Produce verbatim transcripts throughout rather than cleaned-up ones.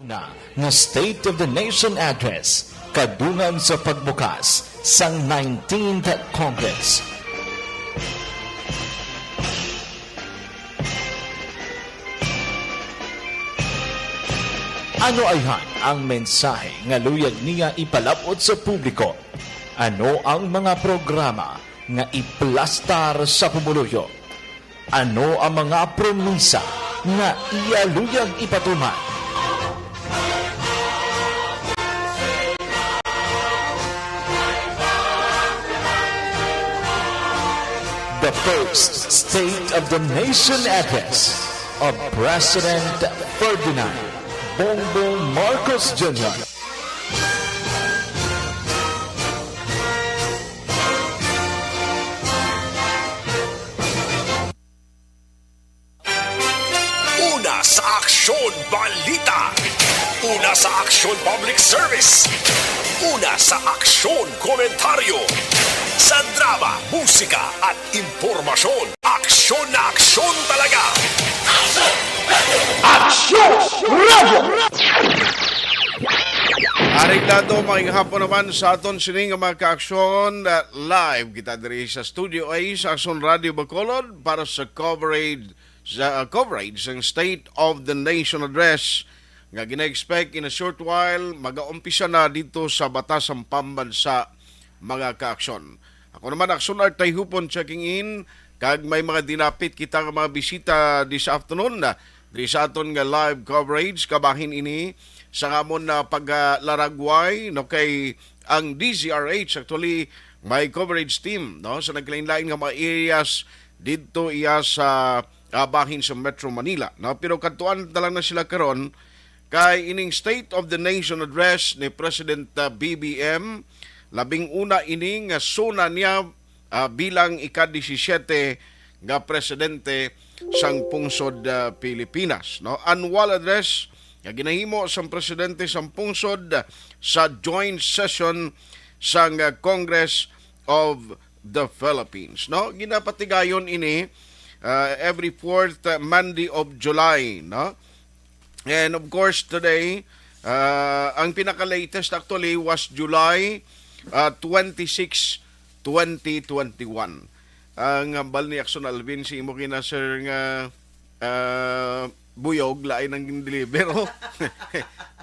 na nga State of the Nation Address kadungan sa pagbukas sang nineteenth Congress. Ano ayhan ang mensahe nga luyag niya ipalab-ot sa publiko? Ano ang mga programa nga iplastar sa pumuluyo? Ano ang mga promisa nga iya luyag ipatuman? The first State of the Nation Address of President Ferdinand Bongbong Marcos Junior Una sa Aksyon Balita. Una sa Aksyon Public Service. Una sa Aksyon Komentaryo. Sa drama, musika at impormasyon. Aksyon na aksyon talaga. Aksyon Radio! Aring dato, maayong hapon naman sa aton sining nga mga kaaksyon. Uh, live kita diri sa Studio A sa Aksyon Radio Bacolod para sa coverage sa uh, coverage sang State of the Nation Address nga gina-expect in a short while magaumpisa na dito sa Batasang Pambansa, mga kaaksyon. Ako naman, Aksyon Art Tayhupon checking in, kag may mga dinapit kita nga mga bisita this afternoon, ah, diri sa aton nga live coverage, kabahin ini sa amon na paglaragway, no, kay ang D Z R H actually may coverage team, no, sa naglain-lain nga mga areas didto iya sa, ah, bahin sa Metro Manila, no, pero kadtuan na lang na sila karon kay ining State of the Nation Address ni President, ah, B B M, labing una ini nga SONA niya, ah, bilang ika-disisiyete nga presidente sang pungsod, ah, Pilipinas, no? Annual address nga ginahimo sang presidente sang pungsod sa joint session sang, ah, Congress of the Philippines, no? Ginapatigayon ini, ah, every fourth, ah, Monday of July, no? And of course, today, ah, ang pinaka-latest actually was July, ah, twenty-six, twenty twenty-one. Ang hambal ni Aksyon Alvin, si imo kina sir nga, ah, buyog, lain ang gin-deliver, oh.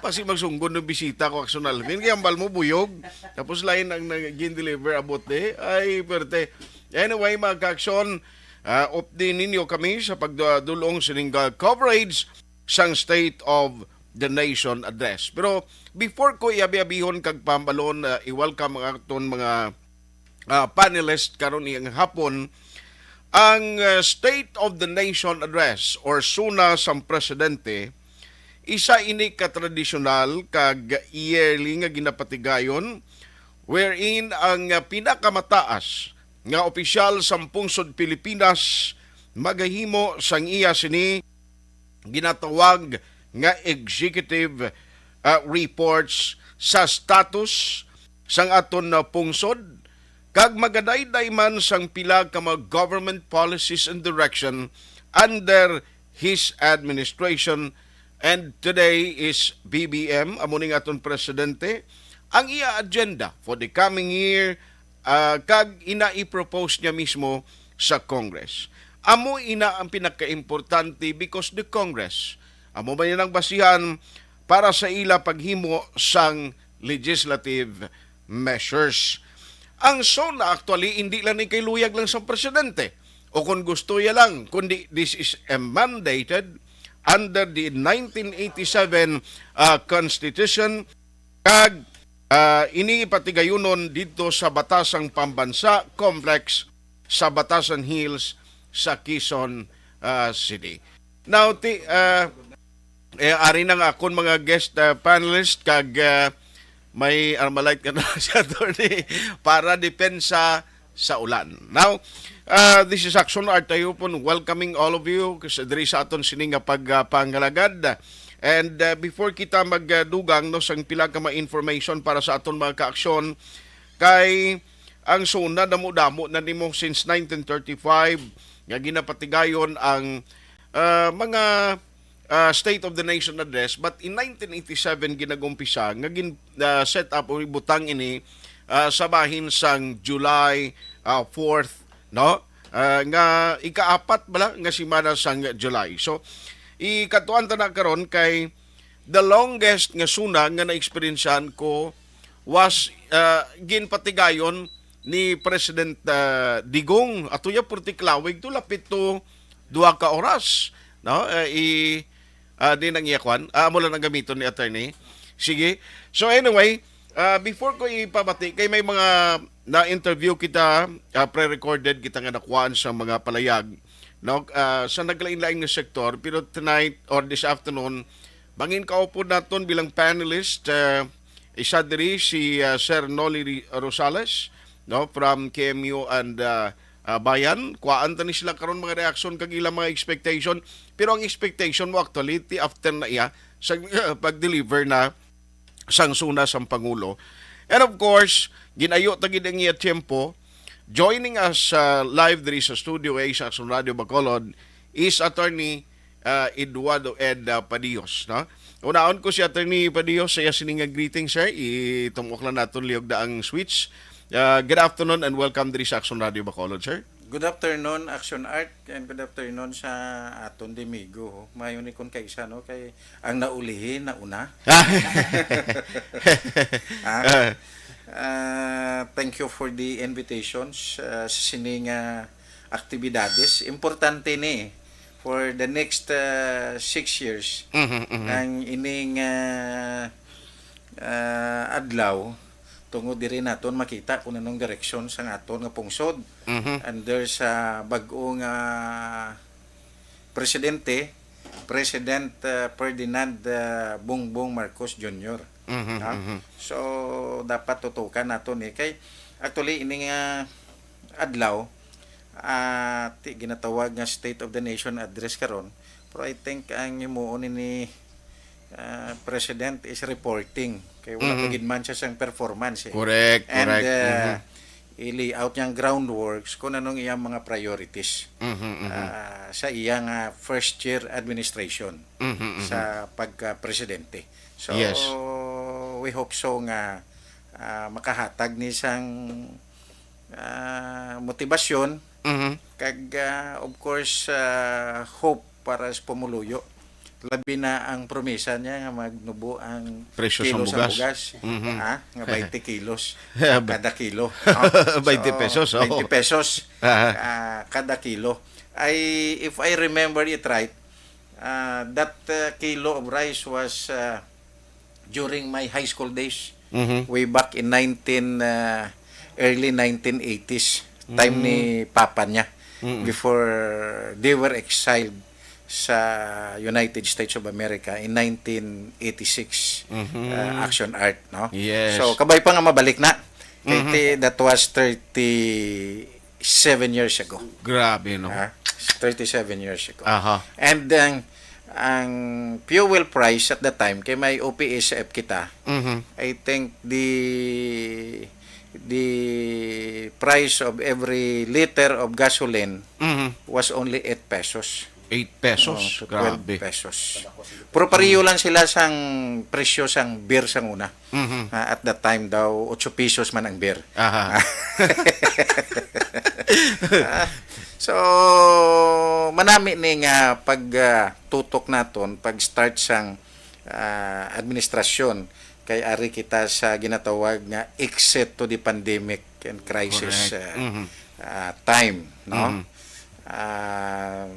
Pasi magsunggod ng bisita ko, Aksyon Alvin. Kaya hambal mo, buyog. Tapos lain ang nag- gin-deliver, abot eh. Ay, perte. Anyway, mga kaaksyon, ah, update ninyo kami sa pagdulong sining, ah, coverage sang State of the Nation Address. Pero before ko iabi-abihon kag pambalon, ah, i-welcome ang aton mga, ah, panelist karon iyang hapon, ang, ah, State of the Nation Address or SONA sang presidente, isa ini ka tradisyonal kag yearly nga ginapatigayon wherein ang, ah, pinakamataas nga opisyal sang pungsod Pilipinas magahimo sang iya sini ginatawag nga executive, ah, reports sa status sang aton, ah, pungsod, kag magadayday man sang pila ka mga government policies and direction under his administration. And today is B B M, amo ning aton presidente, ang iya agenda for the coming year, ah, kag ina i-propose niya mismo sa Congress. Amo ina ang pinakaimportante because the Congress amo man ang basihan para sa ila paghimo sang legislative measures. Ang SONA actually hindi lang ni kay luyag lang sa presidente o kung gusto iya lang, kundi this is a mandated under the nineteen eighty-seven, ah, Constitution. Kag, ah, ini patigayunon didto sa Batasang Pambansa Complex sa Batasan Hills sa Quezon, ah, City. Now, ti, ah, eh, ari na nga akon mga guest, ah, panelist kag, ah, may Armalite ka na si attorney para depensa sa ulan. Now, uh, this is Action Art Tayupon welcoming all of you sa diri sa aton sini nga pagpangalagad. And uh, before kita magdugang no sang pila ka mga information para sa aton mga kaaksyon, kay ang SONA damo-damo na nimo since nineteen thirty-five nga ginapatigayon ang uh, mga ah, State of the Nation Address, but in nineteen eighty-seven ginagumpisa nga gin ah, set up o ibutang ini ah, sa bahin sang July ah, fourth, no? Ah, nga ikaapat bala nga semana sang July. So, ikatuan ta na karon kay the longest nga SONA nga naeksperiensyahan ko was ah, ginpatigayon ni President ah, Digong. Ato ya purti klawig to, lapit to duha ka oras, no? Eh, i ah, di nang iya kwan. Ah, amo lang ang gamiton ni attorney. Sige. So anyway, ah, before ko ipabati, kay may mga na-interview kita, ah, pre-recorded kita nga nakuhaan sa mga palayag, no? Ah, sa naglain-lain nga sektor, pero tonight or this afternoon, mangin kaupod naton bilang panelist, ah, isa diri si ah, Sir Nolly Ri- Rosales, no, from K M U and ah, ah, Bayan. Kuhaan ta ni sila karon mga reaksyon kag ilang mga expectation. Pero ang expectation mo actually, ti after na iya sa pag-deliver na sang SONA sang Pangulo. And of course, ginayo ta gid ang iya tiyempo. Joining us ah, live diri sa Studio A sa Action Radio Bacolod is Attorney ah, Eduardo Ed ah, Padillos, no? Unaon ko si Attorney Padillos sa iya sini nga greeting, sir. Itumok lang naton liog da ang switch. Ah, good afternoon and welcome diri sa Action Radio Bacolod, sir. Good afternoon, Action Art, and good afternoon sa aton dimigo. Mayo ni kun kaisa, no? Kay ang naulihi, nauna. Ah, ah, thank you for the invitations ah, sa sini nga aktibidades. Importante ni for the next ah, six years. Mhm, mhm. Nang ining ah, ah, adlaw, tungod diri naton makita kung anong direksyon sang aton nga pungsod. Mhm. Under sa bag-o nga presidente, President ah, Ferdinand ah, Bongbong Marcos Junior. Mhm, Ha? mhm. So, dapat tutukan nato ni kay actually ini nga adlaw ah, ti ginatawag nga State of the Nation Address karon, pero I think ang himuon ni ah, President is reporting kay wala Mhm. pa gid man siya sang performance eh. Correct, And correct. ah, Mhm. i-layout niya ang groundworks kung anong iyang mga priorities Mhm, mhm. ah, sa iyang ah, first year administration Mhm, mhm. sa pagka-presidente. So, Yes. we hope so nga ah, makahatag ni sang ah, motivasyon Mhm. kag ah, of course ah, hope para sa pumuluyo. Labi na ang promesa niya nga magnubo ang Presyo kilo sang sang bugas. bugas, Mhm. ah, nga twenty kilos Ba- kada kilo. Oh, twenty so, pesos, oh. twenty pesos Aha. ah, kada kilo. I, if I remember it right, ah, that ah, kilo of rice was ah, during my high school days, Mhm. way back in nineteen, ah, early nineteen eighties, time Mm. ni papa niya, Mm. before they were exiled sa United States of America in nineteen eighty-six, Mhm. ah, Action Art, no? Yes. So, kabay pa nga mabalik na. Kay Mhm. ti-, that was thirty-seven years ago. Grabe, no? Ha? Thirty-seven years ago. Aha. And ang, ang fuel price at the time, kay may O P S F kita, Mhm. I think the, the price of every liter of gasoline Mhm. was only eight pesos. Eight pesos? Oh, to twelve Grabe. pesos. Pero pareho lang sila sang presyo sang beer sang una. Mhm. Ah, at that time daw, ocho pesos man ang beer. Aha. Ah, so, manami ni nga pag, ah, tutok naton, pag start sang, ah, administrasyon, kay ari kita sa ginatawag nga exit to the pandemic and crisis, Correct. ah, Mhm. ah, time, no? Mhm. Ah,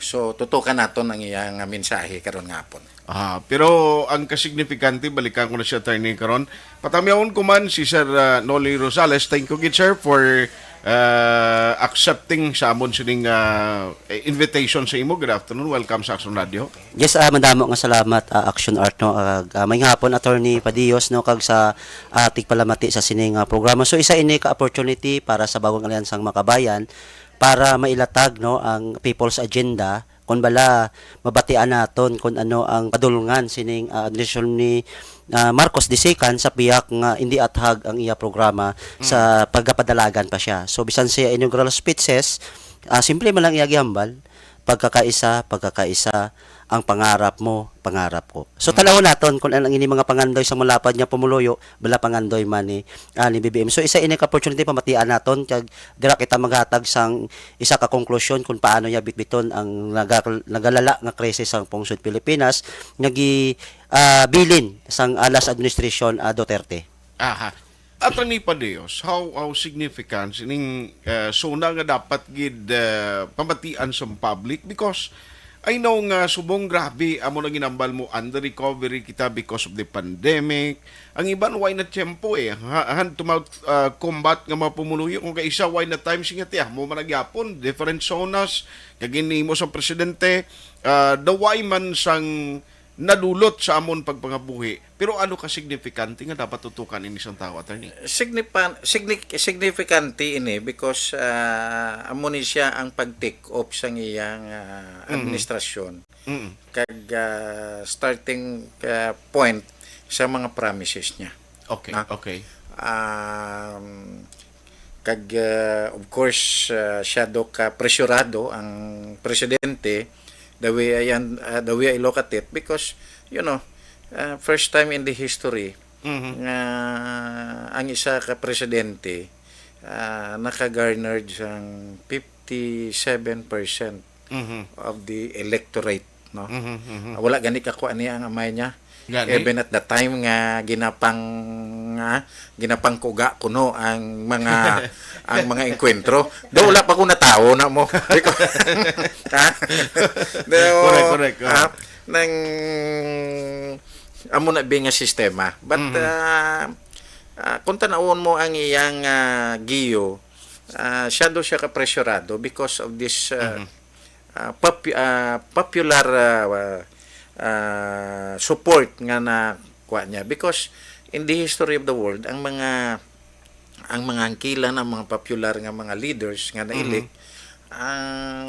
so, tutukan naton ang iyang mensahe karon nga hapon. Ah, pero ang kasignifikante, balikan ko na si Attorney karon. Patamyawon ko man si Sir, ah, Nolly Rosales. Thank you gid, sir, for, ah, accepting sa amon sining, ah, invitation sa imo. Good afternoon. Welcome sa Action Radio. Yes, ah, madamo nga salamat, ah, Action Art, no. Ah, ah, may nga hapon, Attorney Padillos, no, kag sa, ah, tigpalamati sa sining, ah, programa. So, isa ini ka opportunity para sa Bagong Alyansa nga Makabayan para mailatag, no, ang People's Agenda, kun bala mabatian naton kun ano ang padulngan sining, ah, administrasyon ni, ah, Marcos the second sa pihak nga indi athag ang iya programa Mm. sa pagapadalagan pa siya. So, bisan siya inaugural speeches, ah, simple man lang iya gihambal, pagkakaisa, pagkakaisa, ang pangarap mo, pangarap ko. So, Mm. tanawon naton kung ano ang ini mga pangandoy sa malapad nga pumuluyo, bala pangandoy man ni, ah, ni B B M. So, isa ini ka opportunity pamatian naton, kag dira kita maghatag sang isa ka konklusyon kung paano niya bitbiton ang naga-, nagalala nga krisis sang pungsod Pilipinas nga gi-, ah, bilin sang, ah, last administration, ah, Duterte. Aha. Attorney Padillos, how, how significant ining, ah, SONA nga dapat gid, ah, pamatian sa public? Because I know nga subong grabe amo na ginambal mo, under recovery kita because of the pandemic. Ang iban way na tiyempo eh, ha-, hand to mouth, ah, combat nga mga pumuluyo. Kung kaisa way na time, sige ti, amo man nagyapon, different SONAs, kag ginimo sa presidente, ah, the way man sang nadulot sa amon pagpangabuhi, pero ano ka signifikante nga dapat tutukan ini sang tawo, attorney? Signipan-, signi-, signifikante ini because, ah, amo ni siya ang pag-take off sang iyang, ah, Mm. administrasyon. Mm. Kag, ah, starting, ah, point sa mga promises niya. Okay, Na? okay. Um, kag, ah, of course, ah, siya do ka presyurado ang presidente, the way I un-, ah, the way I look at it, because, you know, ah, first time in the history Mhm. nga ang isa ka presidente, ah, naka-garnered sang fifty-seven percent Mhm. of the electorate, no? Mhm, mhm. Ah, wala gani ka kuan niya ang amay niya. Gani? Even at the time nga ginapang-, ah, ginapangkuga kuno ang mga, ang mga engkwentro. Do wala pa ko natawo na mo. Ha? Do, Correct, correct, correct. ah, nang amo na bi nga sistema. But, Mhm. ah, ah, kung tanawon mo ang iyang, ah, giyo, ah, siya do siya kapresyurado because of this, ah, Mhm. ah, popu-, ah, popular, ah, ah, support nga nakuha niya. Because in the history of the world, ang mga, ang mga hangkilan, ang mga popular nga mga leaders nga na-elect, Mhm. ang,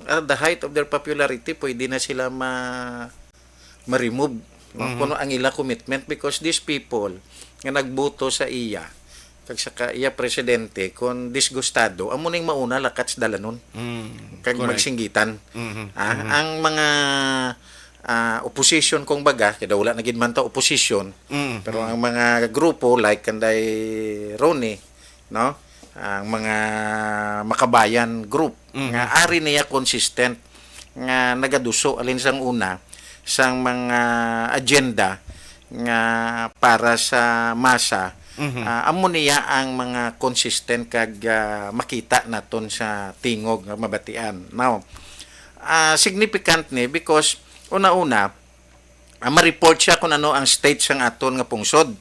at the height of their popularity, pwede na sila ma-, ma-remove, no? Mhm. Kuno ang ila commitment, because these people nga nagboto sa iya, kag sa ka-, iya presidente, kon disgustado, amo ning mauna lakat sa dalanon. Mm, kag correct. Magsinggitan. Mhm, Ah, mhm. Ang mga, ah, opposition, kung baga, kay daw wala na gid man ta opposition, Mm, pero mm. ang mga grupo like kanday Ronnie, no? Ang mga makabayan group Mhm. nga ari niya consistent nga nagaduso alin sang una sang mga agenda nga para sa masa, Mhm. ah, amo niya ang mga consistent kag, ah, makita naton sa tingog nga mabatian. Now, ah, significant ni because una-una, ah, ma-report siya kung ano ang state sang aton nga pungsod,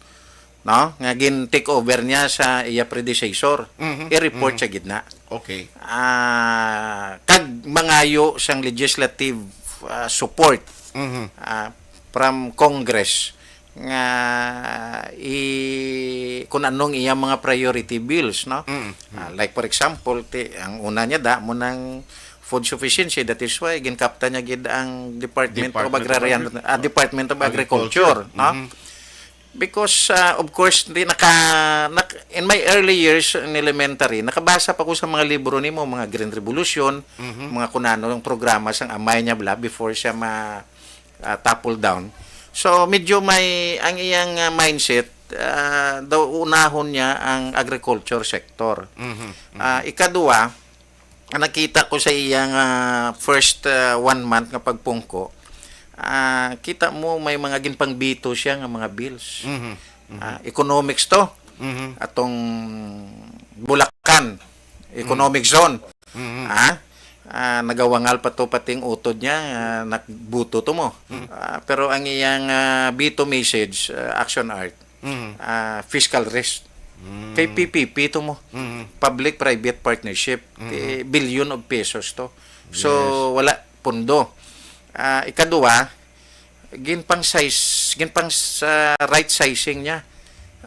no? Nga gin-take over niya sa iya predecessor. Mhm. I-report Mhm. siya gid na. Okay. Ah, kag mangayo sang legislative, ah, support, Mhm. ah, from Congress nga i-, kung anong iya mga priority bills, no? Mhm. Ah, like for example, ti-, ang una niya da mo nang food sufficiency, that is why ginkapta niya gid ang Department of Department of Agrarian, Agri-, ah, Department of Agriculture, Agriculture, no? Mhm. Because, ah, of course, di naka-, nak-, in my early years in elementary, nakabasa pa ko sa mga libro nimo, mga Green Revolution, Mhm. mga kunano ang programa sang amay niya bla before siya ma-, ah, topple down. So, medyo may, ang iyang, ah, mindset, ah, daw unahon niya ang agriculture sector. Mhm, mhm. Ah, ikaduwa, nakita ko sa iya nga first, ah, one month nga pagpungko, ah, kita mo may mga ginpangbito siya nga mga bills. Mhm, mhm. Ah, economics to. Mhm. Atong Bulacan, economic Mhm. zone. Mhm. Ah, ah, nagawangal pa to pating utod niya, ah, nakbuto to mo. Mhm. Ah, pero ang iyang, ah, bito message, ah, action art, Mhm. ah, fiscal risk. Mm. Kay P P P to mo. Mhm. Public-private partnership. Mhm. Eh, billion of pesos to. So, Yes. wala pundo. Ah, ikaduwa, ginpang size, ginpang sa right sizing niya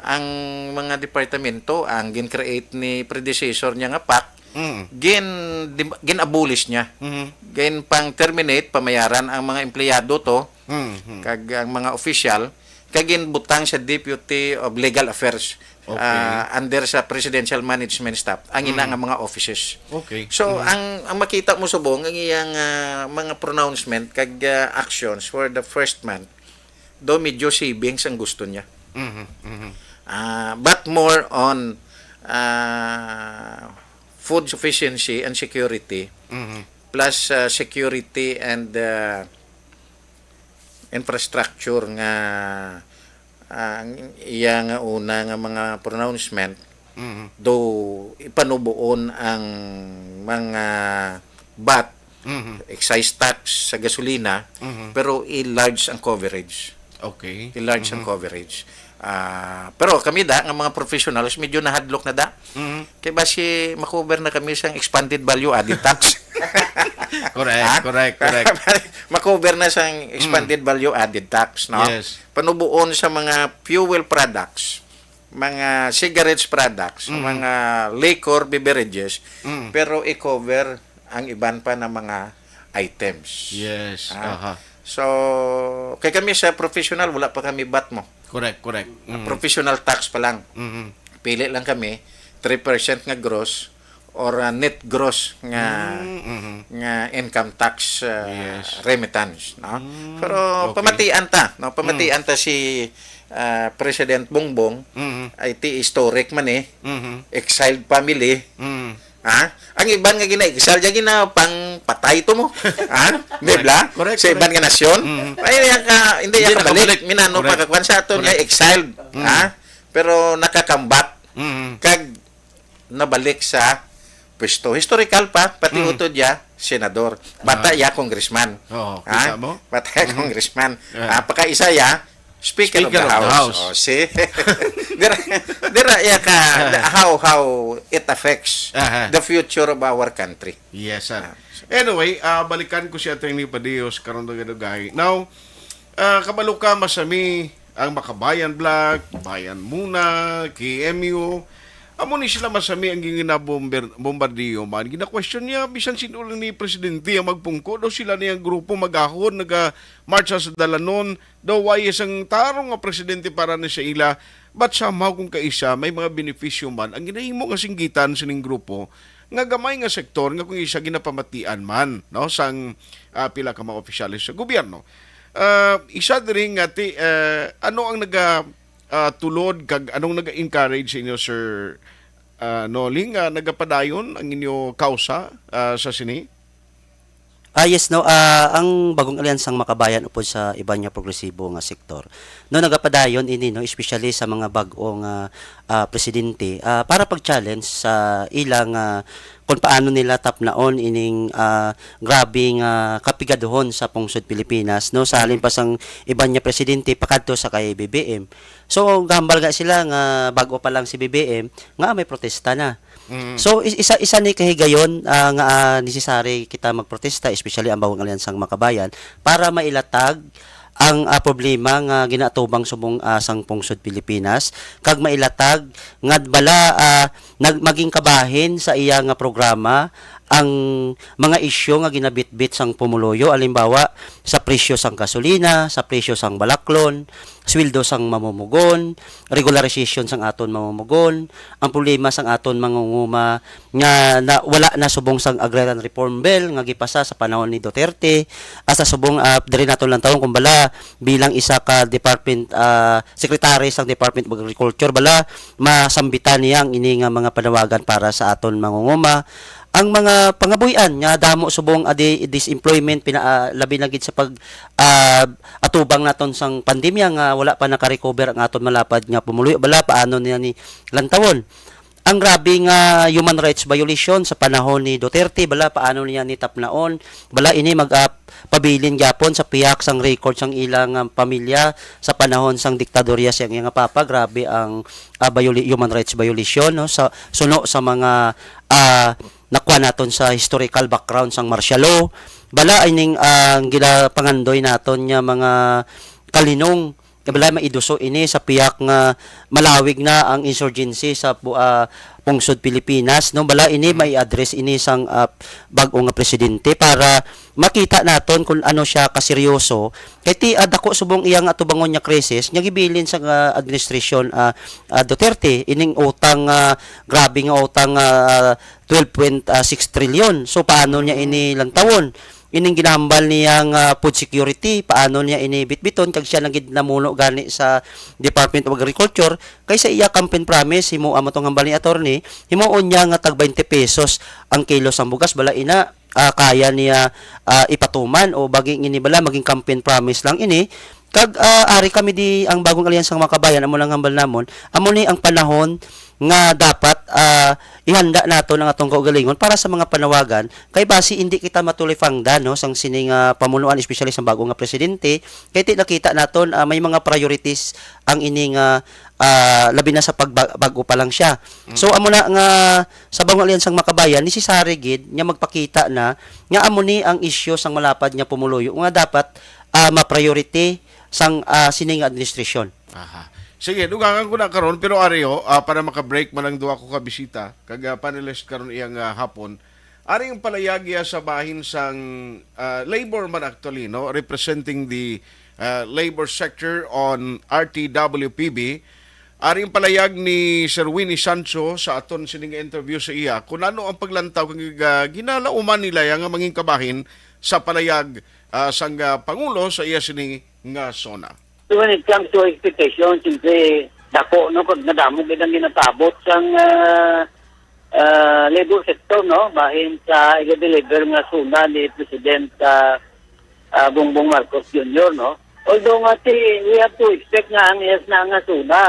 ang mga departamento, ang gin-create ni predecessor niya nga PAC, Mm. gin-, gin-abolish niya. Mhm. Ginpang-terminate, pamayaran ang mga empleyado to, Mhm. kag ang mga opisyal, kag ginbutang sa Deputy of Legal Affairs. Okay. Ah, under sa presidential management staff, ang ina Mm. nga mga offices. Okay. So, Mm. ang, ang makita mo subong, ang iyang, ah, mga pronouncement kag, ah, actions for the first month, do medyo savings ang gusto niya. Mhm, mhm. Ah, but more on, ah, food sufficiency and security, Mhm. plus, ah, security and, ah, infrastructure nga, ah, ang iya nga una nga mga pronouncement, Mhm. do ipanubuon ang mga vat, Mhm. excise tax sa gasolina, Mhm. pero i-large ang coverage. Okay. I-large ang Mhm. coverage. Ah, pero kami da, nga mga professionals, medyo nahadlok na da. Mhm. Kay basi makover na kami sang expanded value added tax. Correct, Ha? correct, correct. Makover na sang expanded Mm. value added tax, no? Yes. Panubuon sa mga fuel products, mga cigarettes products, Mm. mga liquor beverages, Mm. pero i-cover ang iban pa na mga items. Yes, Ha? aha. So, kay kami sa professional, wala pa kami vat mo. Correct, correct. Mm. Professional tax pa lang. Mhm. Pili lang kami, three percent nga gross or, uh, net gross nga Mm, mhm. nga income tax, uh, Yes. remittance, no? Mm, Pero okay. pamatian ta, no? Pamatian Mm. ta si, uh, President Bongbong, Mhm. ay ti historic man eh. Mhm. Exiled family. Mm. Ha? Ang iban nga gina-exile, dyan gina pang patay to mo. Ha? Di Correct. ba? Correct, Sa iban correct. nga nasyon. Mm. Ay, yan ka, hindi Hindi yan kabalik. nakabalik. Minano Correct. pagkakuan sa aton nga Correct. exiled. Mm. Ha? Pero nakakambat. Mm. Kag nabalik sa pwesto. Historical pa, pati Ah. utod ya, senador. Bata Ah. ya, congressman. Oo, Ha? kita mo? Bata ya, Mm. congressman. Yeah. Ah, pakaisa ya, Speaker of Speaker the of the House. House. Oh, see? Dira, dira ya ka, Ah. how, how it affects Aha. the future of our country. Yes, sir. Ah. Anyway, ah, balikan ko si Attorney Padillos karon dugay-dugay. Now, ah, kabalo ka, masami ang Makabayan Black, Bayan Muna, K M U. Amo ni sila masami ang ginabomber-, bombardiyo man. Gina-question niya, bisan sino lang ni presidente ang magpungko, daw sila ni ang grupo magahon, naga-march sa dalanon, daw way sang tarong nga presidente para ni sa ila. But somehow, kung kaisa, may mga benepisyo man ang ginahimo nga singgitan sining grupo nga gamay nga sektor nga kung isa ginapamatian man, no, sang, ah, pila ka mga opisyales sa gobyerno. Ah, isa diri nga ti-, ah, ano ang naga, ah, tulod kag anong naga-encourage sa inyo, Sir, ah, Noli, nga nagapadayon ang inyo kausa, ah, sa sini? Ah, yes, no. Ah, ang Bagong Alyansang Makabayan upod sa iban nga progresibo nga sektor, no, nagapadayon ini, no, especially sa mga bag-o nga, ah, presidente, ah, para pag-challenge sa ilang, ah, kung paano nila tapnaon ining, ah, grabe nga kapigaduhon sa pungsod Pilipinas, no, sa halin pa sang iban nga presidente pakadto sa kay B B M. So, gambal nga sila nga bag-o pa lang si B B M, nga may protesta na. Mm. So, is-, isa, isa ni kahigayon, ah, nga, ah, necessary kita magprotesta, especially ang Bagong Alyansang Makabayan, para mailatag ang, ah, problema nga ginaatubang subong, ah, sang pungsod Pilipinas, kag mailatag nga bala, ah, nag-, maging kabahin sa iya nga programa ang mga isyu nga ginabitbit sang pumuluyo, halimbawa, sa presyo sang gasolina, sa presyo sang balaklon, sweldo sang mamumugon, regularization sang aton mamumugon, ang problema sang aton mangunguma nga na, wala na subong sang Agrarian Reform Bill nga gipasa sa panahon ni Duterte, hasta subong, ah, diri naton lantawon kung bala bilang isa ka department, ah, secretary sang Department of Agriculture, bala masambitan niya ang ini nga mga panawagan para sa aton mangunguma. Ang mga pangabuhian nga damo subong adi disemployment pina, ah, labi na gid sa pag, ah, atubang naton sang pandemya nga wala pa naka-recover ang aton malapad nga pumuluyo, bala paano niya ni lantawon. Ang grabe nga human rights violation sa panahon ni Duterte, bala paano niya ni tapnaon, bala ini mag, ah, pabilin gyapon sa pihak sang record sang ilang, ah, pamilya sa panahon sang diktadorya sang iyang papa. Grabe ang, ah, violi-, human rights violation, no, sa suno sa mga, ah, nakuha naton sa historical background sang martial law. Bala ining, ah, ang ginapangandoy naton nga mga kalinong. Bala maiduso ini sa pihak nga malawig na ang insurgency sa bu-, ah, pungsod Pilipinas, no? Bala ini Mm. mai-address ini sang, ah, bag-o nga presidente para makita naton kung ano siya kaseryoso. Kay ti, ah, dako subong iya nga atubangon nga krisis, nga gibilin sa, ah, administrasyon, ah, ah, Duterte, ining utang, ah, grabe nga utang, ah, twelve point six trillion. So, paano niya ini lantawon? Ining ginahambal niya nga food security, paano niya ini bitbiton? Kag siya lang gid namuno gani sa Department of Agriculture, kay sa iya campaign promise, himo, amo tong hambal ni attorney, himuon niya nga tag twenty pesos ang kilo sang bugas, bala ina, ah, kaya niya, ah, ipatuman o bagi ini bala maging campaign promise lang ini. Kag, ah, ari kami di ang Bagong Alyansa nga Makabayan, amo lang hambal namon, amo ni ang panahon nga dapat, ah, ihanda naton ang atong kaugalingon para sa mga panawagan, kay basi hindi kita matulifangdan, no, sang sini nga pamunuan, especially sang bago nga presidente, kay ti nakita naton, ah, may mga priorities ang ini nga, ah, labi na sa pagba-, bag-o pa lang siya. So, amo na nga sa Bagong Alyansang Makabayan, necessary gid nga magpakita na nga amo ni ang isyu sang malapad nga pumuluyo nga dapat, ah, ma-priority sang, ah, sini nga administrasyon. Aha. Sige, dugangan ko na karon, pero ari, oh, ah, para maka-break man ang duha ko ka bisita, kag, ah, panelist karon iyang, ah, hapon. Ari ang palayag iya sa bahin sang, ah, labor man actually, no, representing the, ah, labor sector on R T W P B. Ari ang palayag ni Sir Winnie Sancho sa aton sining interview sa iya kung ano ang paglantaw kag, ah, ginalauman nila iya nga mangin kabahin sa palayag, ah, sang, ah, Pangulo sa iya sini nga SONA. So when it comes to expectations, siyempre, dako, no, kag nadamo gid ang ginapaabot sang, ah, ah, labor sector, no, bahin sa i-deliver nga SONA ni President, ah, ah, Bongbong Marcos Junior, no. Although nga ti, we have to expect nga ang yes na nga SONA,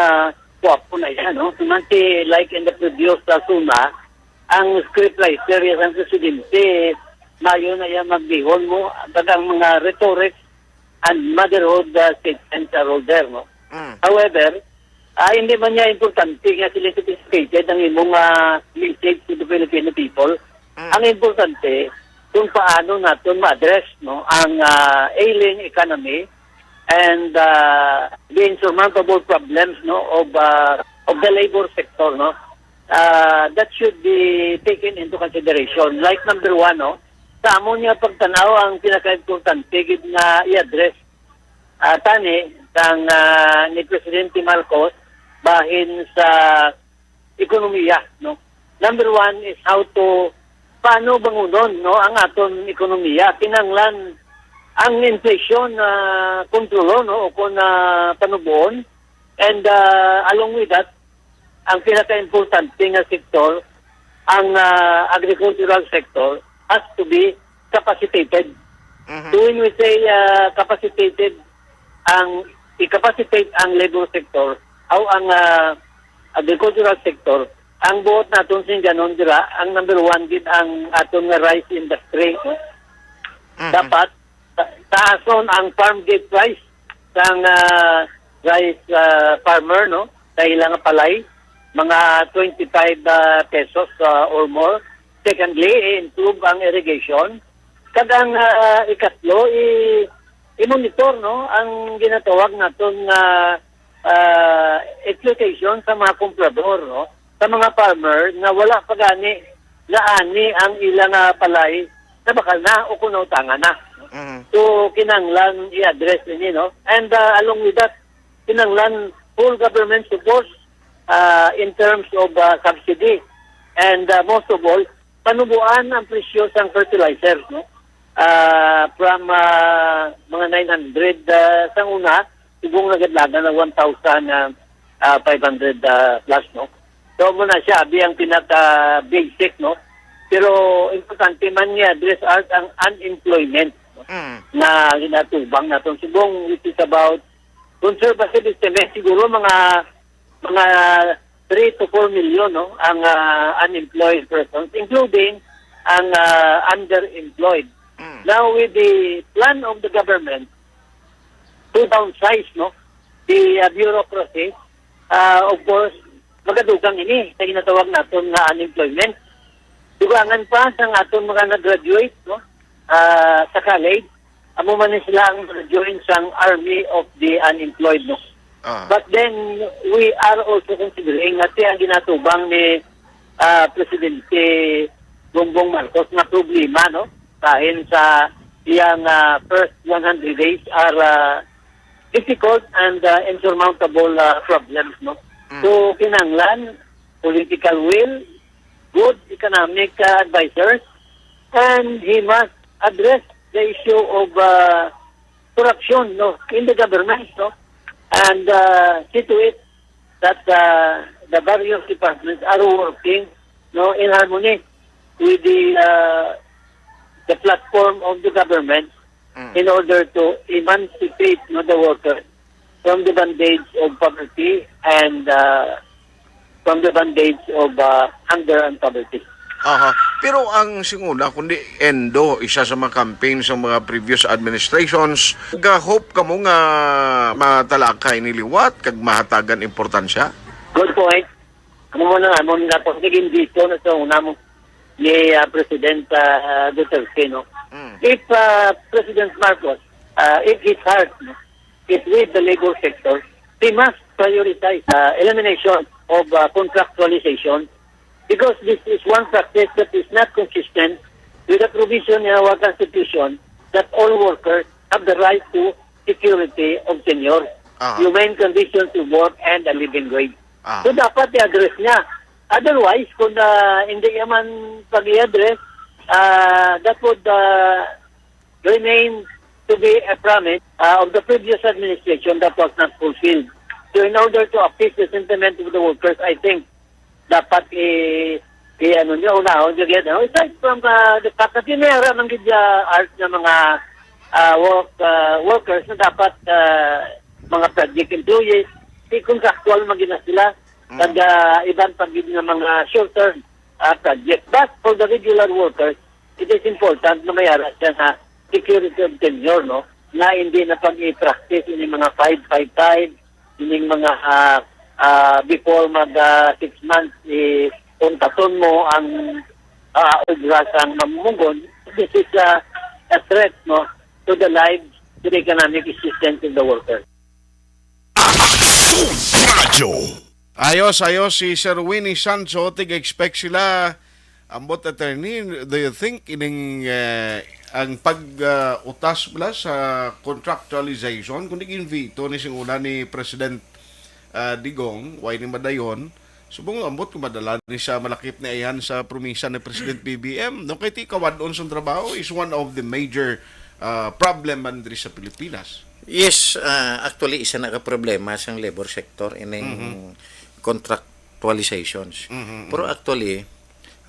kuwapo na yan, no. Sumanti, like in the previous, ah, SONA, ang scriptwriter, yes, ang presidente, mayo na yan magbihon mo, kag ang mga rhetoric and motherhood, uh, statements are all there, no? Mm. However, ah, hindi man niya importante nga sila sophisticated ang imong, ah, message to the Filipino people. Mm. Ang importante kung paano naton ma-address, no, ang, ah, ailing economy and, ah, the insurmountable problems, no, of, ah, of the labor sector, no. Ah, that should be taken into consideration. Like number one, no, sa amon nga pagtanaw, ang pinakaimportante gid nga i-address, ah, tani sang, ah, ni Presidente Marcos bahin sa ekonomiya, no. Number one is how to, paano bangunon, no, ang aton ekonomiya. Kinahanglan ang inflation, ah, kontrolon, no, o kung, ah, panuboon. And, ah, along with that, ang pinaka-importante nga sektor, ang, ah, agricultural sector, has to be capacitated. Mhm. So when we say, ah, capacitated, ang i-capacitate ang labor sector, aw ang, ah, agricultural sector, ang buot naton singganon dira, ang number one gid ang aton nga rice industry. Mhm. Dapat ta-, taason ang farm gate price sang, ah, rice, ah, farmer, no, sa ila nga palay, mga twenty-five, ah, pesos, ah, or more. Secondly, i-improve ang irrigation. Kag ang, ah, ikatlo, i-, i-monitor, no, ang ginatawag naton nga, ah, exploitation sa mga komprador, no, sa mga farmer nga wala pa gani naani ang ila nga palay, nabakal na o kung nautangan na. Mhm. So, kinahanglan i-address ini, no? And, ah, along with that, kinahanglan full government support, ah, in terms of, ah, subsidy. And, ah, most of all, panubuan ang presyo sang fertilizer, no? Ah, from, ah, mga nine hundred, ah, sang una, subong nagkadlagan na one thousand, ah, ah, five hundred, ah, plus, no? So, amo na siya, abi ang pinaka-basic, no? Pero importante man nga i-address, Art, ang unemployment, no? Mm. Na ginatubang naton subong, which is about, conservative estimate, siguro mga, mga three to four million, no, ang, ah, unemployed persons, including ang, ah, underemployed. Mm. Now, with the plan of the government to downsize, no, the, ah, bureaucracy, ah, of course, magadugang ini sa ginatawag naton nga unemployment. Dugangan pa sang aton mga nag-graduate, no, ah, sa college, amo man ni sila ang join sang army of the unemployed, no? Ah. But then, we are also considering nga ti ang ginatubang ni, ah, Presidente Bongbong Marcos nga problema, no? Bahin sa iyang, ah, first one hundred days are, ah, difficult and, ah, insurmountable, ah, problems, no? Mm. So, kinahanglan political will, good economic, ah, advisors, and he must address the issue of, ah, corruption, no, in the government, no, and, ah, see to it that, ah, the various departments are working, no, in harmony with the, ah, the platform of the government Mm. in order to emancipate, no, the workers from the bondage of poverty and, ah, from the bondage of, ah, hunger and poverty. Aha. Pero ang singuna, kundi ENDO, isa sa mga campaign sa mga previous administrations, ga-hope kamo nga matalakay ni liwat kag mahatagan importansya? Good point. Amo na nga, amo na po, naging dito na sa una mo ni, ah, President, ah, Duterte, no? Mm. If, ah, President Marcos, ah, if his heart, no, is with the labor sector, he must prioritize, ah, elimination of, ah, contractualization because this is one practice that is not consistent with the provision in our Constitution that all workers have the right to security of tenure, Aha. humane conditions of work, and a living wage. Aha. So, dapat i-address niya. Otherwise, kung, ah, hindi naman pag-i-address, ah, that would, ah, remain to be a promise, ah, of the previous administration that was not fulfilled. So, in order to appease the sentiment of the workers, I think dapat i-, i-, ano niyo, unahon niyo gyud, no? Aside from, ah, the fact that yun, may ara man gid, ah, art nga mga, ah, work, ah, workers na dapat, ah, mga project employees, di contractual man gid na sila, Mm. kag, ah, iban pa gid nga mga short-term, ah, project. But for the regular workers, it is important na may ara siya nga security of tenure, no? Na hindi na pag-i-practice ini mga five five five, ining mga, ah, ah, before mag, ah, six months, eh, untaton mo ang, ah, obra sang mamumugon. This is, ah, a threat, no, to the lives, to the economic existence of the workers. Aksyon Radyo. Ayos, ayos si Sir Winnie Sancho, tig-expect sila. Ambot, attorney, do you think ining, eh, ang pag, ah, utas bala sa contractualization, kung di ginveto ni singuna ni President, ah, Digong, why ni madayon? Subong ambot kung madala ni sa malakip na iyan sa promisa ni President B B M. No, kay ti kawad-on sang trabaho is one of the major, ah, problem man diri sa Pilipinas. Yes, ah, actually, isa na ka problema sang labor sector ining Mhm. contractualizations. Mhm, Pero mhm. actually,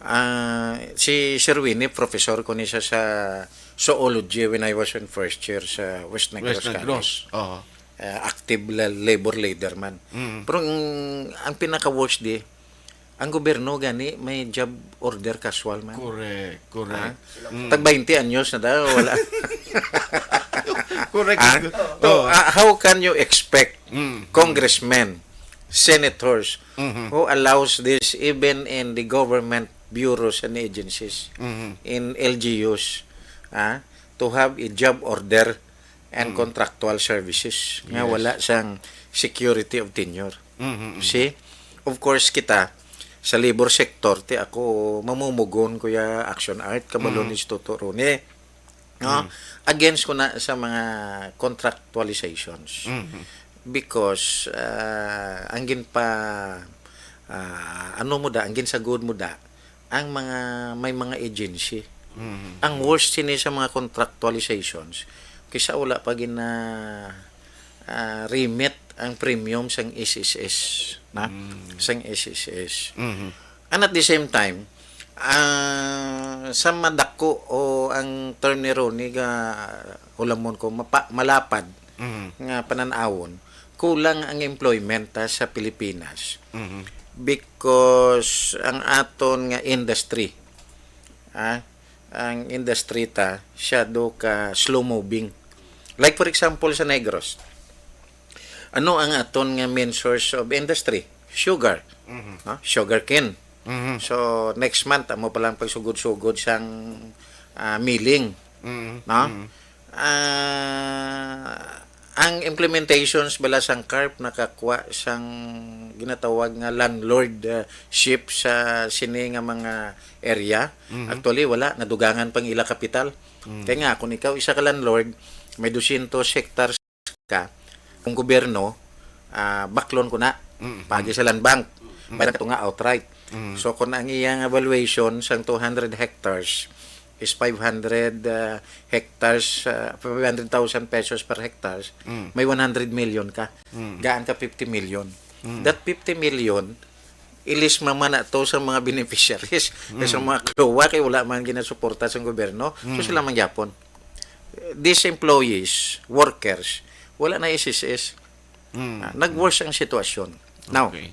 ah, si Sir Winnie, professor ko ni siya sa zoology when I was in first year sa West Negros West Negros. College. Oo. Ah, active la-, labor leader man. Mhm. Pero ang, ang pinaka-worst di, ang gobyerno gani may job order casual man. Correct, correct. Ah? Mm. Tag twenty anyos na daw, wala. Correct. Ah? So, Oh. ah, how can you expect Mm. congressmen, senators, Mhm. who allows this even in the government bureaus and agencies, Mhm. in L G Us, ah, to have a job order and Mm. contractual services nga Yes. wala sang security of tenure? Mhm, mhm. See? Of course, kita sa labor sector, ti ako mamumugon, Kuya Action Art, kabalo Mm. ni Toto Rone, no? Mm. Against ko na sa mga contractualizations. Mhm. Because, ah, ang ginpa-, ah, ano mo da, ang ginsagod mo da, ang mga, may mga agency. Mhm. Ang worst sini sa mga contractualizations, kisa wala pa gina-, ah, remit ang premium sang S S S, na? Mm. Sang S S S. Mhm. And at the same time, ah, sa madako o ang term ni Ronnie nga, hulamon ko, mapa-, malapad Mhm. nga panan-awon, kulang ang employment, ah, sa Pilipinas. Mhm. Because ang aton nga industry, ah, ang industry ta, siya do ka slow moving. Like for example sa Negros, ano ang aton nga main source of industry? Sugar. Mhm. No? Sugarcane. Mhm. So, next month, amo pa lang pagsugod-sugod sang, ah, milling. Mhm. No? Mhm. Ah, Ang implementations bala sang CARP nakakuha sang ginatawag nga landlord, uh, ship sa sini nga mga area. Mhm. Actually, wala, nadugangan pang ila kapital. Mm. Kaya nga, kung ikaw isa ka landlord, may dosyentos hectares ka, kung gobyerno, ah, baklon ko na, Mm. pagi sa land bank, Mm. bayad ko nga outright. Mm. So, kung ang iyang valuation sang two hundred hectares is five hundred, ah, hectares, ah, five hundred thousand pesos per hectares, Mm. may one hundred million ka. Mm. Gaan ka fifty million. Mm. That fifty million, ilis man na to sa mga beneficiaries, Mm. sa mga CLOA, kay wala man ginasuporta sa gobyerno. So, Mm. sila man gyapon. These employees, workers, wala na S S S. Mm. Ah, nag-worse ang sitwasyon. Now, Okay.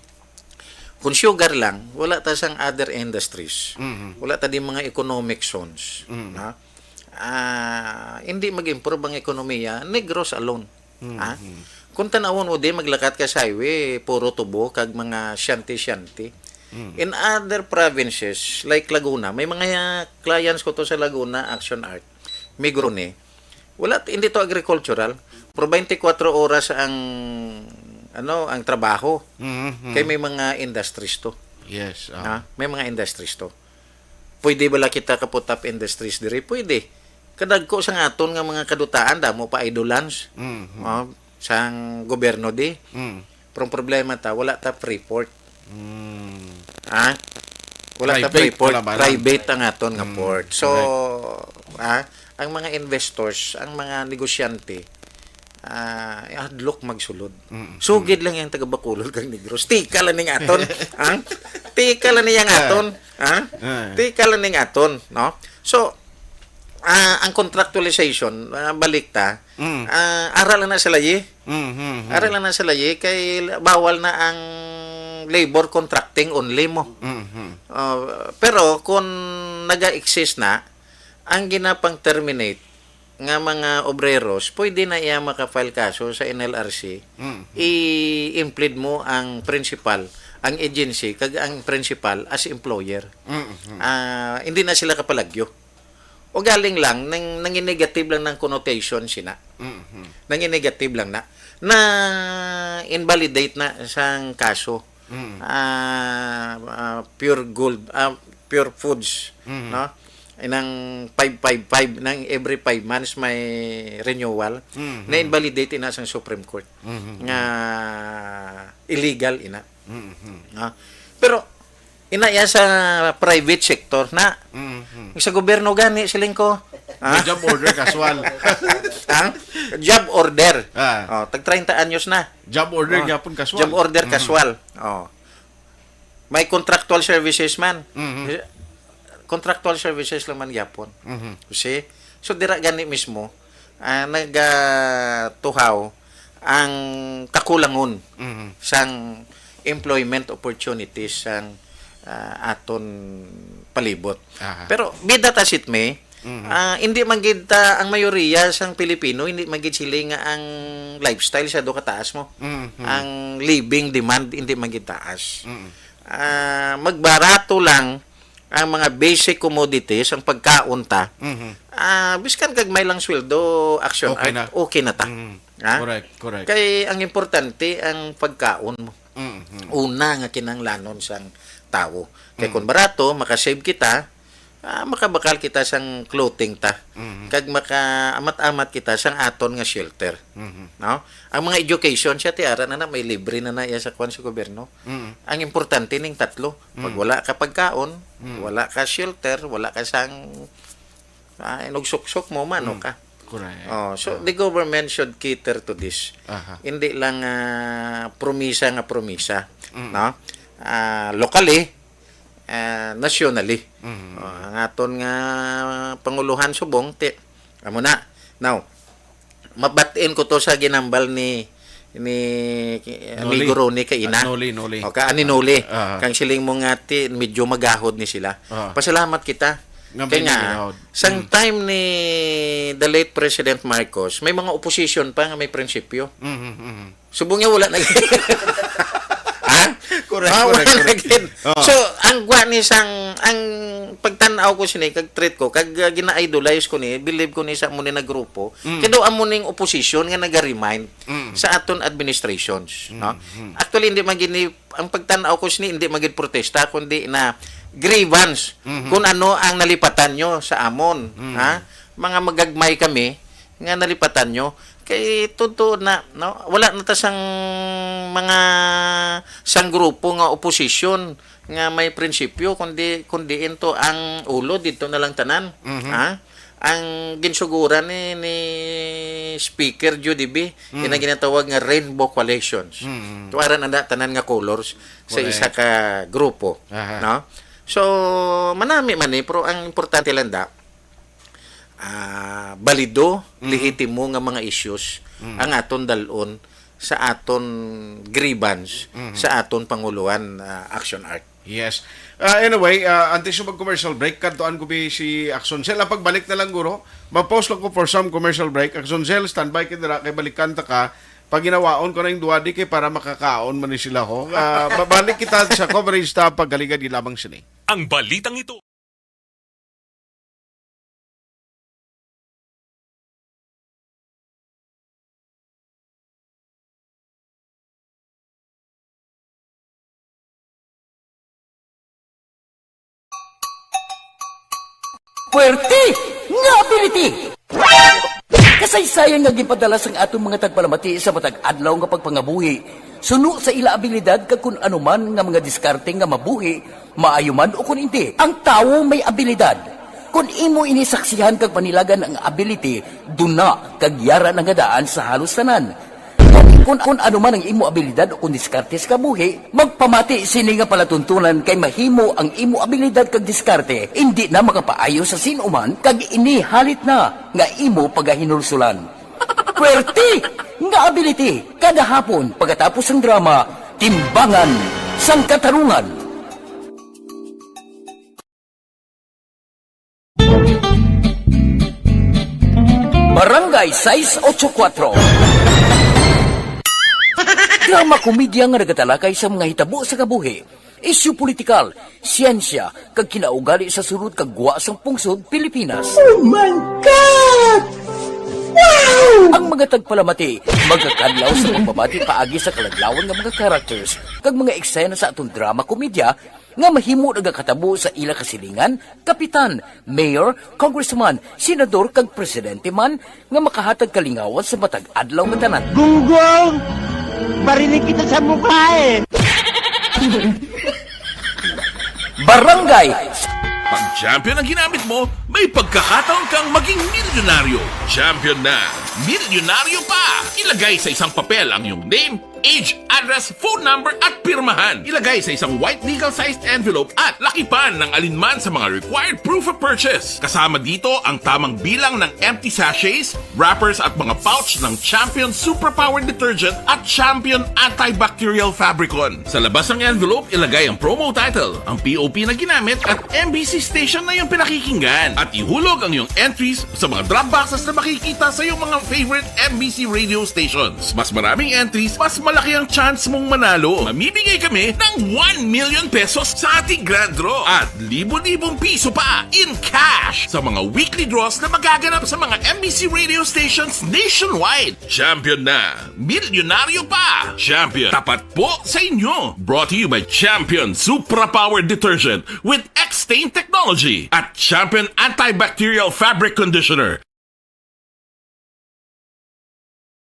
kung sugar lang, wala ta sang other industries. Mhm. Wala ta di mga economic zones. Mm. Ha? Ah, hindi mag-improve ang ekonomiya, Negros alone. Mm. Ha? Mm. Kung tanawon mo di, maglakat ka sa highway, puro tubo, kag mga shanty-shanty. Mm. In other provinces, like Laguna, may mga clients ko to sa Laguna, Action Art, Migrone. Wala, hindi to agricultural. Pero twenty-four oras ang, ano, ang trabaho. Mm, mm. Kay may mga industries to. Yes, ah. Ha? May mga industries to. Pwede bala kita ka-put up industries diri? Pwede. Kadagko sa nga aton nga mga kadutaan, damo pa idle lands. Mm, mm. Ah, sang gobyerno di. Mm. Pero ang problema ta, wala ta free port. Mm. Ha? Wala ta Private free port. Wala ba lang? Private ang aton nga Mm, port. So, correct. Ha? Ang mga investors, ang mga negosyante, ah, hadlok magsulod. Mm, Sugid mm. lang yung taga Bacolod kag Negros. Tika lang ning aton. Ha? Tika lang niyang Ah. aton. Ha? Ah. Tika lang ning aton, no? So, ah, ang contractualization, ah, balik ta, Mm. ah, ara lang na sa layi. Mm, mm, mm. Ara lang na sa layi, kay bawal na ang labor contracting only mo. Mm, mm. Ah, pero kung naga-exist na, ang ginapang-terminate nga mga obreros, pwede na iya maka-file kaso sa N L R C, Mm, mm. i-implead mo ang principal, ang agency, kag ang principal as employer. Mm, mm. Ah, hindi na sila kapalagyo. O galing lang, nang, nanginegative lang ng connotation sina. Mm-hmm. Nanginegative lang na. Na invalidate na sang kaso. Mm. Ah, ah, Pure Gold, ah, Pure Foods, Mm-hmm. no? Inang five five five, nang every five months may renewal. Mm-hmm. Na-invalidate ina sang Supreme Court. Mm-hmm. Nga illegal ina. Mm-hmm. No? Pero, ina ya sa private sector na. Mm-hmm. Sa gobyerno gani, siling ko. Ha? May job order, casual. Ha? Job order. Ah. Oh, tag treinta anyos na. Job order Oh. gyapon, casual. Job order, Mm-hmm. casual. Oh. May contractual services man. Mm-hmm. Contractual services lang man gyapon. Mm-hmm. You see? So, dira gani mismo, ah, nagatuhaw ang kakulangon Mm-hmm. sang employment opportunities sang, ah, aton palibot. Aha. Pero, be that as it may, Mm-hmm. ah, hindi man gid ta, ang mayoriya sang Pilipino, hindi man gid sila nga ang lifestyle sa do kataas mo. Mm-hmm. Ang living demand, hindi man gid taas. Mm-hmm. Ah, magbarato lang ang mga basic commodities, ang pagkaon ta, Mm-hmm. ah, biskan kag may lang sweldo, Action Okay Art, na. okay na ta. Mm. Ha? Correct, correct. Kay ang importante, ang pagkaon mo. Mm-hmm. Una nga kinahanglanon sang tawo. Kay Mm. kung barato, makasave kita, ah, makabakal kita sang clothing ta. Mm-hmm. Kag makaamat-amat kita sang aton nga shelter. Mm-hmm. No? Ang mga education, siya ti ara na na, may libre na na iya sa kwan sa gobyerno. Mm-hmm. Ang importante ning tatlo. Pag Mm. wala ka pagkaon, Mm. wala ka shelter, wala ka sang, ah, inugsuksok mo, mano Mm. ka. Correct. Oh, so Ah. the government should cater to this. Aha. Hindi lang, ah, promisa nga promisa, Mm. no? Ah, locally, ah, nationally. Mm. Oh, ang aton nga panguluhan subong, ti-, amo na. Now, mabatiin ko to sa ginambal ni, ni, Noli. amigo Ronnie kay ina. Ah, Noli, Noli. O, ka, ani Ah, Noli. ah. Kang siling mo nga ti, medyo magahod ni sila. Ah. Pasalamat kita. Nga Kay may nga, nagahod. sang Mm. time ni the late President Marcos, may mga opposition pa nga may prinsipyo. Mhm, mhm. Subong niya wala na. Ha? Correct, Ah, wala correct, na correct. gid. Oo. So, ang gwa ni sang, ang pagtan-, aw ko sini, kag treat ko, kag, ah, gina-idolize ko ni, believe ko ni sa amo ni na grupo, Mm. kay daw amo ning opposition nga naga-remind Mm. sa aton administrations, no? Mm. Actually, hindi man gid ni, ang pagtan-aw ko sini, hindi man gid protesta, kundi na grievance Mhm. kung ano ang nalipatan nyo sa amon, Mhm. ha? Mga magagmay kami nga nalipatan nyo. Kay totoo na, no? Wala na ta sang mga, sang grupo nga oposisyon nga may prinsipyo, kundi, kundi into ang ulo dito na lang tanan. Mhm. Ha? Ang ginsuguran ni, ni Speaker Judy B, Mm. yun ang ginatawag nga rainbow coalitions. Mm. Tuwaran na tanan nga colors sa Correct. isa ka grupo, Aha. no? So, manami man eh, pero ang importante lang da, ah, balido, Mhm. lehitimo nga mga issues Mhm. ang aton dalon sa aton grievance, Mhm. sa aton panguluan, ah, Action Art. Yes. Ah, anyway, ah, antes yung mag-commercial break, kadtuan ko bi si Axoncel. Ang pagbalik na lang, guro, mag-pause lang ko for some commercial break. Axoncel, standby ka dira, kay balikan ta ka. Paginawaon ko na yung duwadi kay para makakaon man ni sila, ho. Ah, babalik kita sa coverage ta pagkaligad lamang sini. Ang balitang ito. Puwerte nga ability! Kasaysayan nga ginpadala sang aton mga tagpalamati sa matag adlaw nga pagpangabuhi, suno sa ila abilidad kag kun ano man nga mga diskarte nga mabuhi, maayo man o kon indi. Ang tawo may abilidad. Kon imo ini saksihan kag panilagan ang ability, duna kag yara na nga daan sa halos tanan. Kon, kon ano man ang imo abilidad o kon diskarte sa kabuhi, magpamati sini nga palatuntunan kay mahimo ang imo abilidad kag diskarte indi na makapaayo sa sin-o man kag ini halit na nga imo pagahinulsulan. Puwerte nga ability kada hapon pagkatapos sang drama, Timbangan sang Katarungan. Barangay sais ocho kuwatro. Drama komedya nga nagatalakay sa mga hitabo sa kabuhi, isyu politikal, siyensya, kag kinaugali sa sulod kag gwa sang pungsod Pilipinas. Oh my God! Wow! Ang mga tagpalamati magakadlaw sa pagbabati paagi sa kaladlawan nga mga characters kag mga eksena sa aton drama komedya nga mahimo nagakatabo sa ila kasilingan, kapitan, mayor, congressman, senador, kag presidente man nga makahatag kalingawan sa matag adlaw nga tanan. Gunggong! Barinig kita sa mukha eh! Barangay! Pag champion ang ginamit mo, may pagkakataon kang maging milyonaryo. Champion na, milyonaryo pa! Ilagay sa isang papel ang iyong name, age, address, phone number, at pirmahan. Ilagay sa isang white legal-sized envelope at lakipan ng alinman sa mga required proof of purchase. Kasama dito ang tamang bilang ng empty sachets, wrappers, at mga pouch ng Champion Superpower Detergent at Champion Antibacterial Fabricon. Sa labas ng envelope, ilagay ang promo title, ang P O P na ginamit, at M B C station na iyong pinakikinggan. At ihulog ang iyong entries sa mga drop boxes na makikita sa iyong mga favorite M B C radio stations. Mas maraming entries, mas malaki ang chance mong manalo. Mamimigay kami ng one million pesos sa ating grand draw at libo-libong piso pa in cash sa mga weekly draws na magaganap sa mga M B C radio stations nationwide. Champion na! Milyonaryo pa! Champion, tapat po sa inyo! Brought to you by Champion Supra Power Detergent with X-Stain Technology at Champion Antibacterial Fabric Conditioner.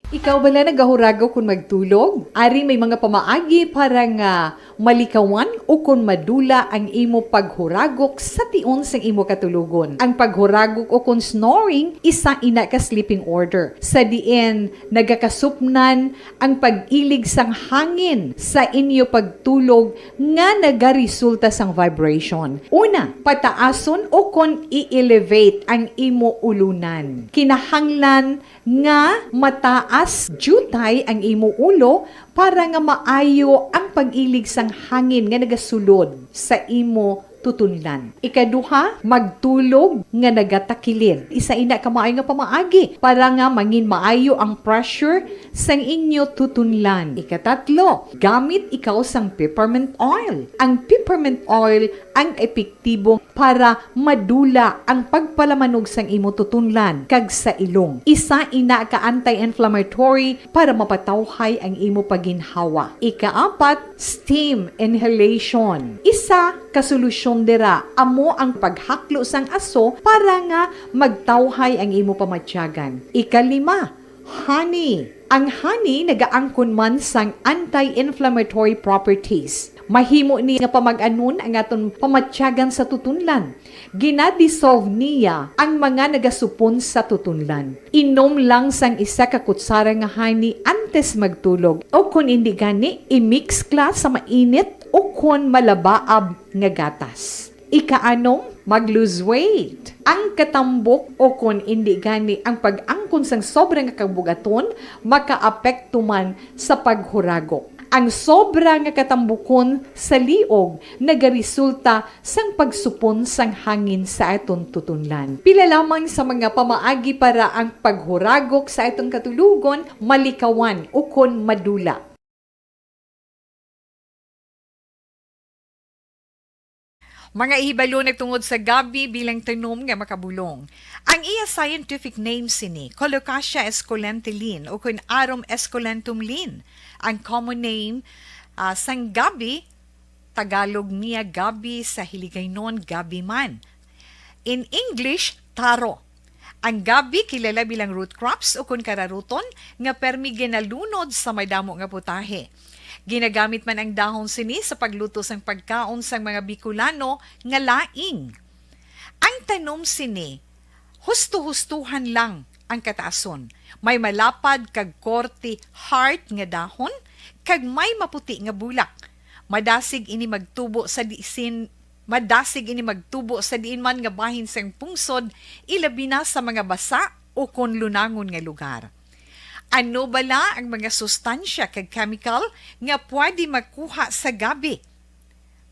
Ikaw bala nagahuragok kon magtulog? Ari may mga pamaagi para nga malikawan ukon madula ang imo paghuragok sa tion sang imo katulogon. Ang paghuragok ukon snoring, isa ina ka sleeping order, sa diin nagakasupnan ang pag-ilig sang hangin sa inyo pagtulog nga nagaresulta sang vibration. Una, pataason ukon i-elevate ang imo ulunan. Kinahanglan nga mataas diutay ang imo ulo para nga maayo ang pag-ilig sang hangin nga nagasulod sa imo tutunlan. Ikaduha, magtulog nga nagatakilid. Isa ina ka maayo nga pamaagi para nga mangin maayo ang pressure sang inyo tutunlan. Ikatatlo, gamit ikaw sang peppermint oil. Ang peppermint oil ang epektibo para madula ang pagpalamanog sang imo tutunlan kag sa ilong. Isa ina ka anti-inflammatory para mapatawhay ang imo paginhawa. Ikaapat, steam inhalation. Isa ka solusyon dira amo ang paghaklo sang aso para nga magtawhay ang imo pamatyagan. Ikalima, honey. Ang honey nagaangkon man sang anti-inflammatory properties. Mahimo ni nga pamag-anon ang aton pamatyagan sa tutunlan. Gina-dissolve niya ang mga nagasupon sa tutunlan. Inom lang sang isa ka kutsara nga honey antes magtulog, o kon indi gani, i-mix ka sa mainit o kon malabaab nga gatas. Ikaanom, mag-lose weight. Ang katambok o kon indi gani ang pag-angkon sang sobra nga kabug-aton makaapekto man sa paghuragok. Ang sobra nga katambukon sa liog nagaresulta sang pagsupon sang hangin sa aton tutunlan. Pila lamang sa mga pamaagi para ang paghuragok sa aton katulogon malikawan ukon madula. Mga ihibalo nagtungod sa gabi bilang tanom nga makabulong. Ang iya scientific name sini, Colocasia esculenta Linn, o kun Arum esculentum Linn. Ang common name, ah, sang gabi, Tagalog niya gabi, sa Hiligaynon gabi man. In English, taro. Ang gabi kilala bilang root crops o kun kararuton nga permi ginalunod sa madamo nga putahe. Ginagamit man ang dahon sini sa pagluto sang pagkaon sang mga Bicolano nga laing. Ang tanom sini, husto-hustuhan lang ang kataason. May malapad kag korte heart nga dahon, kag may maputi nga bulak. Madasig ini magtubo sa disin, madasig ini magtubo sa diin man nga bahin sang pungsod, ilabi na sa mga basa o kon lunangon nga lugar. Ano bala ang mga sustansya kag chemical nga pwede makuha sa gabi?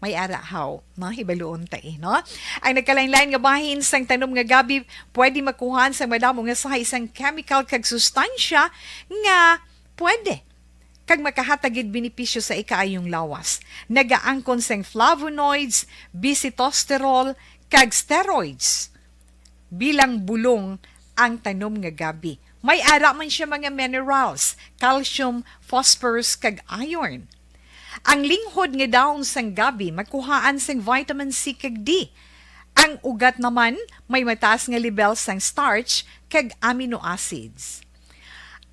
May ara haw, no? Hibaluon ta, eh, no? Ang nagkalain-lain nga bahin sang tanom nga gabi pwede makuhaan sang madamo nga sahi sang chemical kag sustansya nga pwede kag makahatag gid benepisyo sa ikaayong lawas. Nagaangkon sang flavonoids, bisitosterol, kag steroids. Bilang bulong ang tanom nga gabi. May ara man siya mga minerals, calcium, phosphorus, kag iron. Ang linghod nga dahon sang gabi makuhaan sang vitamin C kag D. Ang ugat naman may mataas nga lebel sang starch kag amino acids.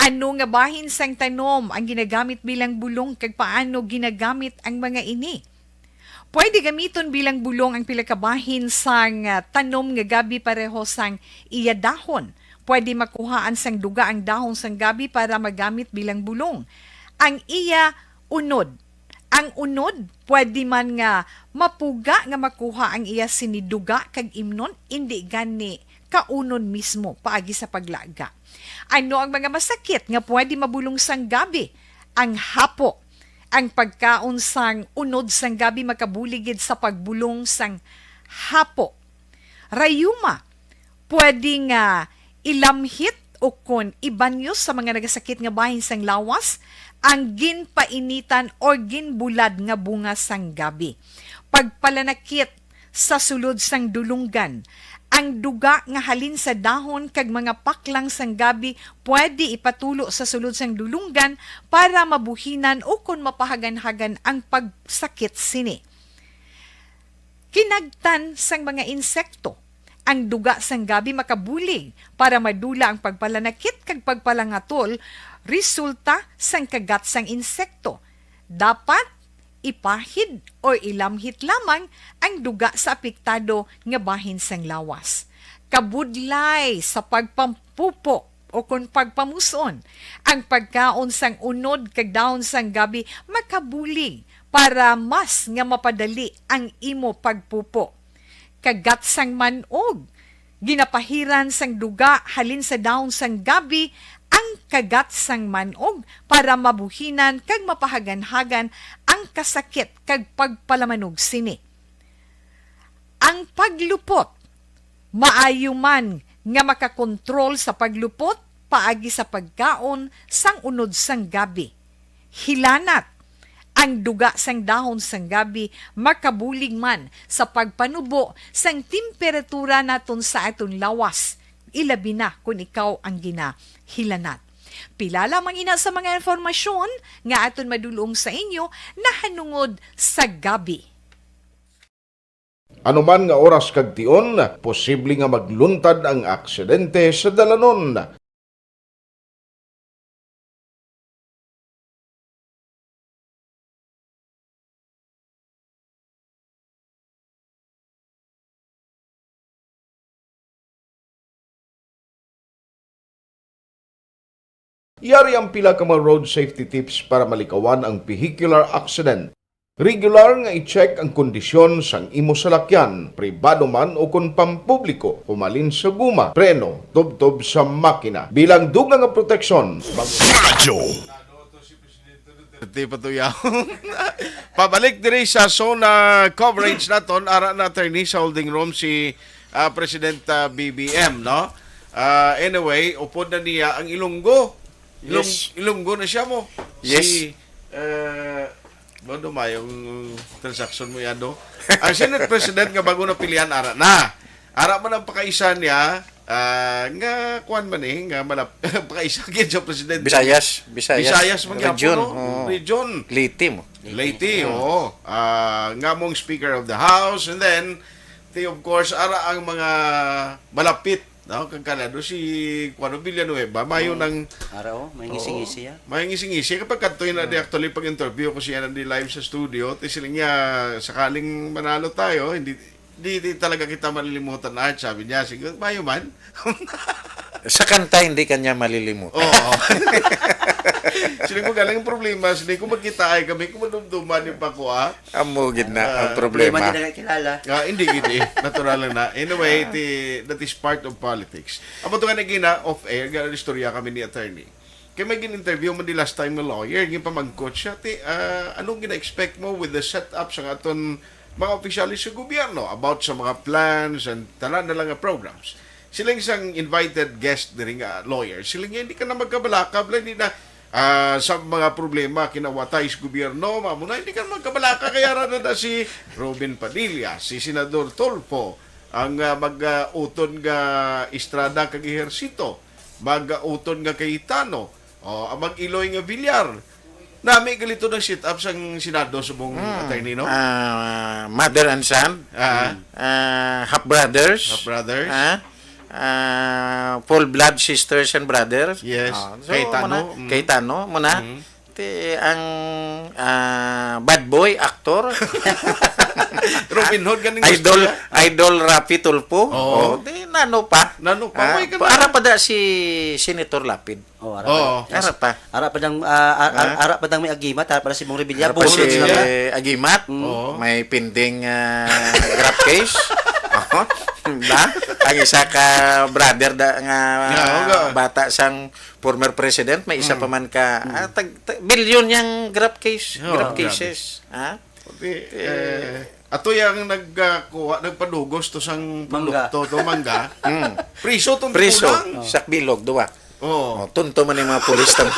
Ano nga bahin sang tanom ang ginagamit bilang bulong, kag paano ginagamit ang mga ini? Pwede gamiton bilang bulong ang pila ka bahin sang, ah, tanom nga gabi pareho sang iya dahon. Pwede makuhaan sang duga ang dahon sang gabi para magamit bilang bulong. Ang iya unod. Ang unod, pwede man nga mapuga nga makuha ang iya sini duga kag imnon, indi gani kaunon mismo paagi sa paglaga. Ano ang mga masakit nga pwede mabulong sang gabi? Ang hapo. Ang pagkaon sang unod sang gabi makabulig gid sa pagbulong sang hapo. Rayuma, pwede nga ilamhit o kon ibanyo sa mga nagasakit nga bahin sang lawas ang ginpainitan o ginbulad nga bunga sang gabi. Pagpalanakit sa sulod sang dulonggan. Ang duga nga halin sa dahon kag mga paklang sang gabi pwede ipatulo sa sulod sang dulonggan para mabuhinan o kon mapahaganhagan ang pagsakit sini. Kinagtan sang mga insekto. Ang duga sang gabi makabulig para madula ang pagpalanakit kag pagpalangatol resulta sang kagat sang insekto. Dapat ipahid o ilamhit lamang ang duga sa apektado nga bahin sang lawas. Kabudlay sa pagpampupo o kon pagpamus-on, ang pagkaon sang unod kag dahon sang gabi makabulig para mas nga mapadali ang imo pagpupo. Kagat sang man-og. Ginapahiran sang duga halin sa dahon sang gabi ang kagat sang man-og para mabuhinan kag mapahaganhagan ang kasakit kag pagpalamanog sini. Ang paglupot, maayo man nga makakontrol sa paglupot paagi sa pagkaon sang unod sang gabi. Hilanat, ang duga sang dahon sang gabi makabulig man sa pagpanubo sang temperatura naton sa aton lawas, ilabi na kon ikaw ang ginahilanat. Pila lamang ina sa mga impormasyon nga aton madulong sa inyo nahanungod sa gabi. Ano man nga oras kag tion, posible nga magluntad ang aksidente sa dalanon. Yari ang pila ka mga road safety tips para malikawan ang vehicular accident. Regular nga i-check ang kondisyon sang imo salakyan, pribado man o kon pampubliko, humalin sa guma, preno, tubtob sa makina. Bilang dugang nga proteksyon, mag- Radyo. Di pa to yaon. Pabalik diri sa zona coverage naton, ara na, attorney, sa holding room si ah, President ah, B B M, no? Ah, anyway, upod na niya ang Ilonggo. Ilong, Yes. Ilonggo na siya mo. Yes. Si, uh, ano mayong transaction mo yan, no? Ang Senate President nga bago napilian, ara na. Ara man ang pakaisa niya, ah, nga kuan man eh, nga malap pakaisa gyud sa Presidente. Bisayas, Bisayas. Bisayas man gyapon, Region, no? Oo. Region. Leyte mo. Leyte, oo. Ah, nga mong Speaker of the House, and then, ti, of course, ara ang mga malapit, no? Kag kanado si Kuan Villanueva, mayo nang Ara, oh, may Oo. ngisi-ngisi, ah. May ngisi-ngisi. Kapag kadto yun na di, actually, pag-interview ko siya na di live sa studio, ti siling niya, "Sakaling manalo tayo, hindi, di, di talaga kita malilimutan, Art," sabi niya. Sige, mayo man. Sa kanta, hindi ka niya malilimutan. Oo. Sino ko galing ang problema? Sino ko magkita ay kami kung madumduman yung pakuha? Amo gid na ang Ah, problema. Problema, di na kilala. Ah, hindi gid eh. Natural lang na. Anyway, ti, that is part of politics. Amo to nga nagina, off-air, nga istorya kami ni attorney. Kay may gin-interview mo di last time nga lawyer, yung pamangkot siya, ti, ah, anong gina-expect mo with the setup sa aton mga opisyales sa gobyerno about sa mga plans and tanan na lang nga programs? Siling sang invited guest diri nga lawyer, siling niya, "Hindi ka na magkabalaka, bala, hindi na, ah, sa mga problema kinawatay sa gobyerno, mamo na, hindi ka na magkabalaka, kaya ra na, na si Robin Padilla, si Senador Tulfo, ang, ah, mag, ah, uton nga Estrada kag Ejercito, mag, ah, uton nga Cayetano, oh, ang mag-iloy nga Villar." Nami galito ng sit-up sang Senado subong, Hmm. attorney, no? Ah, mother and son, Ah. ah, half brothers, Half brothers. Ah, ah, full blood sisters and brothers. Yes. Ah, so, Cayetano, muna, mm. Cayetano, muna. Mm. Ti, ang, ah, bad boy, actor. Robin Hood, ganing Idol, gusto niya. Idol Raffy Tulfo. Oo. Oh, di, nano pa? Nano pa? Ah, May ka na. Ara pa da si Senator Lapid. Oh, ara Oo. pa. Ara pa. Ara pa dang, ah, ar-, ar-, Ha? Ara pa dang may agimat, ara pa si Bong Revilla. Ara pa Bong si Revilla. Agimat. Mm. Oo. May pending, ah, graft case. Oh, ba? Ang isa ka brother da, nga Yeah, oo, nga. Bata sang former president, may isa Mm. pa man ka, Mm. ah, tag, tag, bilyon yang graft case, Oo, graft grabe. Cases. Ha? Pati, Eh. eh, ato yang nagkuha, nagpadugos to sang Mangga. Produkto, to mangga. Mm. Priso tong Priso, kulang. Oh. Sa bilog, duwa. Oo. Oh, tunto man yung mga pulis tam.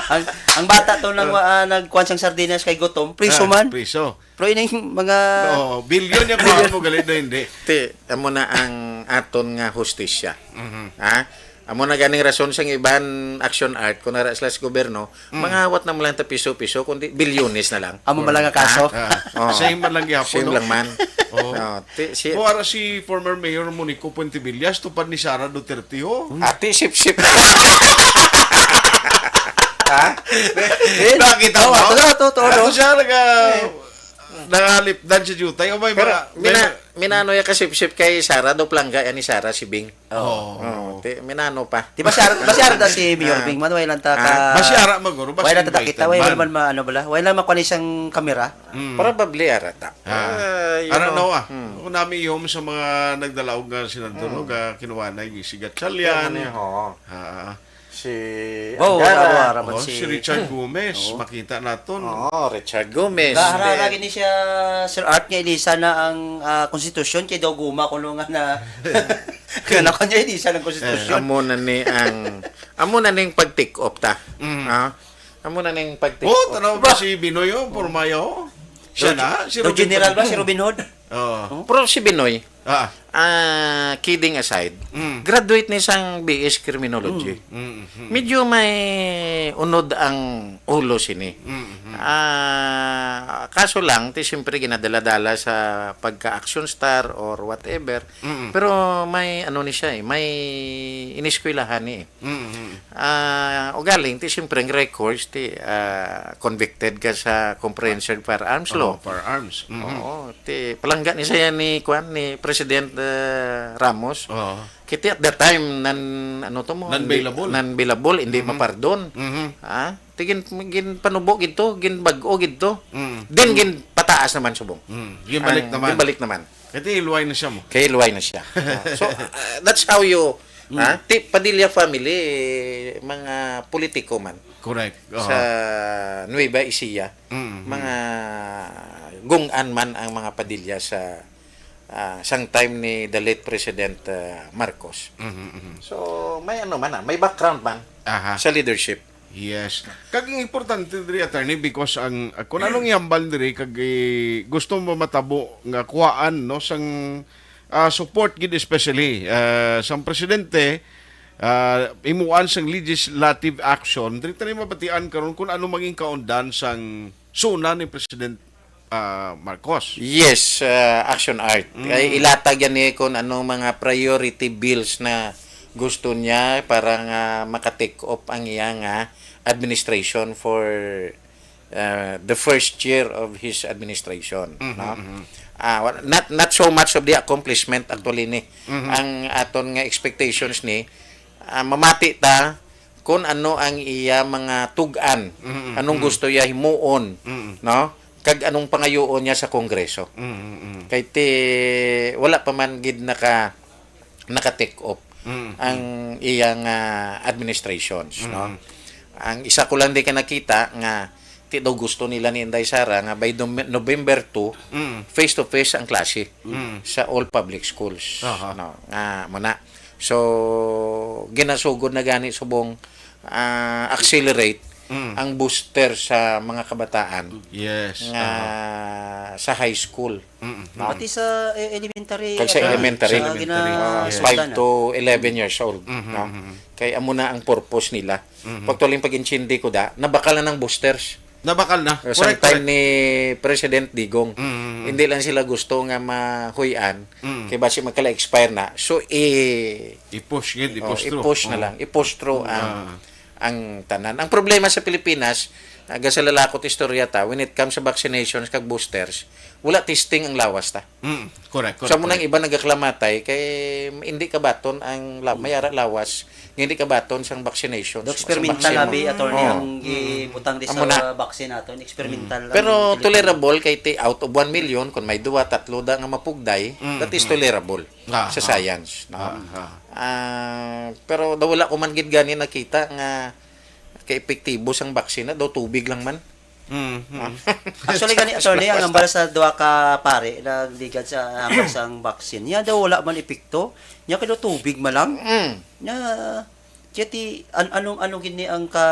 Ang, ang bata to nang, ah, nagkuhan sang sardinas kay gutom, priso Ah, man. Priso. Pero ining mga Oo, bilyon yung kuha mo, galit na hindi. Ti, amo na ang aton nga hustisya. Mhm. Ha? Amo na ganing rason sang iban action art, kung nara sila sa gobyerno, Mm. mangawat na mo lang ta piso-piso, kundi bilyones na lang. Amo man lang ang kaso. Ah, Oh. Same man lang gihapon, Same no? lang man. Oh. Oh, ti, si Mo ara si former Mayor Monico Puentibillas, tupad ni Sara Duterte, ho. Ati, sip-sip. Ha? Eh, Nakita oh, mo? Ato na, ato, ato, Ano no? Siya, naga, Eh. Nangalipdan si Jutay. O may Pero, mga, may mina-, mga minano ya ka sip-sip kay Sara, do plangga yan ni Sara, si Bing. Oo. Oo, ti, minano pa. Di ba si Ara, ba si Ara da si Mayor Ah. Bing man? Wala lang ta Ah. ka, Ba si Ara maguro? Ba wala si lang ta invited kita, wala man? Man ma-, ano bala? Wala lang makuha ni siyang kamera. Mm. Probably, ara ta. Ah. Eh, you Ara know. na, ah. Hmm. Kung nami ihom sa mga nagdalaog nga senador, Hmm. no, ga kinuha na yung si Gatchalian. Ano yun, oo. Ah. Si Wow, Angara. wala, wala. Oh, Si- si Richard Gomez, Oo. makita naton. Oh, Richard Gomez. Gaharara Then, gini siya, Sir Art, nga ilisa na ang ah, konstitusyon kay daw guma kuno nga na nga na kanya ilisa ng konstitusyon. Amo na ni ang amo na ning pag-take off ta. Mm. Ha? Amo na ning pag-take Oh, off. tanaw ba si Binoy, oh, porma, oh. Siya na, si Daw Robin general ba Padilla. Si Robin Hood? Oh. Pero si Binoy, Ah. ah, kidding aside, Mm. graduate ni sang B S Criminology. Mm. Medyo may unod ang ulo sini. Mm. Ah, kaso lang, ti siyempre ginadala-dala sa pagka-action star or whatever. Mm. Pero may ano ni siya eh, may iniskwelahan ni eh. Mm. Ah, ugaling, ti siyempre ang records, ti ah, convicted ka sa comprehensive firearms law. Oh, firearms. Mm. Oo, ti palangga ni siya ni kwan ni President ah, Ramos. Oh. Kiti at that time nan ano to mo, Non-bailable. Non-bailable, hindi mapardon. Mhm. Ha? Ti gin ginpanubo gid to, ginbag-o gid to. Mm. Then ginpataas naman subong. Mm. Ginbalik Ang naman. Ginbalik naman. Kati iluway na siya mo. Kay luway na siya. So uh, that's how you ha? Ti Padilla family mga politiko man Correct. Oo. sa Nueva Ecija, Mm. mga gung-an man ang mga Padilla sa ah, sang time ni the late President ah, Marcos. Mhm, mhm. So may ano man ah, may background man Aha. sa leadership. Yes. Kag ang importante diri, attorney, because ang uh, kung anong ihambal diri kag eh, gusto mo matabo nga kuwaan no sang ah, support gid, especially ah, sang presidente, ah, himuan sang legislative action, diri tayo mabatian karon kung ano maging kaundan sang suna ni President ah, Marcos. Yes, uh, Action Art. Kay ilatag yan ni kung anong mga priority bills na gusto niya para nga maka-take up ang iya nga administration for uh, the first year of his administration, no? Ah, wa- not not so much of the accomplishment actually ni. Ang aton nga expectations ni ah, mamati ta kung ano ang iya mga tug-an, anong gusto iya himuon, no? Kag anong pangayoon niya sa Kongreso. Mm, mm, mm. Kay ti wala pa man gid naka naka-take up Mm, ang iyang ah, administrations, no? Ang isa ko lang di ka nakita nga ti daw gusto nila ni Inday Sara nga by Dom- November two, Mm. face to face ang klase Mm. sa all public schools, Aha. no? Nga mo na. So ginasugod na gani subong ah, accelerate Mm. ang booster sa mga kabataan Yes. nga Aha. sa high school. Mm. No? Pati sa eh, elementary. Kag sa ano, elementary. sa gina- Yes. Five to eleven years old. Mhm, No? mhm. Kay amo na ang purpose nila. Mhm. Pagtuling pag-intindi ko da, nabakal na ng boosters. Nabakal na. Sa Correct, time correct. ni President Digong, Mhm. hindi lang sila gusto nga mahuyan, Mhm. kay basi magkala-expire na. So, i- I-push gid, oh, i-push through. i-push na Oh. lang, i-push through ang Ah. ang tanan. Ang problema sa Pilipinas, aga sa lalakot istorya ta, when it comes sa vaccinations kag boosters, wala testing ang lawas ta. Mm, correct, correct. Sa mo nang Correct. iba nagaklamatay kay hindi kabaton ang la- may ara lawas, nga hindi kabaton sang vaccinations. Do experimental sang abi, vaccine. attorney, Oh. ang gibutang di Amo na. sa vaccine naton, experimental lang Pero ang Pilipinas. Tolerable kay ti out of one million, kung may duwa, tatlo da nga mapugday, Mm, that is mm. Tolerable Ah, sa ah. Science. No? Ah, ah. Ah, pero daw wala ko man gid gani nakita nga ka-epektibo sang vaccine na daw tubig lang man. Mm, mm. Actually gani, attorney, ang hambal sa duha ka pare nagligad sa hambal sang vaccine. Nya daw wala man epekto. Nya kay daw tubig man lang. Mm. Nya kaya ti an- anong ano gid ni ang ka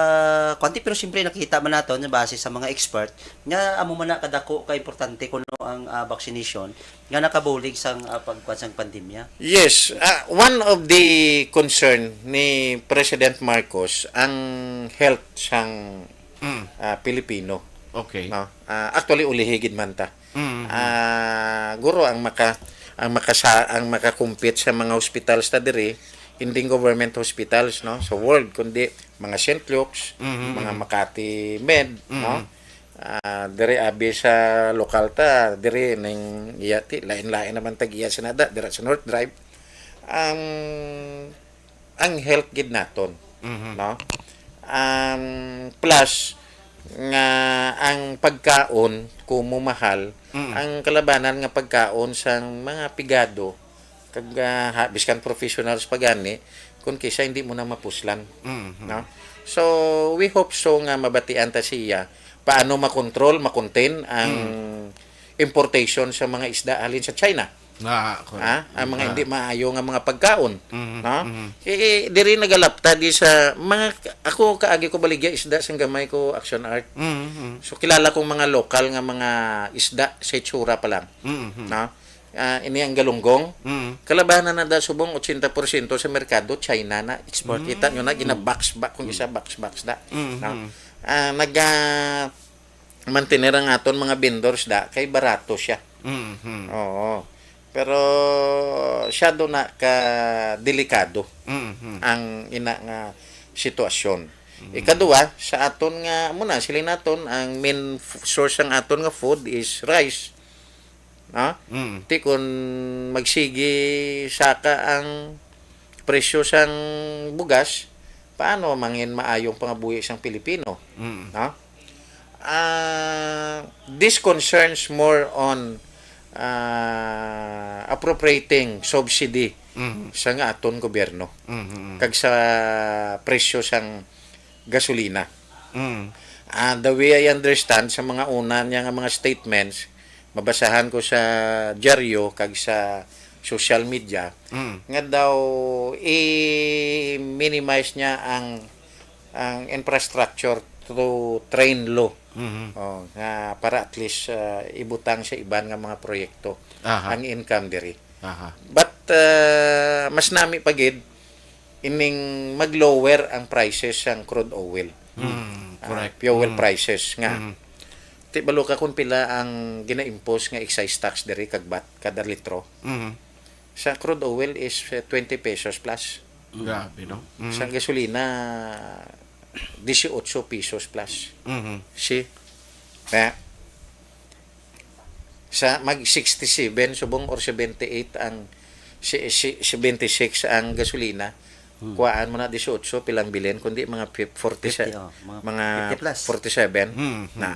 kwanti, pero siyempre nakita man nato na base sa mga expert nga amo man na kadako ka importante kuno ang ah, vaccination nga nakabulig sang ah, pagkuan sang pandemya. Yes, ah, one of the concern ni President Marcos ang health sang Mm. ah, Pilipino. Okay. No? Ah, actually, ulihi gid man ta. Mm. Ah, guro ang maka ang makasa ang makakumpit sa mga hospitals ta diri, hindi government hospitals, no, sa world, kundi mga Saint Luke's, Mhm. mga Makati Med, no. Mhm. Ah, diri abi sa lokal ta, diri ning iya ti lain-lain naman tag iya sinada, dira sa North Drive. Ang ang health gid naton, Mhm. no? Um, plus nga ang pagkaon kumo mahal, Mm. ang kalabanan nga pagkaon sang mga pigado kag ah, ha- biskan professionals pa gani, kung kisa hindi mo na mapuslan. Mhm. No? So, we hope so nga mabatian ta siya paano makontrol, makontain ang Mm. importation sa mga isda halin sa China. Ah, correct. Ha? Ang mga Ah. hindi maayo nga mga pagkaon. Mhm, No? mhm. Eh, eh, diri nagalapta di sa mga, ako kaagi ko baligya isda sang gamay ko, Action Art. Mhm, mhm. So, kilala kong mga lokal nga mga isda sa itsura pa lang. Mhm. No? Ah, ini ang galunggong. Mhm. Kalabanan na da subong ochenta porsyento sa merkado, China na export. Kita nyo na, Mm. gina-box ba, kung Mm. isa box-box da. Mhm. No? Ah, nag, ah, mantener ang aton mga vendors da, kay barato siya. Mhm. Oo. Pero siya do na ka delikado Mhm. ang ina nga sitwasyon. Mhm. Ikaduha, sa aton nga, muna, sila naton, ang main f-, source ang aton nga food is rice. No? Mm. Ti kun magsigi saka ang presyo sang bugas, paano mangin maayong pangabuhi sang Pilipino? Mm. No? Ah, this concerns more on, ah, appropriating subsidy Mm. sa nga aton gobyerno Mm, mm. kag sa presyo sang gasolina. Mm. Ah, the way I understand sa mga una niya nga mga statements, mabasahan ko sa dyaryo kag sa social media, Mm. nga daw i-minimize niya ang, ang infrastructure through train law. Mhm. Oh, nga para at least, ah, ibutang sa iban nga mga proyekto Aha. ang income diri. Aha. But, ah, mas nami pa gid ining mag-lower ang prices sang crude oil. Mm, Ah, correct. fuel Mm. prices nga. Mm. Ti balo ka kung pila ang gina-impose nga excise tax diri kag vat kada litro? Mhm. Sa crude oil is, eh, twenty pesos plus. Grabe, no? Mm. Sa gasolina, dieciocho pesos plus. Mhm. See? Kaya, sa mag sixty-seven subong or seventy-eight ang, si, si, seventy-six ang gasolina, Hmm. kuhaan mo na dieciocho, pilang bilin, kundi mga fif-, forty se-, Fifty, oh, mga mga fifty plus. forty-seven Hmm, hmm. na,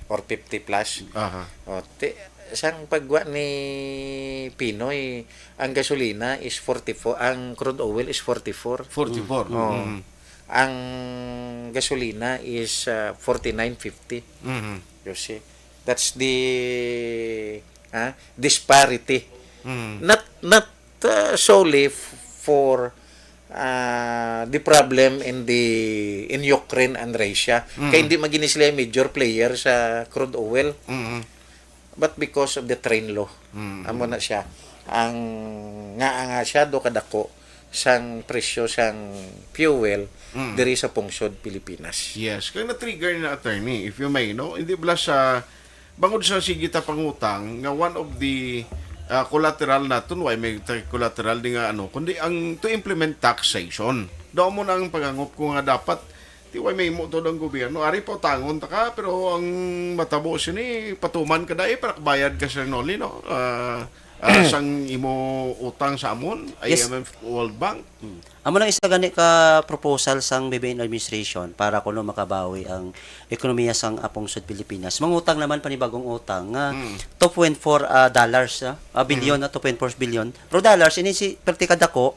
or fifty plus. Aha. O, ti-, sang pagwa ni Pinoy, ang gasolina is forty-four, ang crude oil is forty-four. Forty-four. Oh. Mm. Ang gasolina is, ah, forty-nine fifty. Mhm. You see? That's the, ah, disparity. Mm. Not, not, ah, solely f-, for, ah, the problem in the, in Ukraine and Russia. Mm. Kay hindi man gani sila major player sa crude oil. Mm. But because of the train law, Mm. amo na siya. Ang, nga, nga siya do kadako sang presyo sang fuel Mm. diri sa pungsod Pilipinas. Yes, kaya na-trigger na, attorney, if you may, no? Hindi bala sa, bangod sa sige ta pangutang, nga one of the, ah, collateral naton, why may ta-, collateral di nga ano, kundi ang to implement taxation. Daw mo na ang pagangop ko nga dapat, ti why may mo to ang gobyerno, ari pa utangon ta ka, pero ang matabo sini, patuman ka dai, para bayad ka, Sir Nolly, no? Ah, ah, sang imo utang sa amon, Yes. I M F, World Bank. Hmm. Amo nang isa gani ka proposal sang B B N administration para kuno makabawi ang ekonomiya sang, ah, pungsod Pilipinas. Mangutang naman panibagong utang nga Mm. two point four, ah, dollars, ah, ah, bilyon, Mm. ah, two point four billion. Pero dollars, ini si, perti kadako,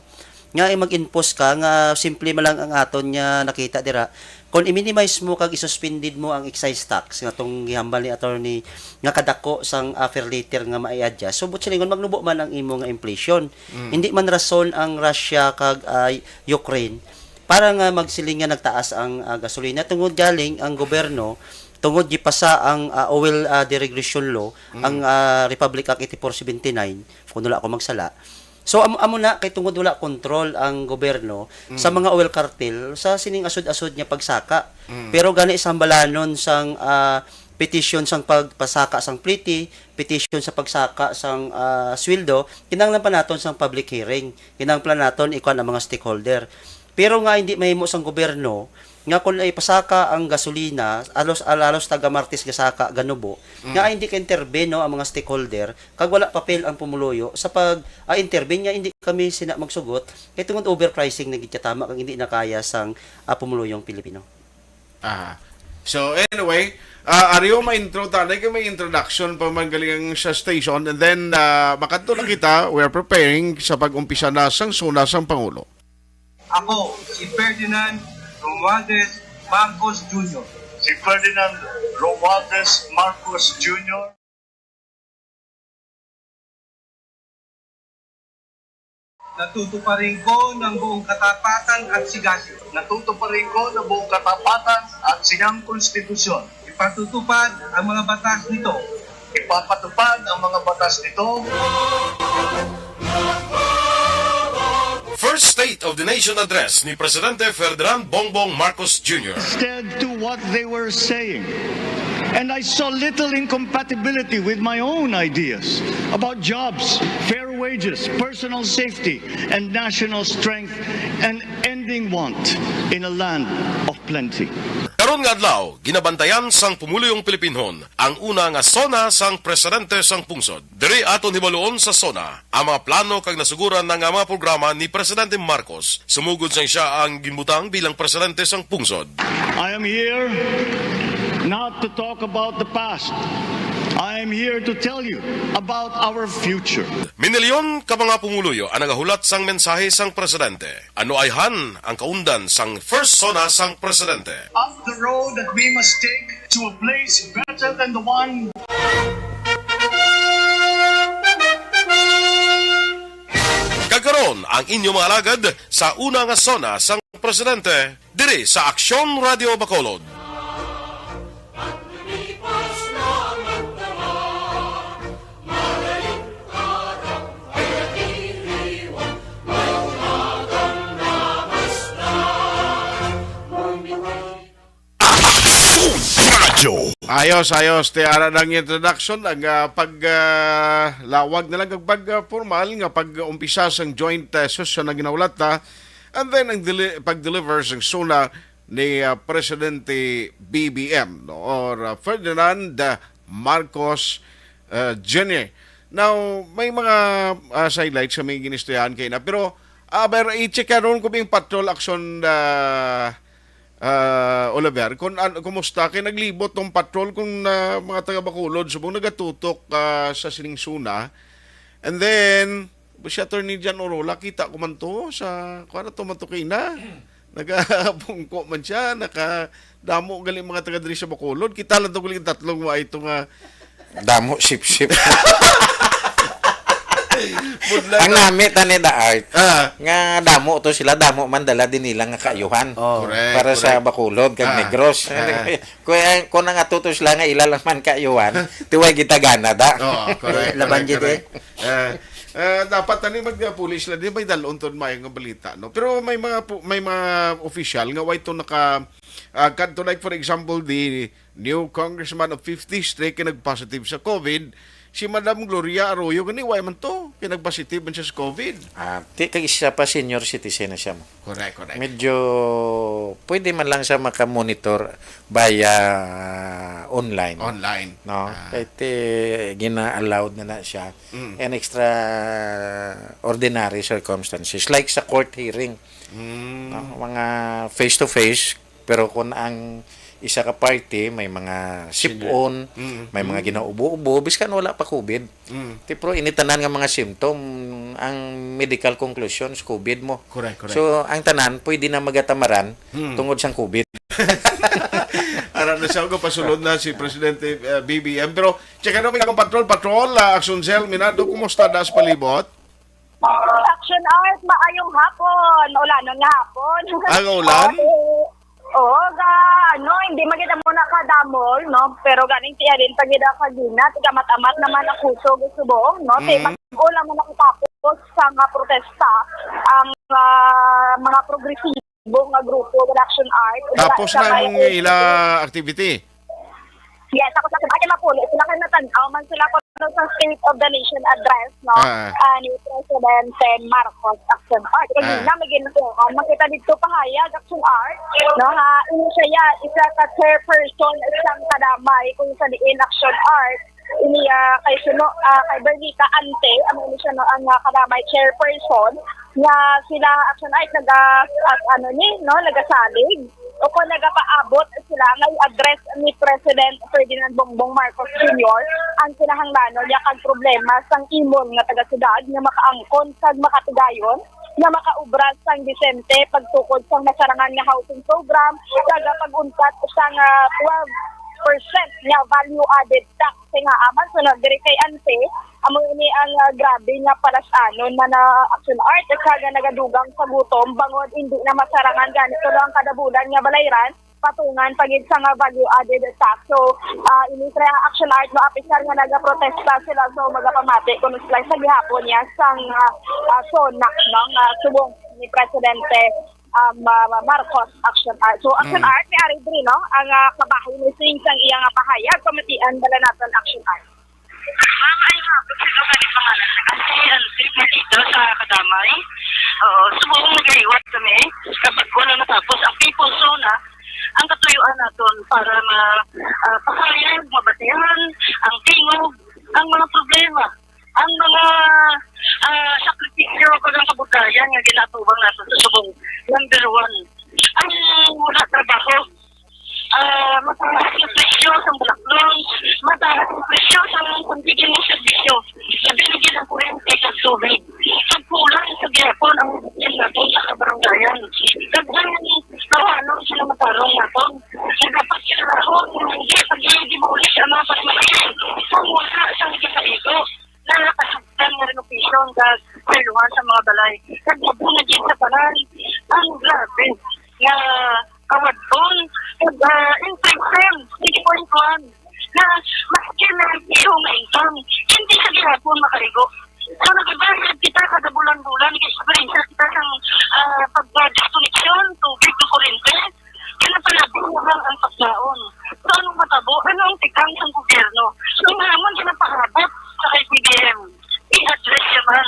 nga mag-impose ka nga simple man lang ang aton nga nakita dira. Kung i-minimize mo kag i-suspended mo ang excise tax nga tong gihambal ni attorney nga kadako sang, ah, per liter nga mai-adjust, so, but silingon, magnubo man ang imo nga inflation. Mm. Hindi man rason ang Russia kag, ah, Ukraine para nga magsiling nga nagtaas ang, ah, gasolina, tungod galing ang gobyerno, tungod gipasa ang, ah, oil, ah, deregulation law, Mm. ang, ah, Republic Act eighty-four seventy-nine, kung wala ako magsala. So, amo, amo na, kay tungod wala kontrol ang gobyerno sa Mm. mga oil cartel sa sining asod-asod nga pagsaka. Mm. Pero gani sa hambalanon sang, ah, petition sang pagpasaka sang pliti, petition sa pagsaka sang, ah, sweldo, kinahanglan pa naton sang public hearing. Kinahanglan pa naton ikuan ang mga stakeholder. Pero nga hindi mahimo sang gobyerno, nga kung ipasaka ang gasolina, alos, al-, alos taga Martes gasaka, ganubo, Mm. nga hindi ka-intervene, no, ang mga stakeholder, kag wala papel ang pumuluyo sa pag, ah, intervene, nga hindi kami sina magsugot, kay tungod overpricing na gid katama, kag hindi na kaya sang, ah, pumuluyong Pilipino. Ah. So, anyway, ah, Ario, may intro ta, na kay may introduction pa man galing sa station, and then, ah, makadto na kita, we are preparing sa pag-umpisa na sang SONA sang Pangulo. Ako, si Ferdinand Romualdez Marcos Junior. Si Ferdinand Romualdez Marcos Junior. Natutuparin ko ng buong katapatan at sigasig. Natutuparin ko ng buong katapatan at sigang konstitusyon. Ipatutupad ang mga batas nito. Ipapatupad ang mga batas nito. First State of the Nation Address ni Presidente Ferdinand Bongbong Marcos Junior. Instead to what they were saying. And I saw little incompatibility with my own ideas about jobs, fair wages, personal safety, and national strength, and ending want in a land of plenty. Karon nga adlaw, ginabantayan sang pumuluyong Pilipinhon ang una nga SONA sang presidente sang pungsod. Diri aton hibaluon sa SONA ang mga plano kag nasuguran na nga mga programa ni Presidente Marcos sumugod sang siya ang ginbutang bilang presidente sang pungsod. I am here not to talk about the past. I am here to tell you about our future. Minilyon ka mga pumuluyo ang nagahulat sang mensahe sang presidente. Ano ayhan ang kaundan sang first SONA sang presidente? Of the road that we must take to a place better than the one. Kag karon ang inyo mga alagad sa una nga SONA sang presidente diri sa Aksyon Radio Bacolod. Ayos, ayos. Ti ara ang introduction, ang ah, pag ah, lawag na lang kag pag ah, formal nga pag-umpisa sang joint ah, session nga ginahulat ta. And then ang deli- pag-deliver sang SONA ni ah, Presidente B B M, no, or ah, Ferdinand ah, Marcos ah, Junior. Now, may mga ah, sidelights kami ginistoryahan kay na, pero aber i-check karon ko bing patrol action ah, ah, Oliver, kung an- kumusta kay naglibot tong patrol kung ah, mga taga Bacolod subong nagatutok ah, sa sining SONA. And then, si Attorney John Orola, kita ko man to sa, kuha na to man to kay na. Nagabungko man siya, nakadamo gali mga taga diri sa Bacolod. Kita lang to gali ang tatlong wa ito nga Damo sip-sip. budlay Ang na. Nami tani da art. Ah. Nga damo to sila, damo man dala din nila nga kaayuhan. Correct, Para sa correct. Bacolod kag Ah. Negros. Ah. Kung, kung nangatuto sila nga ila lang man kaayuhan, tiway gitagana da. Oo, correct. Laban correct, gid, correct. Eh, eh, dapat tani magpulis lang din may dalon ton may nga balita, no. Pero may mga pu- may mga official nga way to naka ah, kadto, like, for example, the new congressman of fifth district nga nag-positive sa COVID, si Madam Gloria Arroyo gani way man to kay nag-positive man siya sa COVID. Ah, ti kag isa pa senior citizen na siya mo. Correct, correct. Medyo pwede man lang siya makamonitor via online. Online. No? Ah. Kay ti, gina-allowed na na siya Mm. in extraordinary circumstances like sa court hearing. Mm. No? Mga face to face, pero kung ang isa ka party may mga sipon, Mm. may mga ginaubo-ubo, biskan wala pa COVID. Mm. Ti pero ini tanan nga mga symptom, ang medical conclusions COVID mo. Correct, correct. So ang tanan pwede na magatamaran Hmm. tungod sang COVID. Ara na siya, pasulod na si Presidente uh, B B M. Pero check ano may akong patrol, patrol, uh, Action Cell, Minado, kumusta da sa palibot? Action Art, maayong hapon. Ulanon nga hapon. Ah, nga ulan? Oo, oo, ga, ano, hindi magita mo na kadamol, no? Pero ganing tiya din pag ida kagina, tiga matamat naman ang kusog subong, no? Kay Mm. bago lang man nakatapos sa nga protesta ang ah, mga progresibo nga grupo, Action Art. Tapos Sa na may ang ila activity? Yes, ako sa Ate Mapulo, sila kay natan-aw man sila kuno sa State of the Nation Address, no? Ah. Ah, ni Presidente Marcos Action Art. Kaya Ah. na, may ginagawa. Makita dito pahayag, Action Art, no? Ha, ini siya, ya, isa ka chairperson, isang kadamay, kung sa diin Action Art. Ini, ah, kay Suno, ah, kay Bernita Ante, ano ini siya, no? Ang ah, kadamay chairperson, nga sila Action Art, naga, at, ano ni, no? Nagasalig. O kung nagapaabot sila nga i-address ni President Ferdinand Bongbong Marcos Junior ang kinahanglanon niya kag problema sang imol nga taga-siyudad nga makaangkon kag makatugayon nga makaobra sang disente pagtukod sang masarangan nga housing program kag pag-untat sang, ah, twelve percent nga value added tax nga aman sunod diri kay Ante. Amo ini ang, ah, grabe nga palas-anon na na Action Art kag nagadugang sa gutom bangod hindi na masarangan gani tulo ang kada bulan nga balayran patungan pa gid sa nga value added tax. So, ah, ini sa Action Art, no, apisar nga nagaprotesta sila, so magapamati kung sila sa gihapon niya sang, ah, ah, SONA, no, nga subong ni Presidente, um, ah, Marcos. Action Art. So, Action Mm. Art, ni ari diri, no, ang, ah, kabahin ni Sing sang iya nga pahayag, pamatian bala naton Action Art. Ma'am, ay hapon sa mga nagpangalan. Kasi ang safe na dito sa Kadamay. Oo, subong nagaliwat kami. Kapag wala natapos ang People's Zone, ah, ang katuyuan naton para ma, ah, pasayag, mabatihan, ang tingog, ang mga problema, ang mga, ah, sakripisyo, kag ang kabudayan nga ginatubang naton sa subong. Number one, ang wala trabaho. Ah, mataas ang presyo sa balaklon, mataas ang presyo sa mga pambigyan ng serbisyo, labi na gid ang kuryente kag tubig. Kag kulang sa gihapon ang medisina naton sa kabaranggayan. Daghan nga tawanon sila matarong naton. Nga dapat kinahanglan nga hindi pag-demolish ang mga pagmahal kung wala sang gipaigo na nakasugtan nga renovation kag kailuhan sa mga balay. Kag labi na gid sa tanan, ang grabe nga kawadlon, kag, ah, inflation, three point one, na maski may zero nga income, hindi sa gihapon makaigo. So, nagabayad kita kada bulan-bulan, nag-experience kita sang, ah, pag-disconnection, tubig, kuryente, kaya palabi na lang ang pagkaon. So, anong matabo? Ano ang tikang sang gobyerno? So, ang hamon, ginapahabot sa kay B B M. I-address naman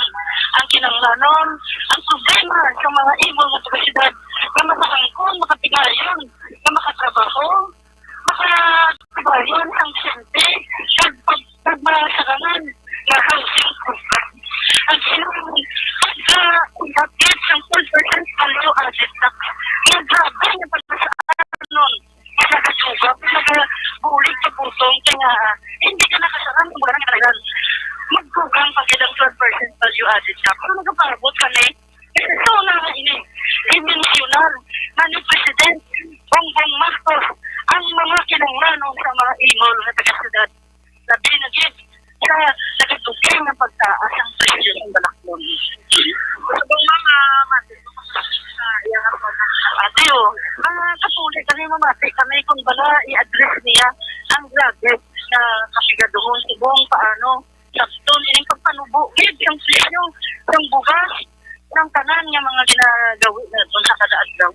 ang kinahanglanon, ang problema sa mga imol nga taga-siyudad nga makaangkon, makapigayon, nga makatrabaho, makatibayon ang sente, kag pag-, kag masarangan nga housing program. Ang kinahanglan, pagka-, pag-update sang twelve percent value added tax. Nga grabe nga pagkasaanon. Nagasugat, nagabulig sa pulsong, kaya nga, ah, hindi ka nakasarang kung wala nang kailan. Magdugang pa gid ang twelve percent value added tax. Pero nagapaabot kami, ito na nga ini, i-mensionar na ni President Bongbong Marcos ang mga kinahanglanon sa mga imol nga taga-siyudad. Labi na gid sa nagadugang nga pagtaas ang presyo sa balaklon. Subong mga mati sa iyang mga ate, oh. Mga kapuli kami, mamati kami kung bala i-address niya ang grabe nga kasigaduhon subong paano sabton ining pagpanubo gid ang presyo ng bugas, ng tanan nga mga ginagawi naton sa kada adlaw.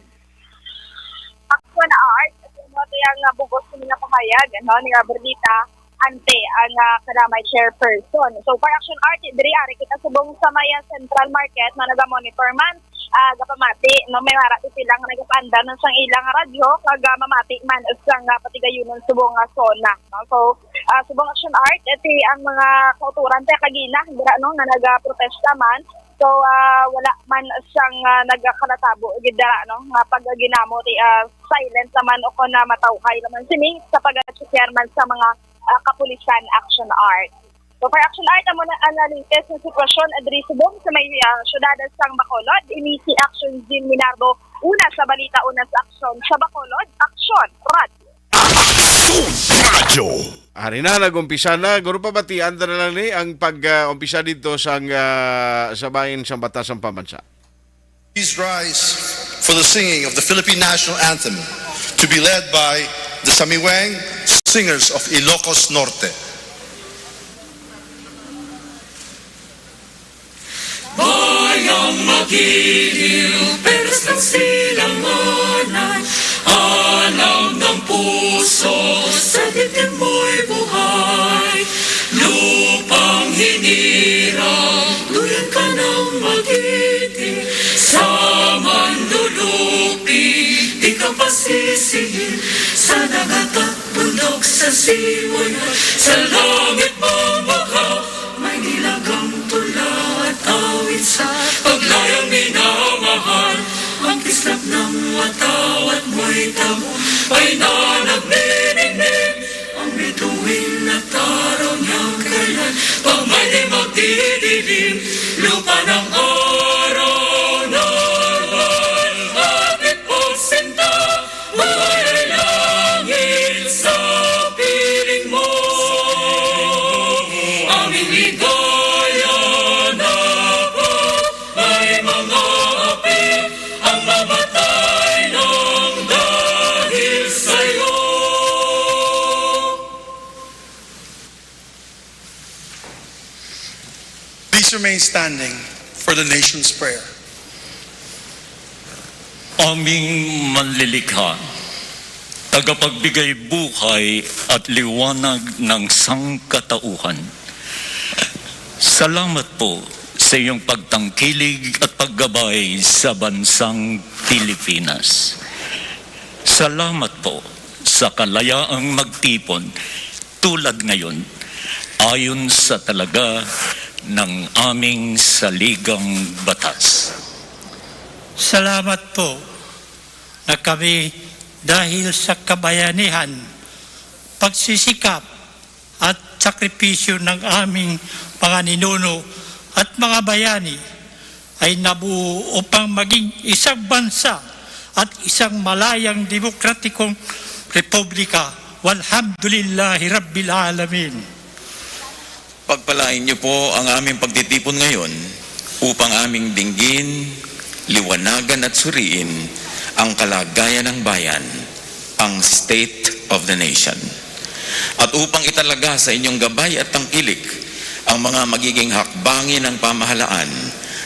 Ako na art, at yung mga kaya nga bugos ko nga pahayag, ano, ni Robertita Ante, ang, ah, kadamay chairperson. So, for Action Art, diri ari kita subong sa may, ah, Central Market, na naga-monitor man, ah, gapamati, no, may mara ti sila nga nagapaandam sang ilang radyo, kag, ah, mamati man sang, ah, patigayunon subong nga SONA, no? So, ah, subong Action Art, eh, ti ang mga kauturan ti kagina, dira, no, nga nagaprotesta man. So, ah, wala man sang, ah, nagakalatabo gid dira, no, nga pagginamo ti, ah, silent naman o kon na matawhay naman sini sa pag-check man sa mga, ah, kapulisan. Action Art. So, for Action Art, amo na ang latest nga sitwasyon diri subong sa may, ah, siyudad sang Bacolod. Ini si Action Jean Minardo, una sa balita, una sa aksyon sa Bacolod. Action, Radyo. Radyo. Ari na, nag-umpisa na. Guro, pabatian ta na lang ni ang pag, ah, umpisa dito sang, ah, sa bahin sang Batas sang Pambansa. Please rise for the singing of the Philippine National Anthem, to be led by the Samiweng Singers of Ilocos Norte. Bayang magiliw, perlas ng silanganan, alam ng puso, sa dibdib mo'y buhay. Lupang hinirang, duyan ka ng magiting, sa manlulupi, di ka pasisihin, sa dagat at bundok, sa siway, sa langit mamaha. May nilagang tula at awit sa paglayang minamahal. Ang kislap ng watawat mo'y tamo, ay na nagniningning. Ang bituin at araw niyang kailan, pang may di magdidilim. Lupa ng araw na Remain standing for the nation's prayer. Aming manlilikha, tagapagbigay buhay at liwanag ng sangkatauhan. Salamat po sa iyong pagtangkilig at paggabay sa bansang Pilipinas. Salamat po sa kalayaang magtipon tulad ngayon, ayon sa talaga ng aming saligang batas. Salamat po na kami, dahil sa kabayanihan, pagsisikap at sakripisyo ng aming mga ninuno at mga bayani, ay nabuo upang maging isang bansa at isang malayang demokratikong republika. Walhamdulillahi Rabbil Alamin. Pagpalain niyo po ang aming pagtitipon ngayon upang aming dinggin, liwanagan at suriin ang kalagayan ng bayan, ang State of the Nation. At upang italaga sa inyong gabay at tangkilik ang mga magiging hakbangin ng pamahalaan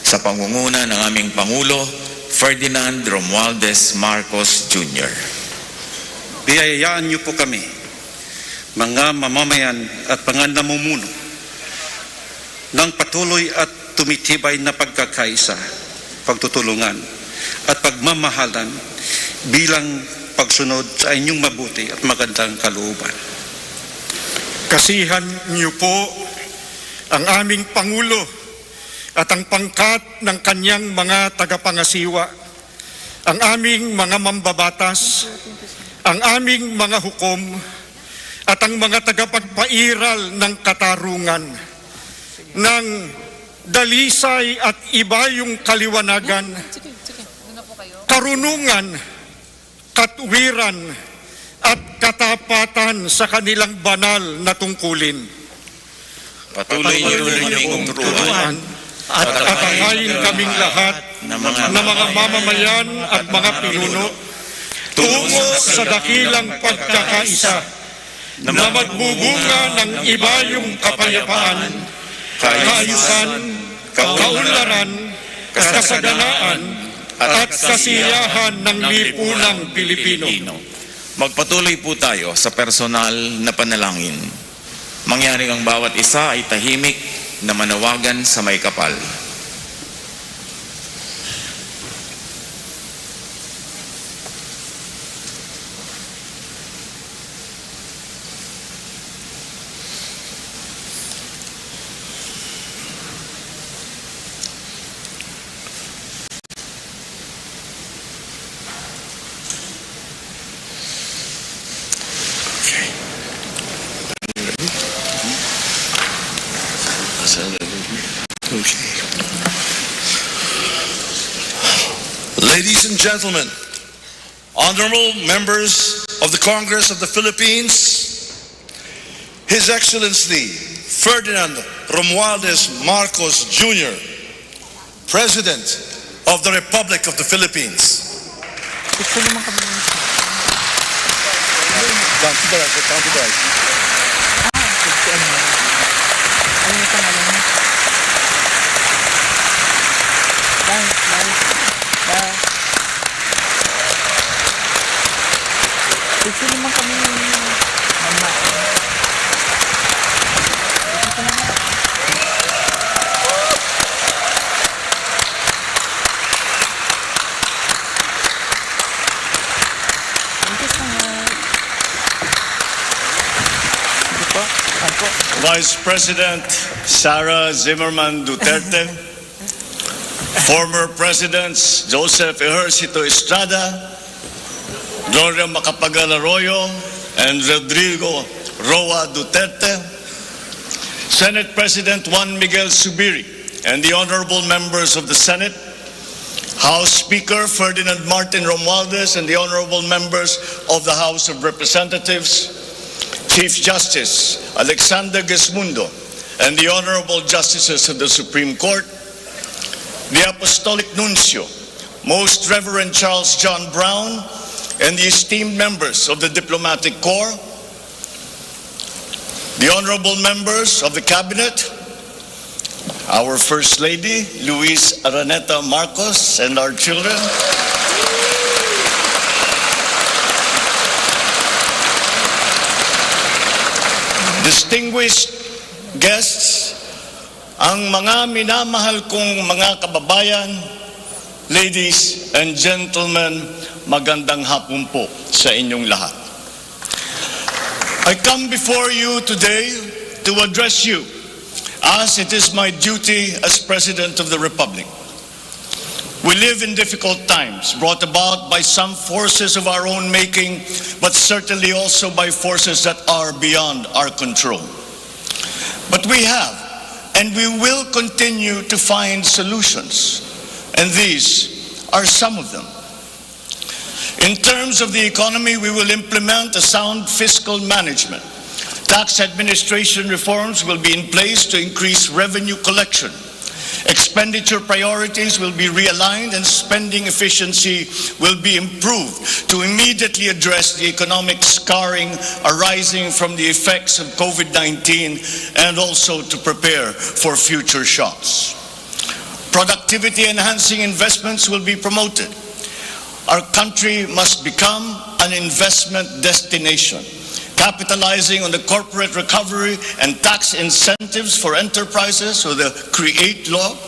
sa pangunguna ng aming Pangulo, Ferdinand Romualdez Marcos Junior. Biyayaan niyo po kami, mga mamamayan at mga namumuno, ng patuloy at tumitibay na pagkakaisa, pagtutulungan, at pagmamahalan bilang pagsunod sa inyong mabuti at magandang kalooban. Kasihan niyo po ang aming Pangulo at ang pangkat ng kanyang mga tagapangasiwa, ang aming mga mambabatas, ang aming mga hukom, at ang mga tagapagpairal ng katarungan, ng dalisay at ibayong kaliwanagan, karunungan, katwiran, at katapatan sa kanilang banal na tungkulin. Patuloy niyo kaming turuan at atahayin kaming lahat na mga mamamayan at mga pinuno tungo sa dakilang pagkakaisa na magbubunga ng ibayong kapayapaan, kaayusan, kaunlaran, kasaganaan, at kasiyahan ng lipunang Pilipino. Magpatuloy po tayo sa personal na panalangin. Mangyari ang bawat isa ay tahimik na manawagan sa may kapal. Ladies and gentlemen, honorable members of the Congress of the Philippines, His Excellency Ferdinand Romualdez Marcos Junior, President of the Republic of the Philippines. Gusto naman kami ng Dan, dito lang, dito lang, dito lang. Ah, gusto ano. Ano yung pangalan mo? Dan, Dan, Dan. Gusto naman kami ng mama. Thank you so much. Ito po, ito po. Vice President Sara Zimmerman Duterte, former Presidents Joseph Ejercito Estrada, Gloria Macapagal Arroyo, and Rodrigo Roa Duterte, Senate President Juan Miguel Zubiri, and the honorable members of the Senate, House Speaker Ferdinand Martin Romualdez, and the honorable members of the House of Representatives, Chief Justice Alexander Gesmundo, and the honorable justices of the Supreme Court, the Apostolic Nuncio, Most Reverend Charles John Brown, and the esteemed members of the Diplomatic Corps, the honorable members of the Cabinet, Our First Lady, Luis Araneta Marcos, and our children. Distinguished guests, ang mga minamahal kong mga kababayan, ladies and gentlemen, magandang hapon po sa inyong lahat. I come before you today to address you, as it is my duty as President of the Republic. We live in difficult times, brought about by some forces of our own making, but certainly also by forces that are beyond our control. But we have, and we will continue to find solutions, and these are some of them. In terms of the economy, we will implement a sound fiscal management. Tax administration reforms will be in place to increase revenue collection. Expenditure priorities will be realigned and spending efficiency will be improved to immediately address the economic scarring arising from the effects of COVID nineteen, and also to prepare for future shocks. Productivity-enhancing investments will be promoted. Our country must become an investment destination, capitalizing on the corporate recovery and tax incentives for enterprises or the CREATE law,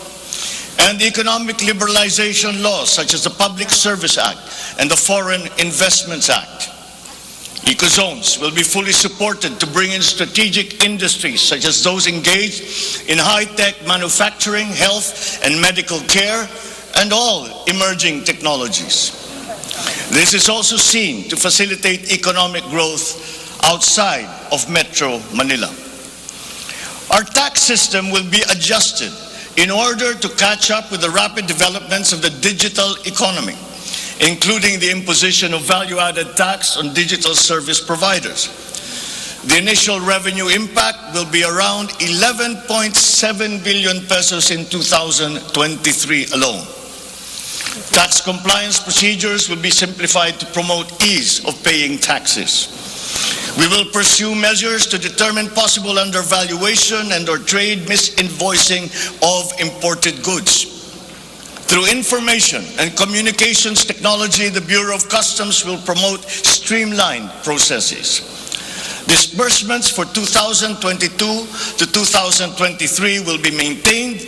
and economic liberalization laws such as the Public Service Act and the Foreign Investments Act. Ecozones will be fully supported to bring in strategic industries such as those engaged in high-tech manufacturing, health, and medical care, and all emerging technologies. This is also seen to facilitate economic growth outside of Metro Manila. Our tax system will be adjusted in order to catch up with the rapid developments of the digital economy, including the imposition of value-added tax on digital service providers. The initial revenue impact will be around eleven point seven billion pesos in two thousand twenty-three alone. Tax compliance procedures will be simplified to promote ease of paying taxes. We will pursue measures to determine possible undervaluation and or trade misinvoicing of imported goods. Through information and communications technology, the Bureau of Customs will promote streamlined processes. Disbursements for two thousand twenty-two to two thousand twenty-three will be maintained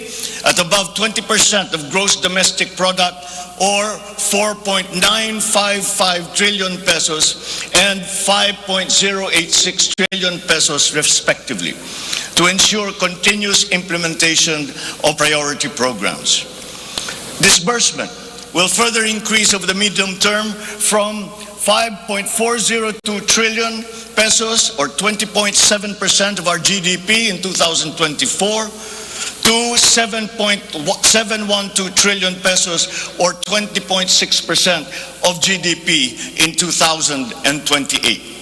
at above twenty percent of gross domestic product, or four point nine five five trillion pesos and five point zero eight six trillion pesos respectively, to ensure continuous implementation of priority programs. Disbursement will further increase over the medium term from five point four zero two trillion pesos, or twenty point seven percent of our G D P in two thousand twenty-four, to seven point seven one two trillion pesos, or twenty point six percent of G D P in two thousand twenty-eight.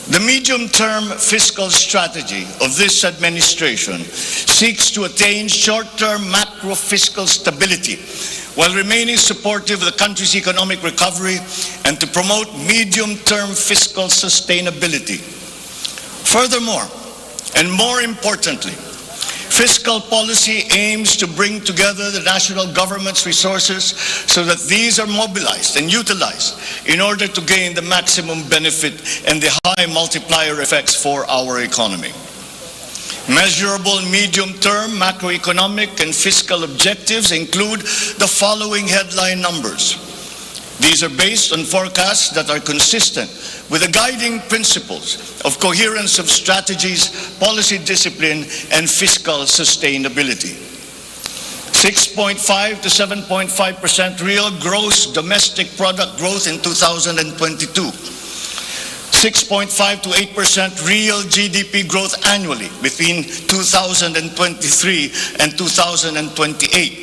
The medium-term fiscal strategy of this administration seeks to attain short-term macro-fiscal stability while remaining supportive of the country's economic recovery and to promote medium-term fiscal sustainability. Furthermore, and more importantly, fiscal policy aims to bring together the national government's resources so that these are mobilized and utilized in order to gain the maximum benefit and the high multiplier effects for our economy. Measurable medium-term macroeconomic and fiscal objectives include the following headline numbers. These are based on forecasts that are consistent with the guiding principles of coherence of strategies, policy discipline, and fiscal sustainability. Six point five to seven point five percent real gross domestic product growth in two thousand twenty-two. Six point five to eight percent real G D P growth annually between two thousand twenty-three and two thousand twenty-eight.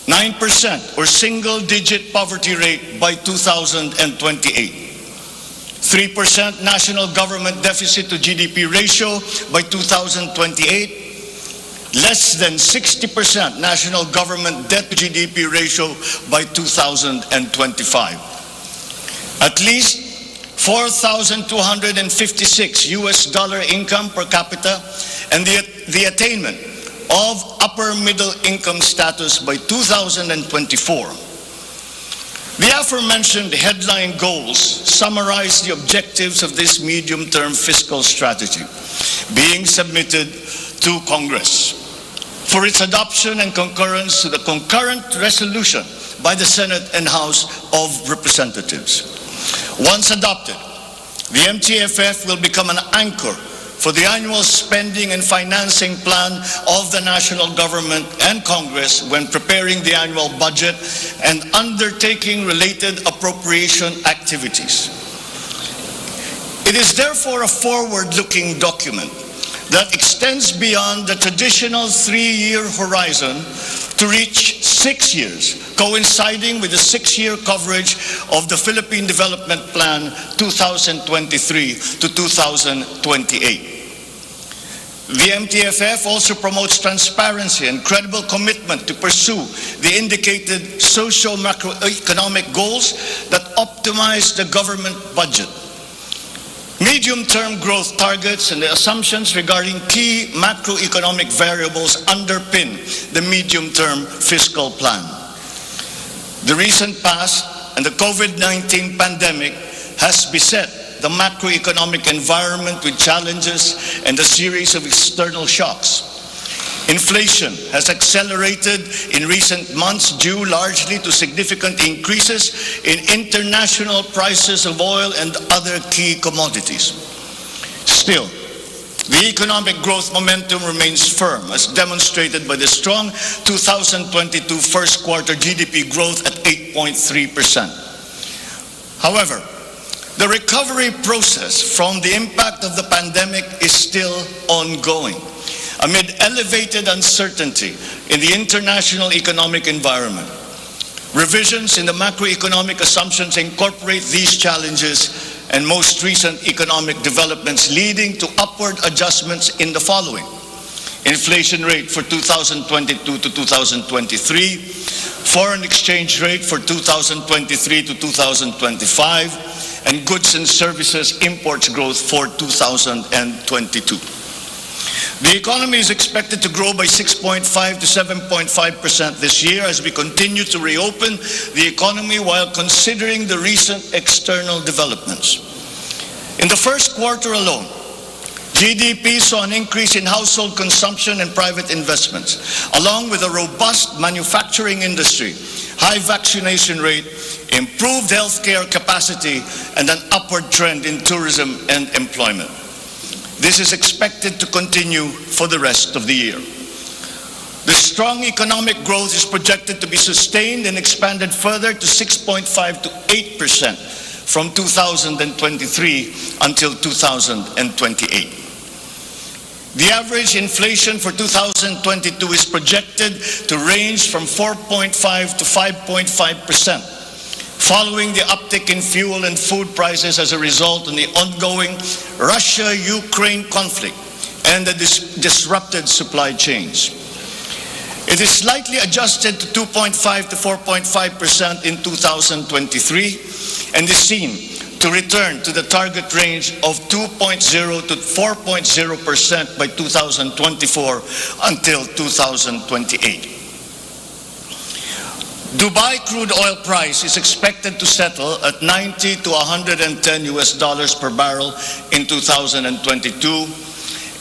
Nine percent or single-digit poverty rate by two thousand twenty-eight. Three percent national government deficit to G D P ratio by two thousand twenty-eight. Less than sixty percent national government debt to G D P ratio by two thousand twenty-five. At least four thousand two hundred fifty-six U S dollar income per capita and the, the attainment of upper middle income status by two thousand and twenty-four. The aforementioned headline goals summarize the objectives of this medium-term fiscal strategy being submitted to Congress for its adoption and concurrence to the concurrent resolution by the Senate and House of Representatives. Once adopted, the M T F F will become an anchor for the annual spending and financing plan of the national government and Congress when preparing the annual budget and undertaking related appropriation activities. It is therefore a forward-looking document that extends beyond the traditional three-year horizon to reach six years, coinciding with the six-year coverage of the Philippine Development Plan two thousand twenty-three to two thousand twenty-eight. The M T F F also promotes transparency and credible commitment to pursue the indicated socio-macroeconomic goals that optimize the government budget. Medium-term growth targets and the assumptions regarding key macroeconomic variables underpin the medium-term fiscal plan. The recent past and the COVID nineteen pandemic has beset the macroeconomic environment with challenges and a series of external shocks. Inflation has accelerated in recent months due largely to significant increases in international prices of oil and other key commodities. Still, the economic growth momentum remains firm, as demonstrated by the strong two thousand twenty-two first quarter G D P growth at eight point three percent. However, the recovery process from the impact of the pandemic is still ongoing amid elevated uncertainty in the international economic environment. Revisions in the macroeconomic assumptions incorporate these challenges and most recent economic developments, leading to upward adjustments in the following: inflation rate for two thousand twenty-two to two thousand twenty-three, foreign exchange rate for two thousand twenty-three to two thousand twenty-five, and goods and services imports growth for two thousand twenty-two. The economy is expected to grow by six point five to seven point five percent this year as we continue to reopen the economy while considering the recent external developments. In the first quarter alone, G D P saw an increase in household consumption and private investments, along with a robust manufacturing industry, high vaccination rate, improved healthcare capacity, and an upward trend in tourism and employment. This is expected to continue for the rest of the year. The strong economic growth is projected to be sustained and expanded further to six point five to eight percent from two thousand and twenty-three until two thousand and twenty-eight. The average inflation for two thousand twenty-two is projected to range from four point five to five point five percent, following the uptick in fuel and food prices as a result of the ongoing Russia-Ukraine conflict and the dis-, disrupted supply chains. It is slightly adjusted to two point five to four point five percent in two thousand twenty-three and is seen to return to the target range of two point zero to four point zero percent by two thousand twenty-four until two thousand twenty-eight. Dubai crude oil price is expected to settle at ninety to one hundred and ten U S dollars per barrel in two thousand and twenty-two,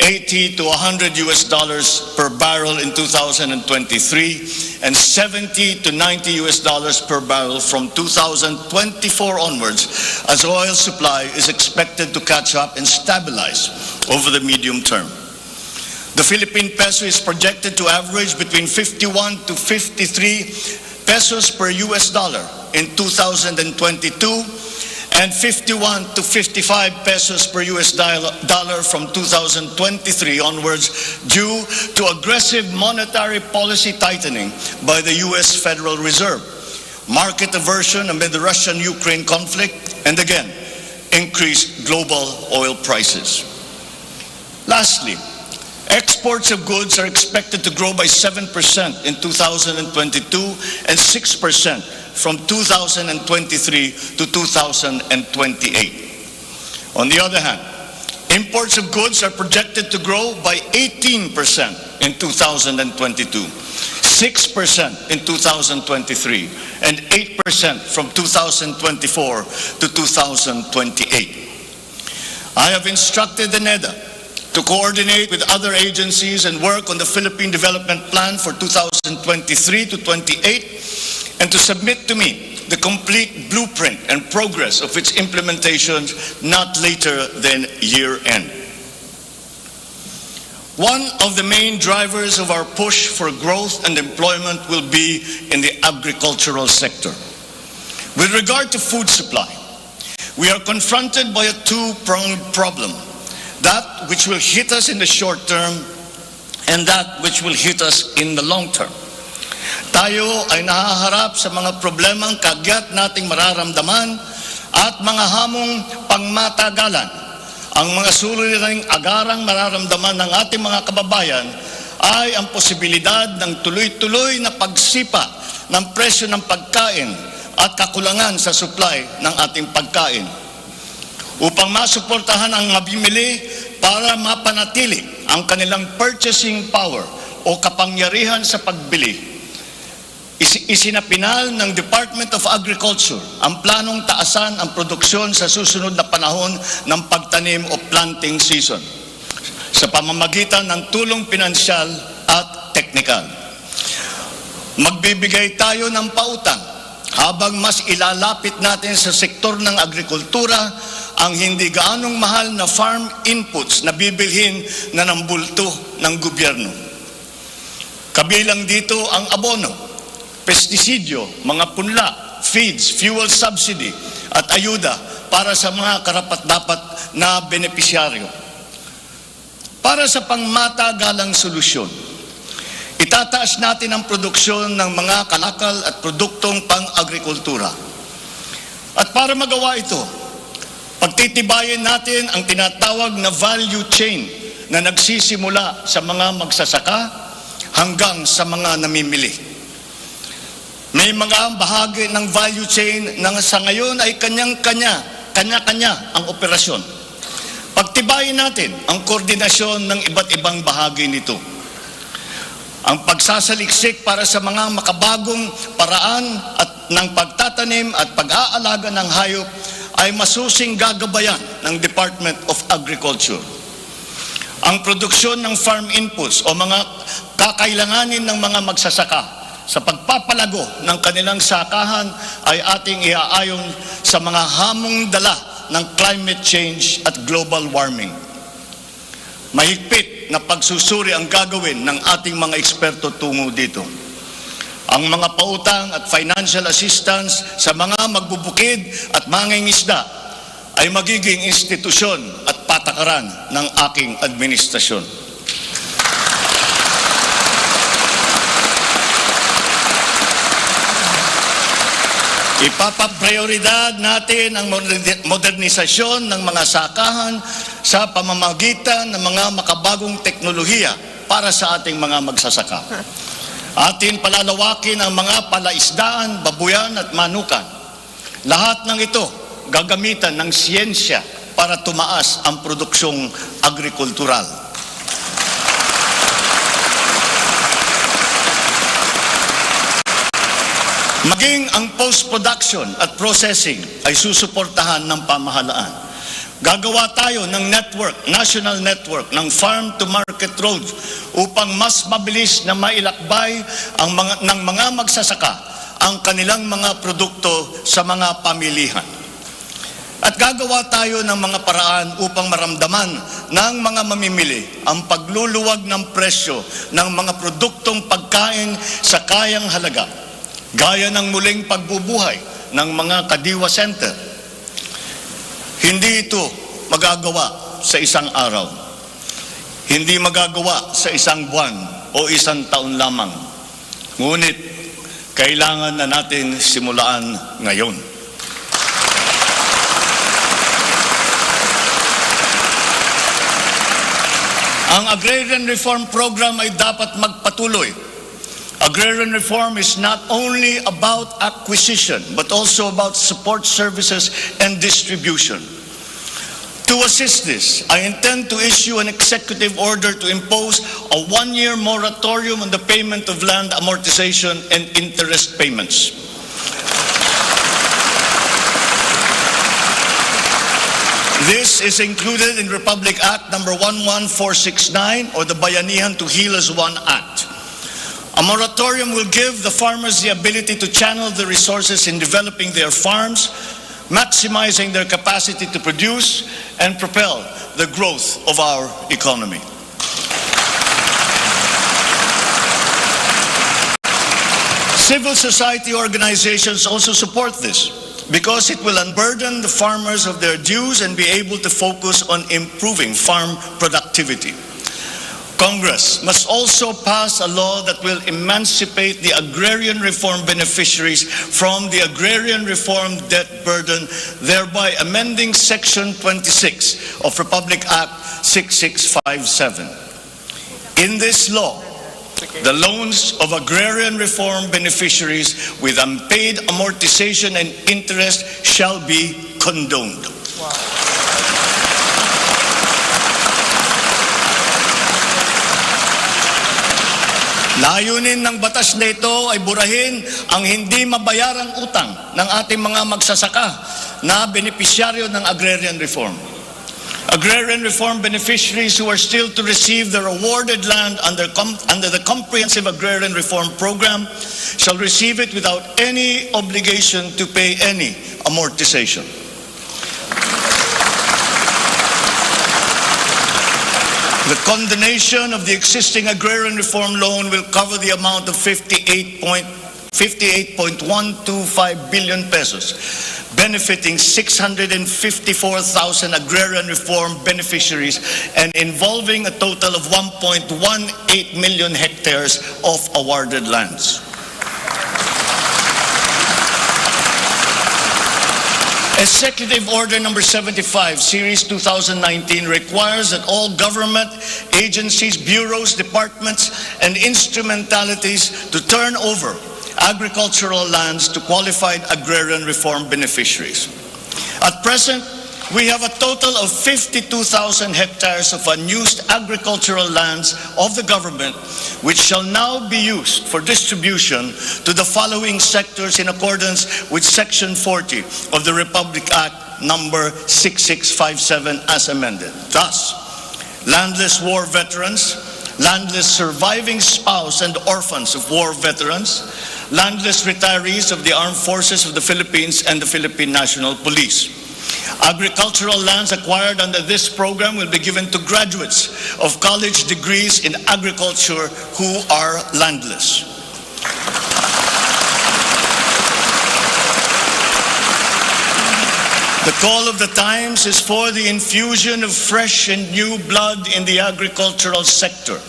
eighty to one hundred U S dollars per barrel in two thousand and twenty-three, and seventy to ninety U S dollars per barrel from two thousand twenty-four onwards, as oil supply is expected to catch up and stabilize over the medium term. The Philippine peso is projected to average between fifty-one to fifty-three pesos per U S dollar in two thousand and twenty-two and fifty-one to fifty-five pesos per U S dial-, dollar from two thousand twenty-three onwards due to aggressive monetary policy tightening by the U S Federal Reserve, market aversion amid the Russian-Ukraine conflict, and again, increased global oil prices. Lastly, exports of goods are expected to grow by seven percent in two thousand and twenty-two and six percent from two thousand and twenty-three to two thousand and twenty-eight. On the other hand, Imports of goods are projected to grow by eighteen percent in two thousand twenty-two, six percent in two thousand twenty-three, and eight percent from two thousand twenty-four to two thousand twenty-eight. I have instructed the NEDA to coordinate with other agencies and work on the Philippine Development Plan for two thousand twenty-three to twenty-eight and to submit to me the complete blueprint and progress of its implementation not later than year end. One of the main drivers of our push for growth and employment will be in the agricultural sector. With regard to food supply, we are confronted by a two-pronged problem, that which will hit us in the short term and that which will hit us in the long term. Tayo ay nahaharap sa mga problemang kagyat nating mararamdaman at mga hamong pangmatagalan. Ang mga suliraning agarang mararamdaman ng ating mga kababayan ay ang posibilidad ng tuloy-tuloy na pagsipa ng presyo ng pagkain at kakulangan sa supply ng ating pagkain. Upang masuportahan ang mabimili para mapanatili ang kanilang purchasing power o kapangyarihan sa pagbili, is-, isinapinal ng Department of Agriculture ang planong taasan ang produksyon sa susunod na panahon ng pagtanim o planting season sa pamamagitan ng tulong pinansyal at teknikal. Magbibigay tayo ng pautang habang mas ilalapit natin sa sektor ng agrikultura ang hindi gaanong mahal na farm inputs na bibilhin na ng bulto ng gobyerno. Kabilang dito ang abono, pestisidyo, mga punla, feeds, fuel subsidy, at ayuda para sa mga karapat-dapat na benepisyaryo. Para sa pangmatagalang solusyon, itataas natin ang produksyon ng mga kalakal at produktong pang-agrikultura. At para magawa ito, pagtitibayin natin ang tinatawag na value chain na nagsisimula sa mga magsasaka hanggang sa mga namimili. May mga bahagi ng value chain na sa ngayon ay kanyang-kanya, kanya-kanya ang operasyon. Pagtibayin natin ang koordinasyon ng iba't ibang bahagi nito. Ang pagsasaliksik para sa mga makabagong paraan at ng pagtatanim at pag-aalaga ng hayop ay masusing gagabayan ng Department of Agriculture. Ang produksyon ng farm inputs o mga kakailanganin ng mga magsasaka sa pagpapalago ng kanilang sakahan ay ating iaayon sa mga hamong dala ng climate change at global warming. Mahigpit na pagsusuri ang gagawin ng ating mga eksperto tungo dito. Ang mga pautang at financial assistance sa mga magbubukid at mangingisda ay magiging institusyon at patakaran ng aking administrasyon. Ipapaprioridad natin ang moderni-, modernisasyon ng mga sakahan sa pamamagitan ng mga makabagong teknolohiya para sa ating mga magsasaka. Atin palalawakin ang mga palaisdaan, babuyan at manukan. Lahat ng ito gagamitan ng siyensya para tumaas ang produksyong agrikultural. Maging ang post-production at processing ay susuportahan ng pamahalaan. Gagawa tayo ng network, national network ng farm to market roads upang mas mabilis na mailakbay ang mga, ng mga magsasaka ang kanilang mga produkto sa mga pamilihan. At gagawa tayo ng mga paraan upang maramdaman ng mga mamimili ang pagluluwag ng presyo ng mga produktong pagkain sa kayang halaga, gaya ng muling pagbubuhay ng mga Kadiwa Center. Hindi ito magagawa sa isang araw. Hindi magagawa sa isang buwan o isang taon lamang. Ngunit kailangan na natin simulaan ngayon. Ang Agrarian Reform Program ay dapat magpatuloy. Agrarian reform is not only about acquisition, but also about support services and distribution. To assist this, I intend to issue an executive order to impose a one-year moratorium on the payment of land amortization and interest payments. This is included in Republic Act number one one four six nine, or the Bayanihan to Heal as One Act. A moratorium will give the farmers the ability to channel the resources in developing their farms, maximizing their capacity to produce, and propel the growth of our economy. Civil society organizations also support this because it will unburden the farmers of their dues and be able to focus on improving farm productivity. Congress must also pass a law that will emancipate the agrarian reform beneficiaries from the agrarian reform debt burden, thereby amending Section twenty-six of Republic Act six six five seven. In this law, the loans of agrarian reform beneficiaries with unpaid amortization and interest shall be condoned. Layunin ng batas na ito ay burahin ang hindi mabayarang utang ng ating mga magsasaka na benepisyaryo ng agrarian reform. Agrarian reform beneficiaries who are still to receive their awarded land under com-, under the Comprehensive Agrarian Reform Program shall receive it without any obligation to pay any amortization. The condonation of the existing agrarian reform loan will cover the amount of fifty-eight point, fifty-eight point one two five billion pesos, benefiting six hundred and fifty-four thousand agrarian reform beneficiaries and involving a total of one point one eight million hectares of awarded lands. Executive Order Number seventy-five, Series two thousand nineteen, requires that all government agencies, bureaus, departments, and instrumentalities to turn over agricultural lands to qualified agrarian reform beneficiaries. At present, we have a total of fifty-two thousand hectares of unused agricultural lands of the government, which shall now be used for distribution to the following sectors in accordance with Section forty of the Republic Act number six six five seven as amended. Thus, landless war veterans, landless surviving spouse and orphans of war veterans, landless retirees of the Armed Forces of the Philippines and the Philippine National Police. Agricultural lands acquired under this program will be given to graduates of college degrees in agriculture who are landless. The call of the times is for the infusion of fresh and new blood in the agricultural sector.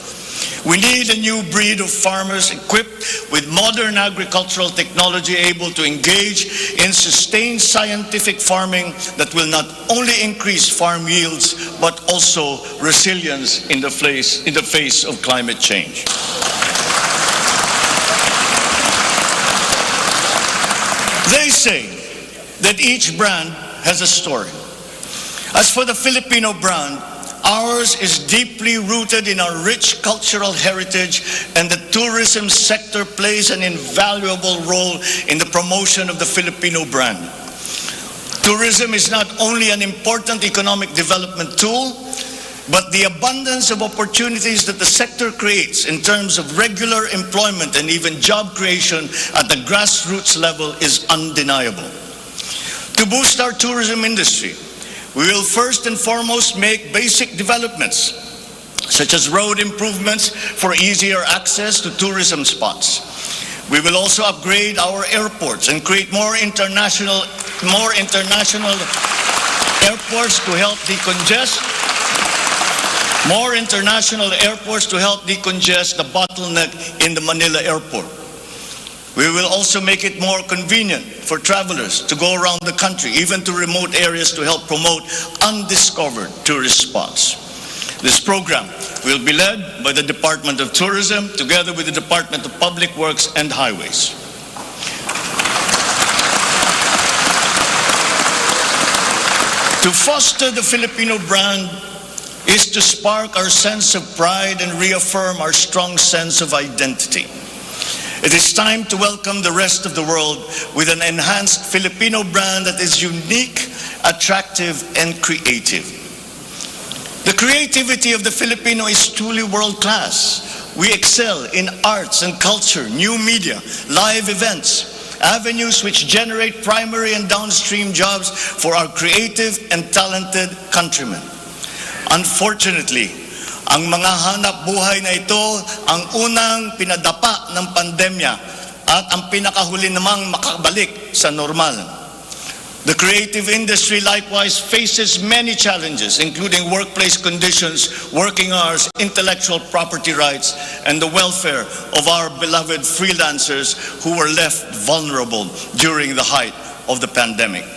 We need a new breed of farmers equipped with modern agricultural technology, able to engage in sustained scientific farming that will not only increase farm yields, but also resilience in the face, in the face of climate change. They say that each brand has a story. As for the Filipino brand, ours is deeply rooted in our rich cultural heritage, and the tourism sector plays an invaluable role in the promotion of the Filipino brand. Tourism is not only an important economic development tool, but the abundance of opportunities that the sector creates in terms of regular employment and even job creation at the grassroots level is undeniable. To boost our tourism industry, we will first and foremost make basic developments, such as road improvements for easier access to tourism spots. We will also upgrade our airports and create more international, more international airports to help decongest, more international airports to help decongest the bottleneck in the Manila airport. We will also make it more convenient for travelers to go around the country, even to remote areas, to help promote undiscovered tourist spots. This program will be led by the Department of Tourism together with the Department of Public Works and Highways. To foster the Filipino brand is to spark our sense of pride and reaffirm our strong sense of identity. It is time to welcome the rest of the world with an enhanced Filipino brand that is unique, attractive, and creative. The creativity of the Filipino is truly world-class. We excel in arts and culture, new media, live events, avenues which generate primary and downstream jobs for our creative and talented countrymen. Unfortunately, ang mga hanap buhay na ito ang unang pinadapa ng pandemya at ang pinakahuli namang makabalik sa normal. The creative industry likewise faces many challenges, including workplace conditions, working hours, intellectual property rights, and the welfare of our beloved freelancers who were left vulnerable during the height of the pandemic.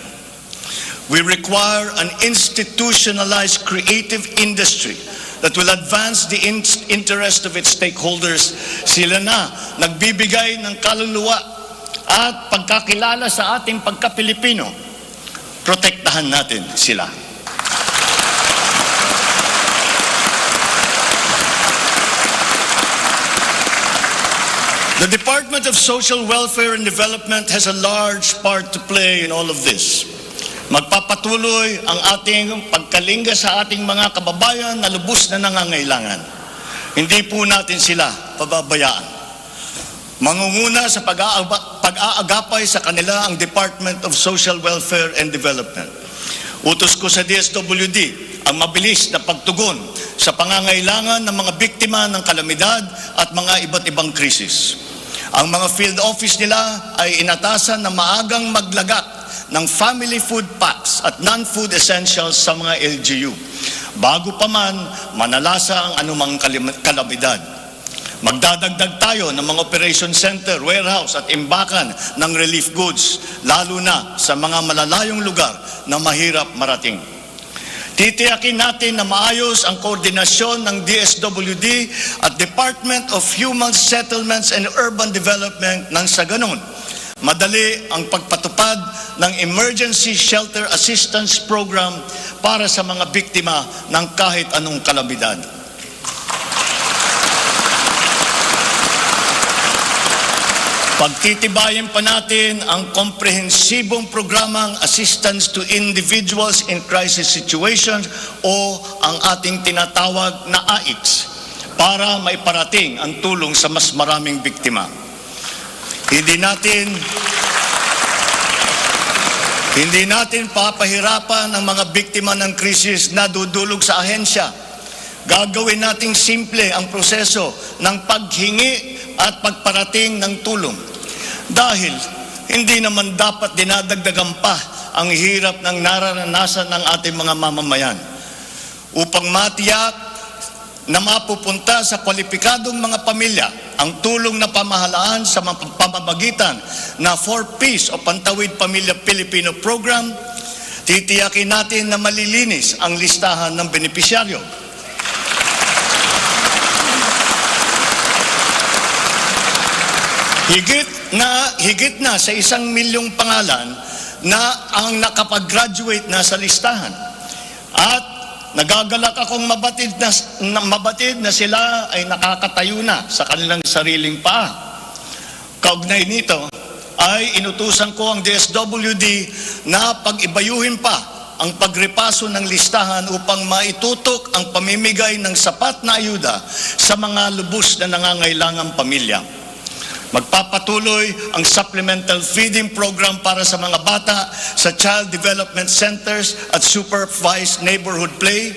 We require an institutionalized creative industry that will advance the in- interest of its stakeholders. Sila na nagbibigay ng kaluluwa at pagkakilala sa ating pagka-Pilipino. Protektahan natin sila. The Department of Social Welfare and Development has a large part to play in all of this. Magpapatuloy ang ating pagkalinga sa ating mga kababayan na lubos na nangangailangan. Hindi po natin sila pababayaan. Mangunguna sa pag-aaba- pag-aagapay sa kanila ang Department of Social Welfare and Development. Utos ko sa D S W D ang mabilis na pagtugon sa pangangailangan ng mga biktima ng kalamidad at mga iba't ibang krisis. Ang mga field office nila ay inatasan na maagang maglagak ng family food packs at non-food essentials sa mga L G U bago pa man manalasa ang anumang kalim- kalamidad. Magdadagdag tayo ng mga operation center, warehouse at imbakan ng relief goods, lalo na sa mga malalayong lugar na mahirap marating. Titiyakin natin na maayos ang koordinasyon ng D S W D at Department of Human Settlements and Urban Development nang sa ganun, madali ang pagpatupad ng Emergency Shelter Assistance Program para sa mga biktima ng kahit anong kalamidad. Pagtitibayin pa natin ang komprehensibong programang Assistance to Individuals in Crisis Situations o ang ating tinatawag na AICS para maiparating ang tulong sa mas maraming biktima. Hindi natin hindi natin papahirapan ang mga biktima ng krisis na dudulog sa ahensya. Gagawin nating simple ang proseso ng paghingi at pagparating ng tulong. Dahil hindi naman dapat dinadagdagan pa ang hirap ng nararanasan ng ating mga mamamayan. Upang matiyak na mapupunta sa kwalipikadong mga pamilya ang tulong na pamahalaan sa map- pamamagitan na Four Ps o Pantawid Pamilya Pilipino Program, titiyakin natin na malilinis ang listahan ng benepisyaryo. Higit na, higit na sa isang milyong pangalan na ang nakapag-graduate na sa listahan. At nagagalak akong mabatid na, na, mabatid na sila ay nakakatayo na sa kanilang sariling paa. Kaugnay nito, ay inutusan ko ang D S W D na pag-ibayuhin pa ang pagrepaso ng listahan upang maitutok ang pamimigay ng sapat na ayuda sa mga lubos na nangangailangang pamilya. Magpapatuloy ang supplemental feeding program para sa mga bata sa child development centers at supervised neighborhood play,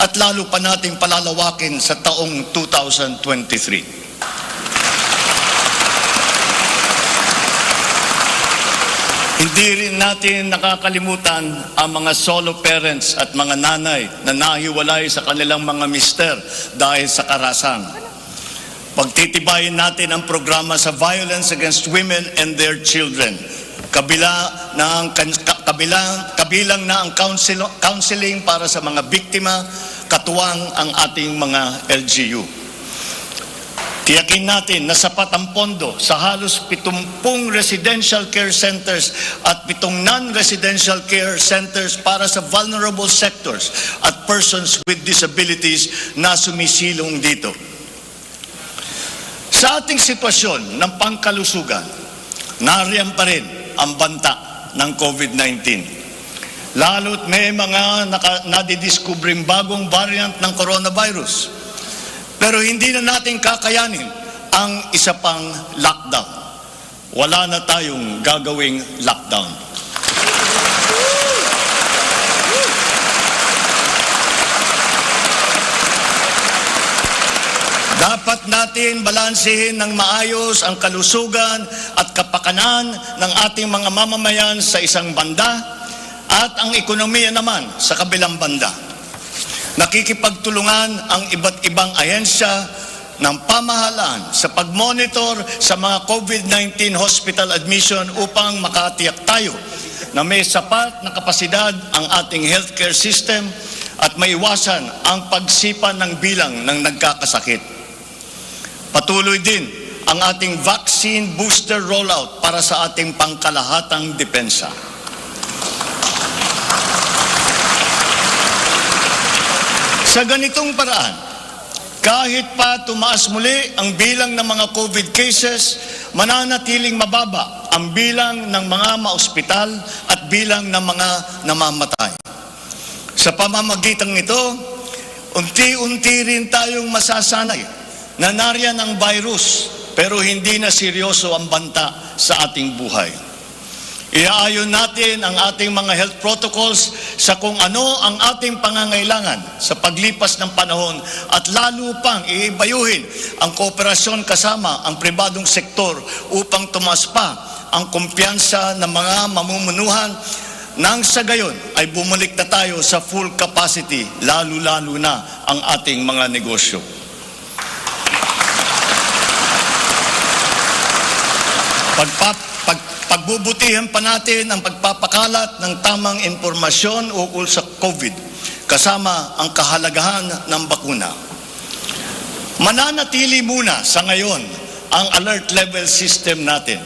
at lalo pa nating palalawakin sa taong two thousand twenty-three. Hindi rin natin nakakalimutan ang mga solo parents at mga nanay na nahiwalay sa kanilang mga mister dahil sa karahasan. Pagtitibayin natin ang programa sa violence against women and their children. Kabila na ang kan- ka- kabilang kabilang na ang counsel- counseling para sa mga biktima, katuwang ang ating mga L G U. Tiyakin natin na sapat ang pondo sa halos pitumpung residential care centers at pitong non-residential care centers para sa vulnerable sectors at persons with disabilities na sumisilong dito. Sa ating sitwasyon ng pangkalusugan, nariyan pa rin ang banta ng COVID nineteen. Lalo't may mga naka-, nadidiskubreng bagong variant ng coronavirus. Pero hindi na natin kakayanin ang isa pang lockdown. Wala na tayong gagawing lockdown. Dapat natin balansehin ng maayos ang kalusugan at kapakanan ng ating mga mamamayan sa isang banda at ang ekonomiya naman sa kabilang banda. Nakikipagtulungan ang iba't ibang ahensya ng pamahalaan sa pag-monitor sa mga COVID nineteen hospital admission upang makatiyak tayo na may sapat na kapasidad ang ating healthcare system at maiwasan ang pagsipa ng bilang ng nagkakasakit. Patuloy din ang ating vaccine booster rollout para sa ating pangkalahatang depensa. Sa ganitong paraan, kahit pa tumaas muli ang bilang ng mga COVID cases, mananatiling mababa ang bilang ng mga maospital at bilang ng mga namamatay. Sa pamamagitan nito, unti-unti rin tayong masasanay na nariyan ang virus, pero hindi na seryoso ang banta sa ating buhay. Iaayon natin ang ating mga health protocols sa kung ano ang ating pangangailangan sa paglipas ng panahon at lalo pang iibayuhin ang kooperasyon kasama ang pribadong sektor upang tumaas pa ang kumpiyansa ng mga mamumunuhan nang sa gayon ay bumalik na tayo sa full capacity, lalo-lalo na ang ating mga negosyo. Pagpa-, pag-, pagbubutihan pa natin ang pagpapakalat ng tamang impormasyon ukol sa COVID, kasama ang kahalagahan ng bakuna. Mananatili muna sa ngayon ang alert level system natin.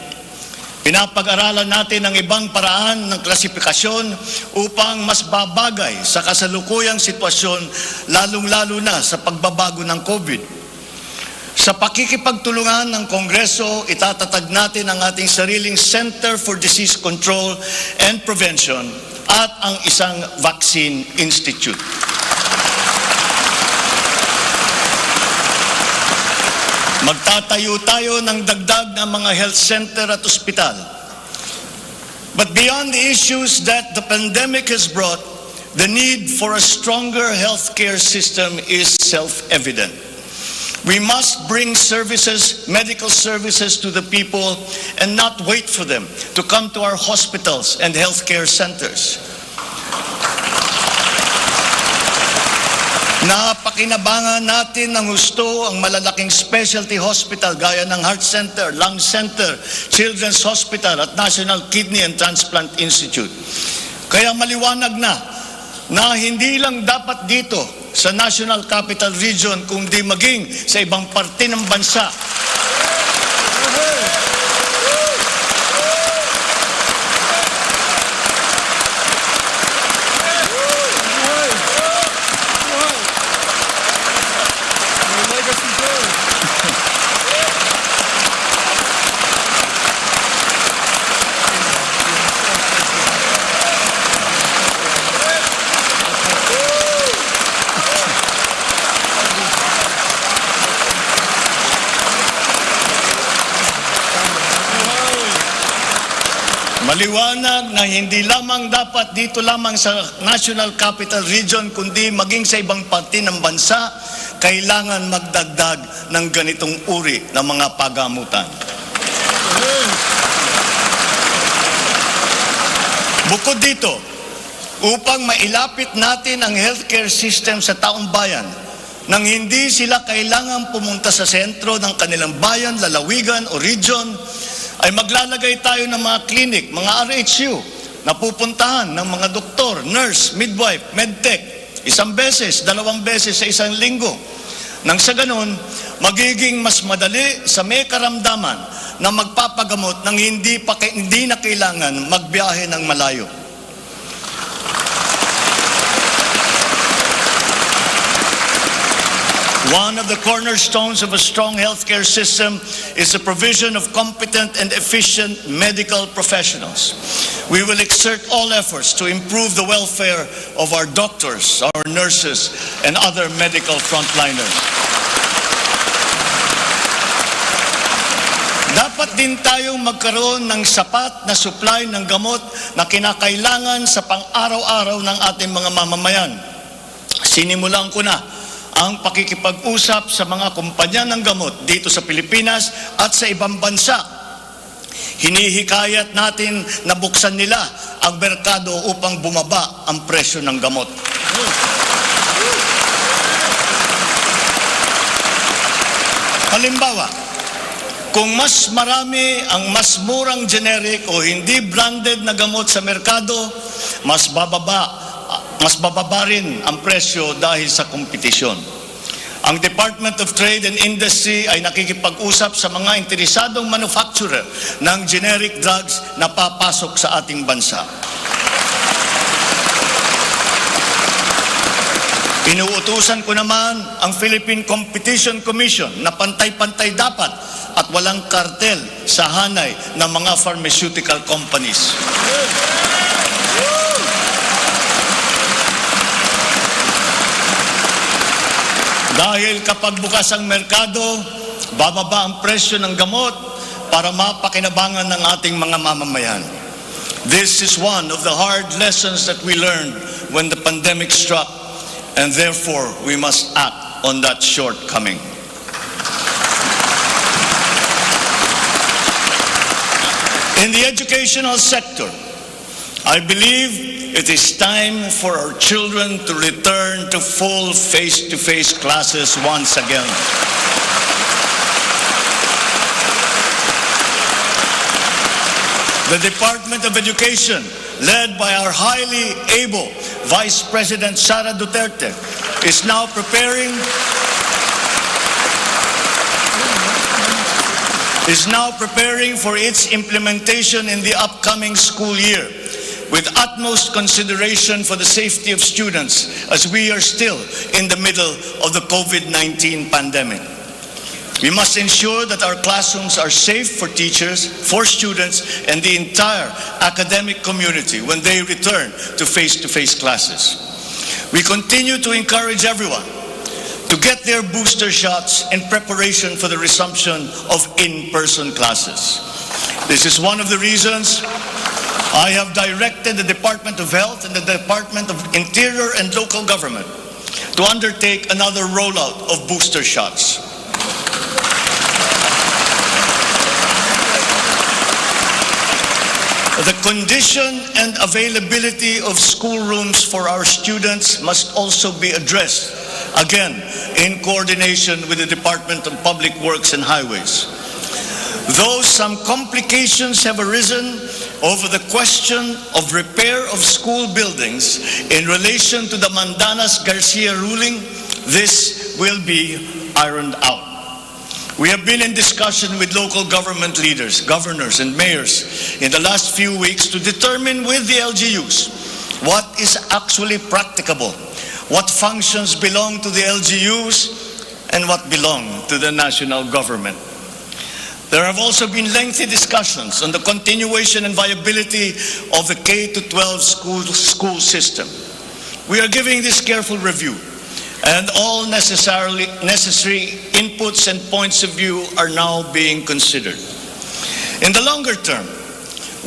Pinapag-aralan natin ang ibang paraan ng klasifikasyon upang mas babagay sa kasalukuyang sitwasyon, lalong-lalo na sa pagbabago ng COVID. Sa pakikipagtulungan ng Kongreso, itatatag natin ang ating sariling Center for Disease Control and Prevention at ang isang vaccine institute. Magtatayo tayo ng dagdag na mga health center at ospital. But beyond the issues that the pandemic has brought, the need for a stronger healthcare system is self-evident. We must bring services, medical services, to the people and not wait for them to come to our hospitals and healthcare centers. Napakinabangan natin ng husto ang malalaking specialty hospital gaya ng Heart Center, Lung Center, Children's Hospital at National Kidney and Transplant Institute. Kaya maliwanag na na hindi lang dapat dito sa National Capital Region, kundi maging sa ibang parte ng bansa. Maliwanag na hindi lamang dapat dito lamang sa National Capital Region, kundi maging sa ibang parte ng bansa, kailangan magdagdag ng ganitong uri ng mga pagamutan. Bukod dito, upang mailapit natin ang healthcare system sa taong bayan, nang hindi sila kailangang pumunta sa sentro ng kanilang bayan, lalawigan o region, ay maglalagay tayo ng mga clinic, mga R H U, na pupuntahan ng mga doktor, nurse, midwife, medtech, isang beses, dalawang beses sa isang linggo. Nang sa ganun, Magiging mas madali sa may karamdaman na magpapagamot nang hindi pa kay-, hindi na kailangan magbiyahe ng malayo. One of the cornerstones of a strong healthcare system is the provision of competent and efficient medical professionals. We will exert all efforts to improve the welfare of our doctors, our nurses, and other medical frontliners. Dapat din tayong magkaroon ng sapat na supply ng gamot na kinakailangan sa pang-araw-araw ng ating mga mamamayan. Sinimulan ko na ang pakikipag-usap sa mga kumpanya ng gamot dito sa Pilipinas at sa ibang bansa. Hinihikayat natin na buksan nila ang merkado upang bumaba ang presyo ng gamot. Halimbawa, kung mas marami ang mas murang generic o hindi branded na gamot sa merkado, mas bababa, mas bababa rin ang presyo dahil sa kompetisyon. Ang Department of Trade and Industry ay nakikipag-usap sa mga interesadong manufacturer ng generic drugs na papasok sa ating bansa. Inuutusan ko naman ang Philippine Competition Commission na pantay-pantay dapat at walang kartel sa hanay ng mga pharmaceutical companies. Dahil kapag bukas ang merkado, bababa ang presyo ng gamot para mapakinabangan ng ating mga mamamayan. This is one of the hard lessons that we learned when the pandemic struck, and therefore we must act on that shortcoming. In the educational sector, I believe it is time for our children to return to full face-to-face classes once again. The Department of Education, led by our highly able Vice President Sara Duterte, is now preparing, is now preparing for its implementation in the upcoming school year, with utmost consideration for the safety of students, as we are still in the middle of the COVID nineteen pandemic. We must ensure that our classrooms are safe for teachers, for students, and the entire academic community when they return to face-to-face classes. We continue to encourage everyone to get their booster shots in preparation for the resumption of in-person classes. This is one of the reasons I have directed the Department of Health and the Department of Interior and Local Government to undertake another rollout of booster shots. The condition and availability of schoolrooms for our students must also be addressed, again, in coordination with the Department of Public Works and Highways. Though some complications have arisen over the question of repair of school buildings in relation to the Mandanas Garcia ruling, this will be ironed out. We have been in discussion with local government leaders, governors, and mayors in the last few weeks to determine with the L G Us what is actually practicable, what functions belong to the L G Us, and what belong to the national government. There have also been lengthy discussions on the continuation and viability of the K to twelve school, school system. We are giving this careful review, and all necessarily, necessary inputs and points of view are now being considered. In the longer term,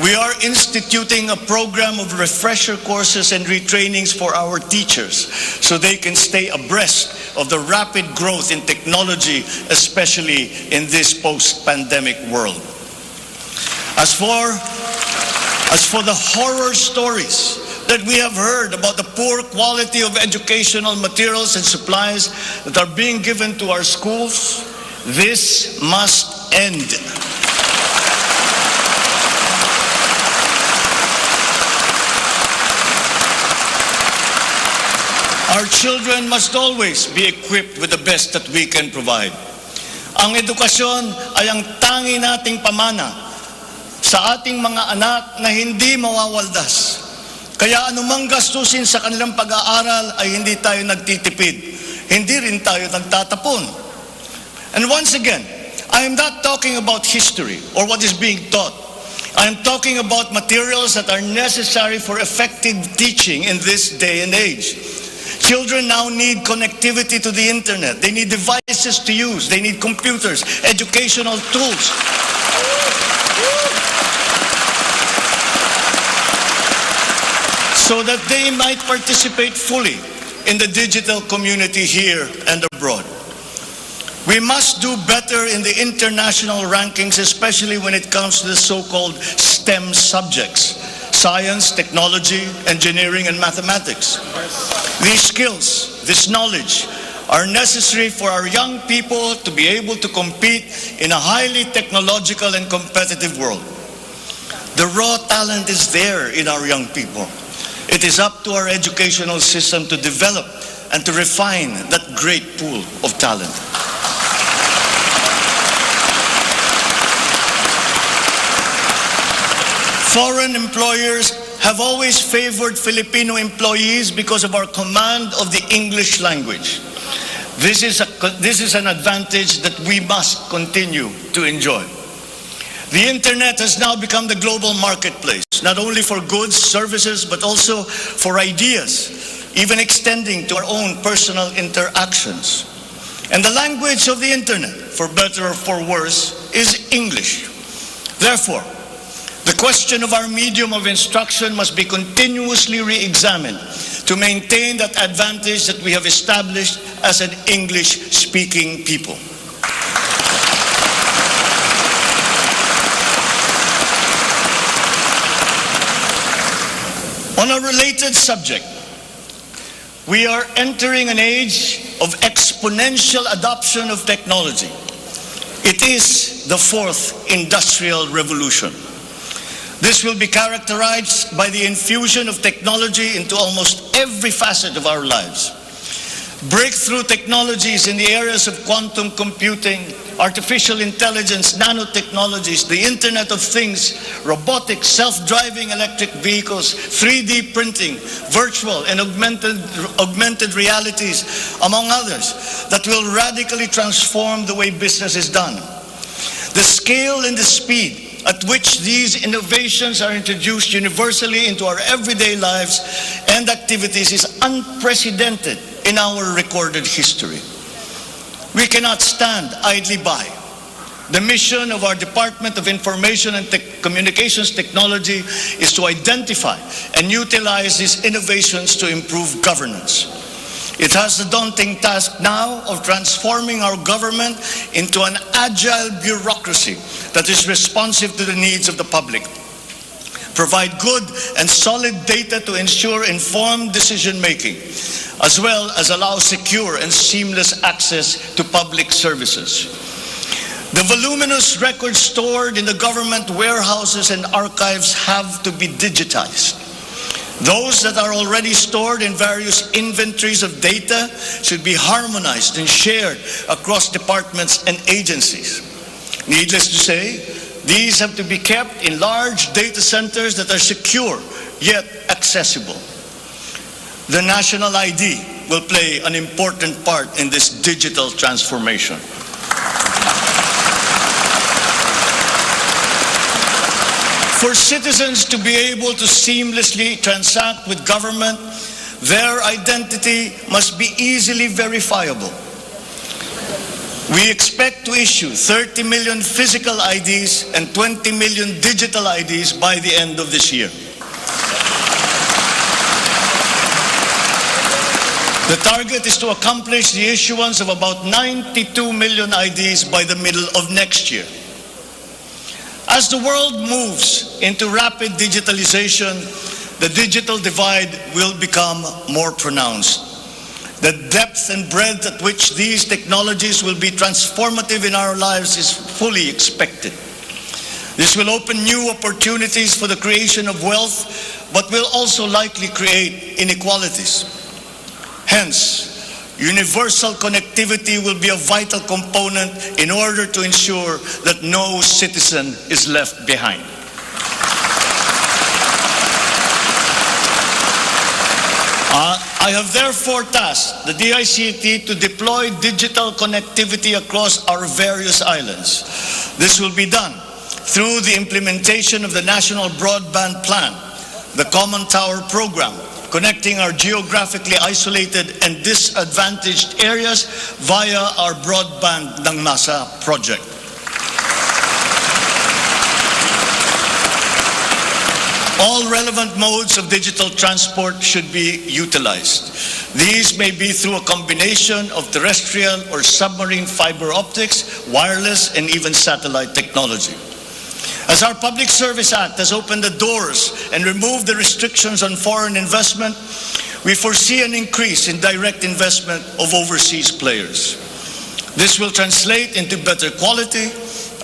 we are instituting a program of refresher courses and retrainings for our teachers so they can stay abreast of the rapid growth in technology, especially in this post-pandemic world. As for, as for the horror stories that we have heard about the poor quality of educational materials and supplies that are being given to our schools, this must end. Our children must always be equipped with the best that we can provide. Ang edukasyon ay ang tangi nating pamana sa ating mga anak na hindi mawawaldas. Kaya anumang gastusin sa kanilang pag-aaral ay hindi tayo nagtitipid, hindi rin tayo nagtatapon. And once again, I am not talking about history or what is being taught. I am talking about materials that are necessary for effective teaching in this day and age. Children now need connectivity to the internet. They need devices to use. They need computers, educational tools, so that they might participate fully in the digital community here and abroad. We must do better in the international rankings, especially when it comes to the so-called STEM subjects: science, technology, engineering, and mathematics. These skills, this knowledge, are necessary for our young people to be able to compete in a highly technological and competitive world. The raw talent is there in our young people. It is up to our educational system to develop and to refine that great pool of talent. Foreign employers have always favored Filipino employees because of our command of the English language. This is a, this is an advantage that we must continue to enjoy. The internet has now become the global marketplace, not only for goods, services, but also for ideas, even extending to our own personal interactions. And the language of the internet, for better or for worse, is English. Therefore, the question of our medium of instruction must be continuously re-examined to maintain that advantage that we have established as an English-speaking people. On a related subject, we are entering an age of exponential adoption of technology. It is the fourth industrial revolution. This will be characterized by the infusion of technology into almost every facet of our lives. Breakthrough technologies in the areas of quantum computing, artificial intelligence, nanotechnologies, the Internet of Things, robotics, self-driving electric vehicles, three D printing, virtual and augmented, augmented realities, among others, that will radically transform the way business is done. The scale and the speed at which these innovations are introduced universally into our everyday lives and activities is unprecedented in our recorded history. We cannot stand idly by. The mission of our Department of Information and Tech-, Communications Technology is to identify and utilize these innovations to improve governance. It has the daunting task now of transforming our government into an agile bureaucracy that is responsive to the needs of the public, provide good and solid data to ensure informed decision-making, as well as allow secure and seamless access to public services. The voluminous records stored in the government warehouses and archives have to be digitized. Those that are already stored in various inventories of data should be harmonized and shared across departments and agencies. Needless to say, these have to be kept in large data centers that are secure yet accessible. The national I D will play an important part in this digital transformation. For citizens to be able to seamlessly transact with government, their identity must be easily verifiable. We expect to issue thirty million physical I Ds and twenty million digital I Ds by the end of this year. The target is to accomplish the issuance of about ninety-two million I Ds by the middle of next year. As the world moves into rapid digitalization, the digital divide will become more pronounced. The depth and breadth at which these technologies will be transformative in our lives is fully expected. This will open new opportunities for the creation of wealth, but will also likely create inequalities. Hence, Universal connectivity will be a vital component in order to ensure that no citizen is left behind. Uh, I have therefore tasked the D I C T to deploy digital connectivity across our various islands. This will be done through the implementation of the National Broadband Plan, the Common Tower Program, connecting our geographically isolated and disadvantaged areas via our Broadband ng Masa project. All relevant modes of digital transport should be utilized. These may be through a combination of terrestrial or submarine fiber optics, wireless, and even satellite technology. As our Public Service Act has opened the doors and removed the restrictions on foreign investment, we foresee an increase in direct investment of overseas players. This will translate into better quality,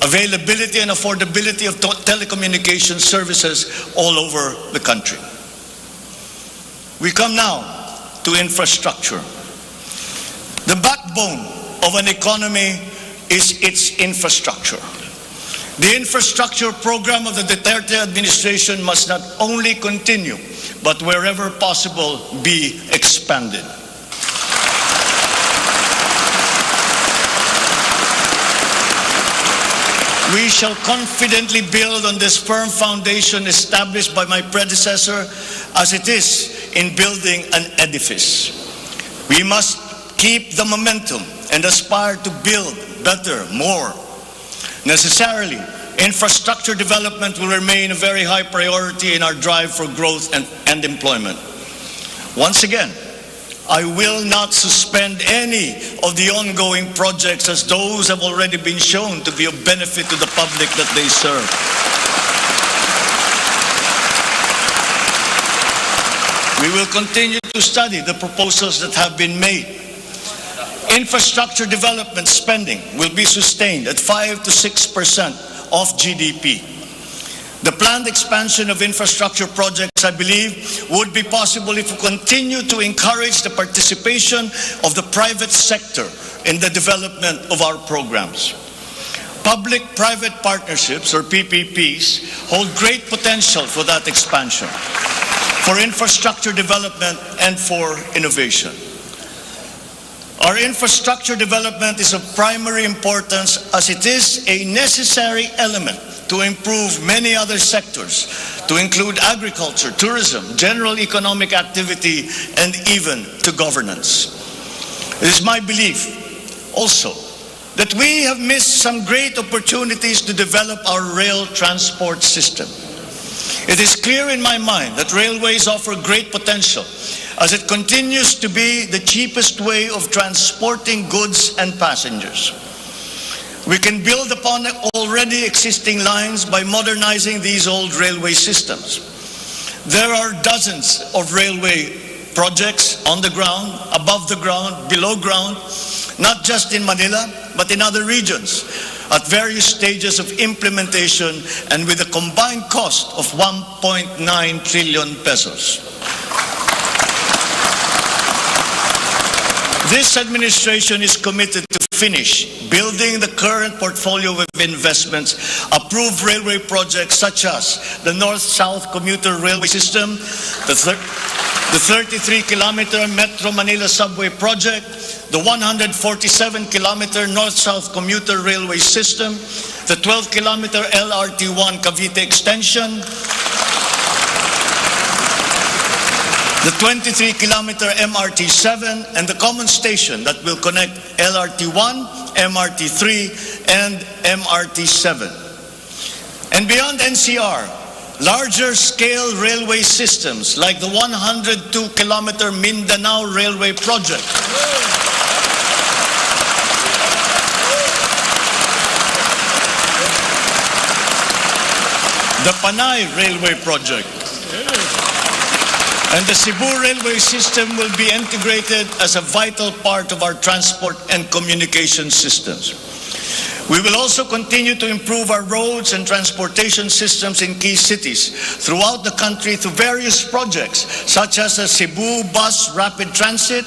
availability, and affordability of to-, telecommunication services all over the country. We come now to infrastructure. The backbone of an economy is its infrastructure. The infrastructure program of the Duterte administration must not only continue, but wherever possible, be expanded. We shall confidently build on this firm foundation established by my predecessor, as it is in building an edifice. We must keep the momentum and aspire to build better, more. Necessarily, infrastructure development will remain a very high priority in our drive for growth and, and employment. Once again, I will not suspend any of the ongoing projects, as those have already been shown to be of benefit to the public that they serve. We will continue to study the proposals that have been made. Infrastructure development spending will be sustained at five to six percent of G D P. The planned expansion of infrastructure projects, I believe, would be possible if we continue to encourage the participation of the private sector in the development of our programs. Public-private partnerships, or P P Ps, hold great potential for that expansion, for infrastructure development, and for innovation. Our infrastructure development is of primary importance, as it is a necessary element to improve many other sectors, to include agriculture, tourism, general economic activity, and even to governance. It is my belief also that we have missed some great opportunities to develop our rail transport system. It is clear in my mind that railways offer great potential, as it continues to be the cheapest way of transporting goods and passengers. We can build upon already existing lines by modernizing these old railway systems. There are dozens of railway projects on the ground, above the ground, below ground, not just in Manila, but in other regions, at various stages of implementation and with a combined cost of one point nine trillion pesos. This administration is committed to finish building the current portfolio of investments, approved railway projects such as the North-South Commuter Railway System, the thir-, the thirty-three kilometer Metro Manila Subway Project, the one hundred forty-seven kilometer North-South Commuter Railway System, the twelve kilometer L R T one Cavite Extension, the twenty-three kilometer M R T seven, and the common station that will connect L R T one, M R T three, and M R T seven. And beyond N C R, larger scale railway systems like the one hundred two kilometer Mindanao Railway Project, the Panay Railway Project, and the Cebu Railway System will be integrated as a vital part of our transport and communication systems. We will also continue to improve our roads and transportation systems in key cities throughout the country through various projects such as the Cebu Bus Rapid Transit,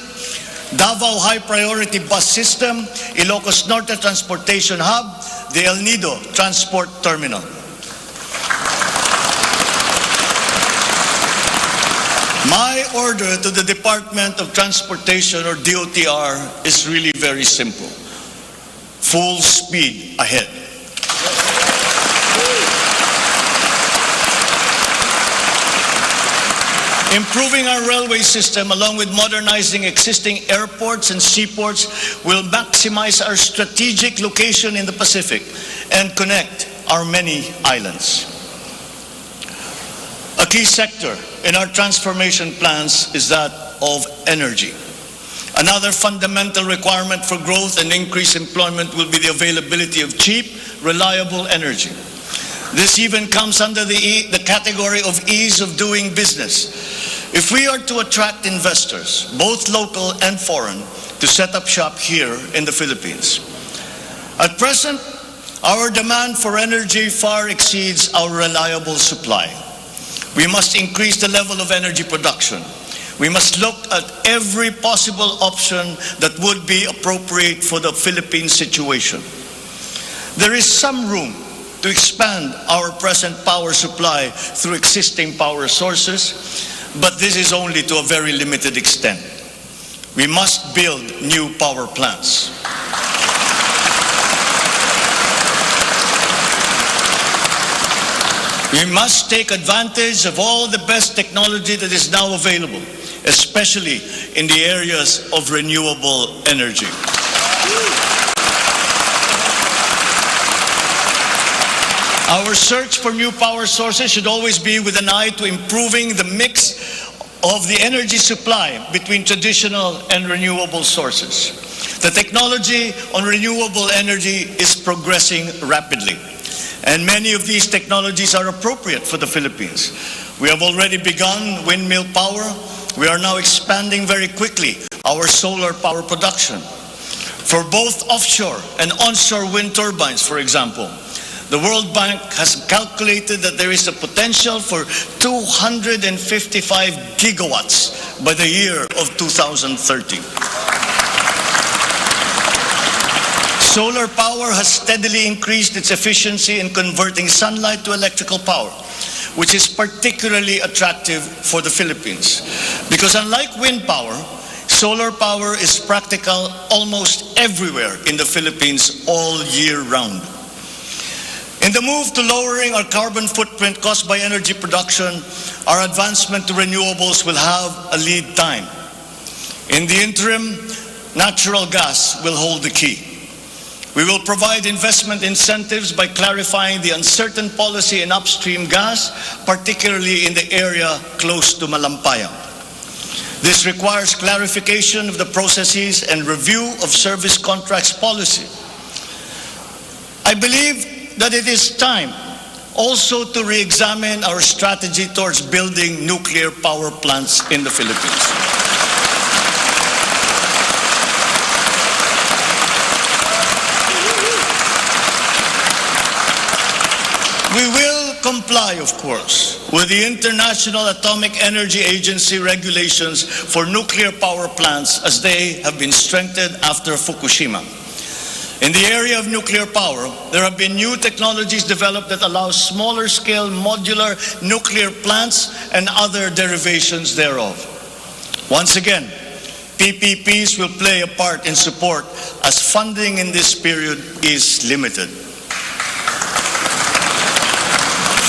Davao High Priority Bus System, Ilocos Norte Transportation Hub, the El Nido Transport Terminal. My order to the Department of Transportation, or D O T R, is really very simple. Full speed ahead. Improving our railway system, along with modernizing existing airports and seaports, will maximize our strategic location in the Pacific and connect our many islands. A key sector in our transformation plans is that of energy. Another fundamental requirement for growth and increased employment will be the availability of cheap, reliable energy. This even comes under the, e- the category of ease of doing business. If we are to attract investors, both local and foreign, to set up shop here in the Philippines. At present, our demand for energy far exceeds our reliable supply. We must increase the level of energy production. We must look at every possible option that would be appropriate for the Philippine situation. There is some room to expand our present power supply through existing power sources, but this is only to a very limited extent. We must build new power plants. We must take advantage of all the best technology that is now available, especially in the areas of renewable energy. Our search for new power sources should always be with an eye to improving the mix of the energy supply between traditional and renewable sources. The technology on renewable energy is progressing rapidly, and many of these technologies are appropriate for the Philippines. We have already begun windmill power. We are now expanding very quickly our solar power production. For both offshore and onshore wind turbines, for example, the World Bank has calculated that there is a potential for two hundred fifty-five gigawatts by the year of two thousand thirty. Solar power has steadily increased its efficiency in converting sunlight to electrical power, which is particularly attractive for the Philippines. Because unlike wind power, solar power is practical almost everywhere in the Philippines all year round. In the move to lowering our carbon footprint caused by energy production, our advancement to renewables will have a lead time. In the interim, natural gas will hold the key. We will provide investment incentives by clarifying the uncertain policy in upstream gas, particularly in the area close to Malampayang. This requires clarification of the processes and review of service contracts policy. I believe that it is time also to re-examine our strategy towards building nuclear power plants in the Philippines. We will comply, of course, with the International Atomic Energy Agency regulations for nuclear power plants as they have been strengthened after Fukushima. In the area of nuclear power, there have been new technologies developed that allow smaller scale modular nuclear plants and other derivations thereof. Once again, P P Ps will play a part in support as funding in this period is limited.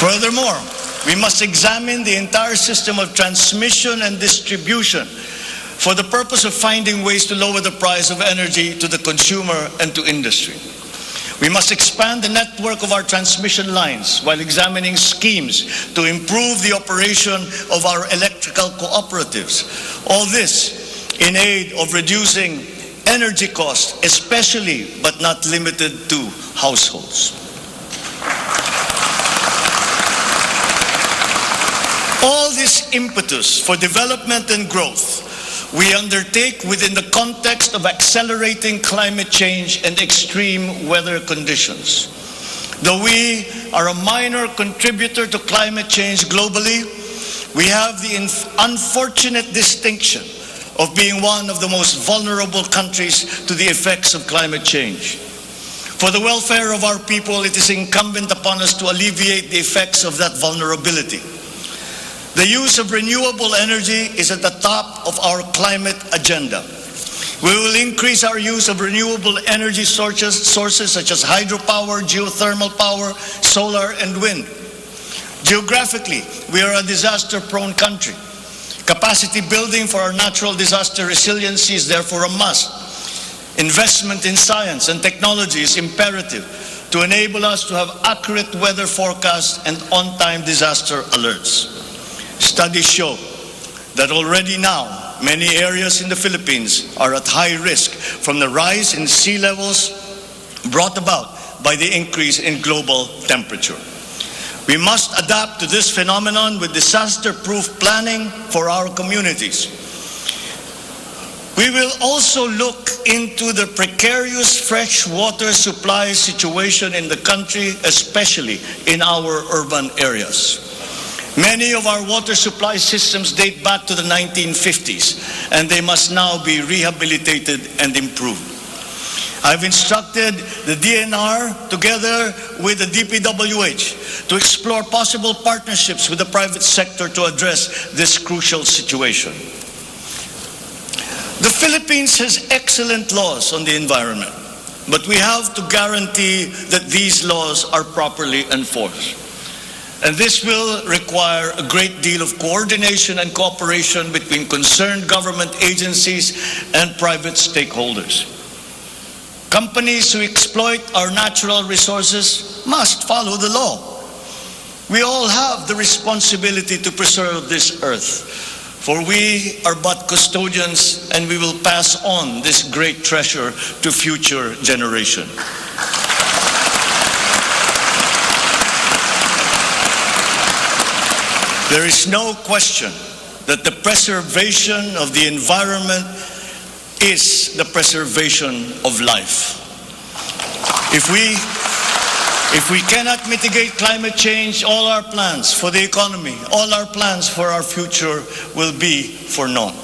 Furthermore, we must examine the entire system of transmission and distribution for the purpose of finding ways to lower the price of energy to the consumer and to industry. We must expand the network of our transmission lines while examining schemes to improve the operation of our electrical cooperatives. All this in aid of reducing energy costs, especially but not limited to households. All this impetus for development and growth we undertake within the context of accelerating climate change and extreme weather conditions. Though we are a minor contributor to climate change globally, we have the inf- unfortunate distinction of being one of the most vulnerable countries to the effects of climate change. For the welfare of our people, it is incumbent upon us to alleviate the effects of that vulnerability. The use of renewable energy is at the top of our climate agenda. We will increase our use of renewable energy sources, sources such as hydropower, geothermal power, solar, and wind. Geographically, we are a disaster-prone country. Capacity building for our natural disaster resiliency is therefore a must. Investment in science and technology is imperative to enable us to have accurate weather forecasts and on-time disaster alerts. Studies show that already now, many areas in the Philippines are at high risk from the rise in sea levels brought about by the increase in global temperature. We must adapt to this phenomenon with disaster-proof planning for our communities. We will also look into the precarious freshwater supply situation in the country, especially in our urban areas. Many of our water supply systems date back to the nineteen fifties, and they must now be rehabilitated and improved. I've instructed the D N R, together with the D P W H, to explore possible partnerships with the private sector to address this crucial situation. The Philippines has excellent laws on the environment, but we have to guarantee that these laws are properly enforced. And this will require a great deal of coordination and cooperation between concerned government agencies and private stakeholders. Companies who exploit our natural resources must follow the law. We all have the responsibility to preserve this earth, for we are but custodians, and we will pass on this great treasure to future generation. There is no question that the preservation of the environment is the preservation of life. If we, if we cannot mitigate climate change, all our plans for the economy, all our plans for our future will be for naught.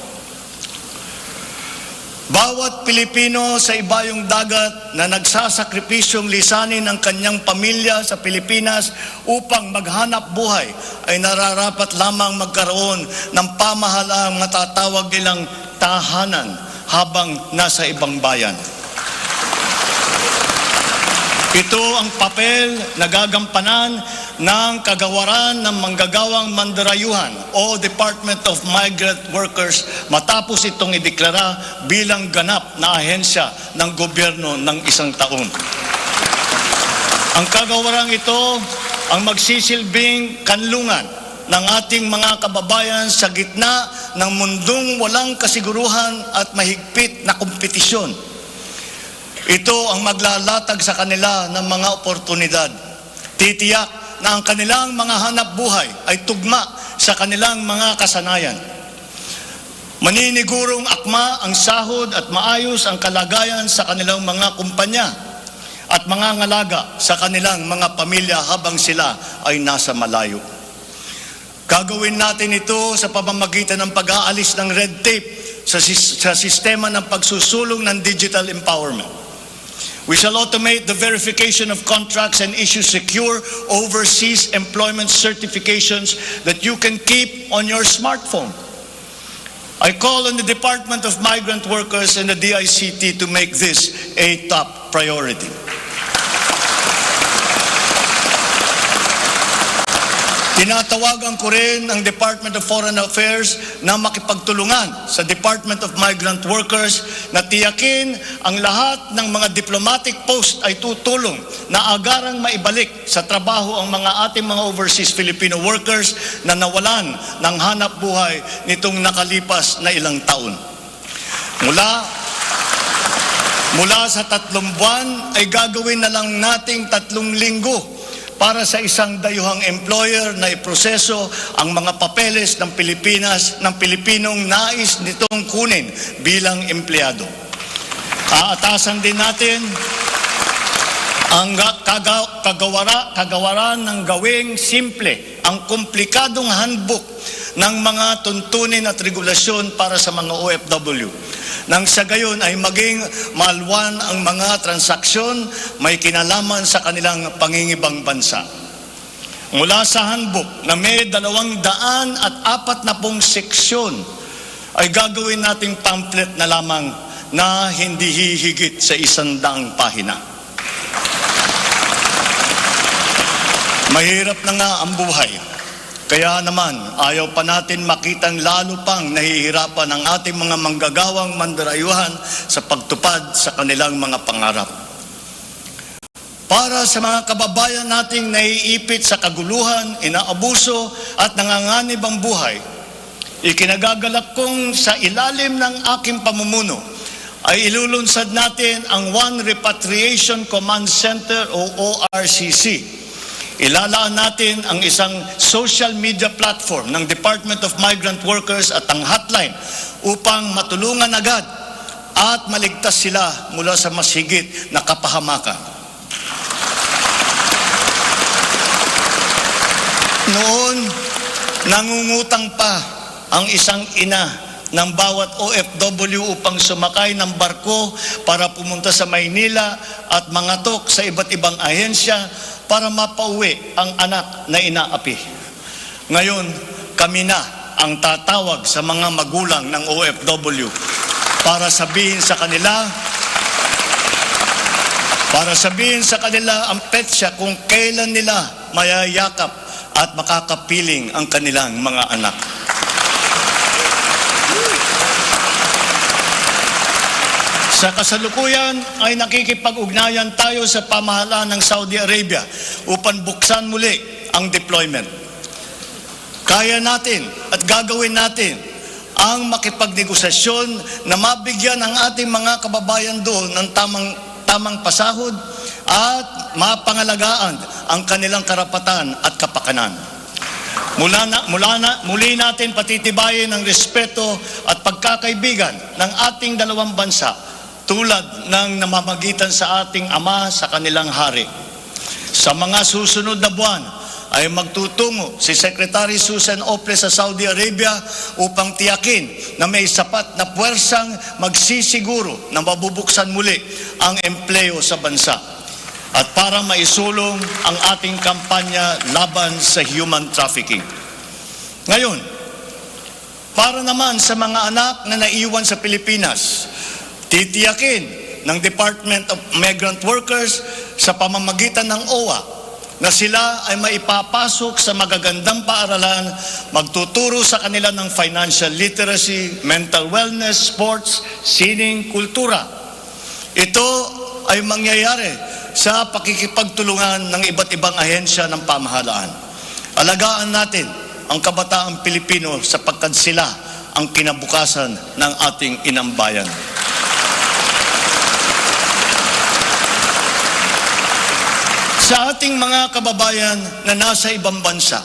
Bawat Pilipino sa Ibayong Dagat na nagsasakripisyong lisanin ang kanyang pamilya sa Pilipinas upang maghanap buhay ay nararapat lamang magkaroon ng pamahalaan nga matatawag nilang tahanan habang nasa ibang bayan. Ito ang papel na gagampanan ng Kagawaran ng Manggagawang Mandarayuhan o Department of Migrant Workers matapos itong ideklara bilang ganap na ahensya ng gobyerno ng isang taon. Ang kagawarang ito ang magsisilbing kanlungan ng ating mga kababayan sa gitna ng mundong walang kasiguruhan at mahigpit na kompetisyon. Ito ang maglalatag sa kanila ng mga oportunidad. Titiyak na ang kanilang mga hanapbuhay ay tugma sa kanilang mga kasanayan. Maninigurong akma ang sahod at maayos ang kalagayan sa kanilang mga kumpanya at mga ngalaga sa kanilang mga pamilya habang sila ay nasa malayo. Gagawin natin ito sa pamamagitan ng pag-aalis ng red tape sa sis-, sa sistema ng pagsusulong ng digital empowerment. We shall automate the verification of contracts and issue secure overseas employment certifications that you can keep on your smartphone. I call on the Department of Migrant Workers and the D I C T to make this a top priority. Tinatawagan ko rin ang Department of Foreign Affairs na makipagtulungan sa Department of Migrant Workers na tiyakin ang lahat ng mga diplomatic post ay tutulong na agarang maibalik sa trabaho ang mga ating mga overseas Filipino workers na nawalan ng hanap buhay nitong nakalipas na ilang taon. Mula, mula sa tatlong buwan ay gagawin na lang nating tatlong linggo para sa isang dayuhang employer na iproseso ang mga papeles ng Pilipinas, ng Pilipinong nais nitong kunin bilang empleyado. Aatasan din natin ang ga-, kaga-, kagawara-, kagawaran ng gawing simple ang komplikadong handbook ng mga tuntunin at regulasyon para sa mga O F W, nang sa gayon ay maging maalwan ang mga transaksyon may kinalaman sa kanilang pangingibang bansa. Mula sa handbook na may dalawang daan at apat na pung seksyon, ay gagawin nating pamphlet na lamang na hindi hihigit sa isang daang pahina. Mahirap na nga ang buhay. Kaya naman, ayaw pa natin makitang lalo pang nahihirapan ang ating mga manggagawang mandarayuhan sa pagtupad sa kanilang mga pangarap. Para sa mga kababayan nating naiipit sa kaguluhan, inaabuso, at nanganganib ang buhay, ikinagagalak kong sa ilalim ng aking pamumuno ay ilulunsad natin ang One Repatriation Command Center o O R C C. Ilalaan natin ang isang social media platform ng Department of Migrant Workers at ang hotline upang matulungan agad at maligtas sila mula sa mas higit na kapahamakan. Noon, nangungutang pa ang isang ina ng bawat O F W upang sumakay ng barko para pumunta sa Maynila at mangatok sa iba't ibang ahensya para mapauwi ang anak na inaapi. Ngayon, kami na ang tatawag sa mga magulang ng O F W para sabihin sa kanila, para sabihin sa kanila ang petsa kung kailan nila mayayakap at makakapiling ang kanilang mga anak. Sa kasalukuyan ay nakikipag-ugnayan tayo sa pamahalaan ng Saudi Arabia upang buksan muli ang deployment. Kaya natin at gagawin natin ang makipagnegosasyon na mabigyan ang ating mga kababayan doon ng tamang, tamang pasahod at mapangalagaan ang kanilang karapatan at kapakanan. Mula na, mula na, muli natin patitibayin ang respeto at pagkakaibigan ng ating dalawang bansa tulad ng namamagitan sa ating ama sa kanilang hari. Sa mga susunod na buwan ay magtutungo si Secretary Susan Ople sa Saudi Arabia upang tiyakin na may sapat na puwersang magsisiguro na mabubuksan muli ang empleo sa bansa at para maisulong ang ating kampanya laban sa human trafficking. Ngayon, para naman sa mga anak na naiwan sa Pilipinas, titiyakin ng Department of Migrant Workers sa pamamagitan ng O W A na sila ay maipapasok sa magagandang paaralan, magtuturo sa kanila ng financial literacy, mental wellness, sports, sining, kultura. Ito ay mangyayari sa pakikipagtulungan ng iba't ibang ahensya ng pamahalaan. Alagaan natin ang kabataang Pilipino sapagkat sila ang kinabukasan ng ating inang bayan. Sa ating mga kababayan na nasa ibang bansa,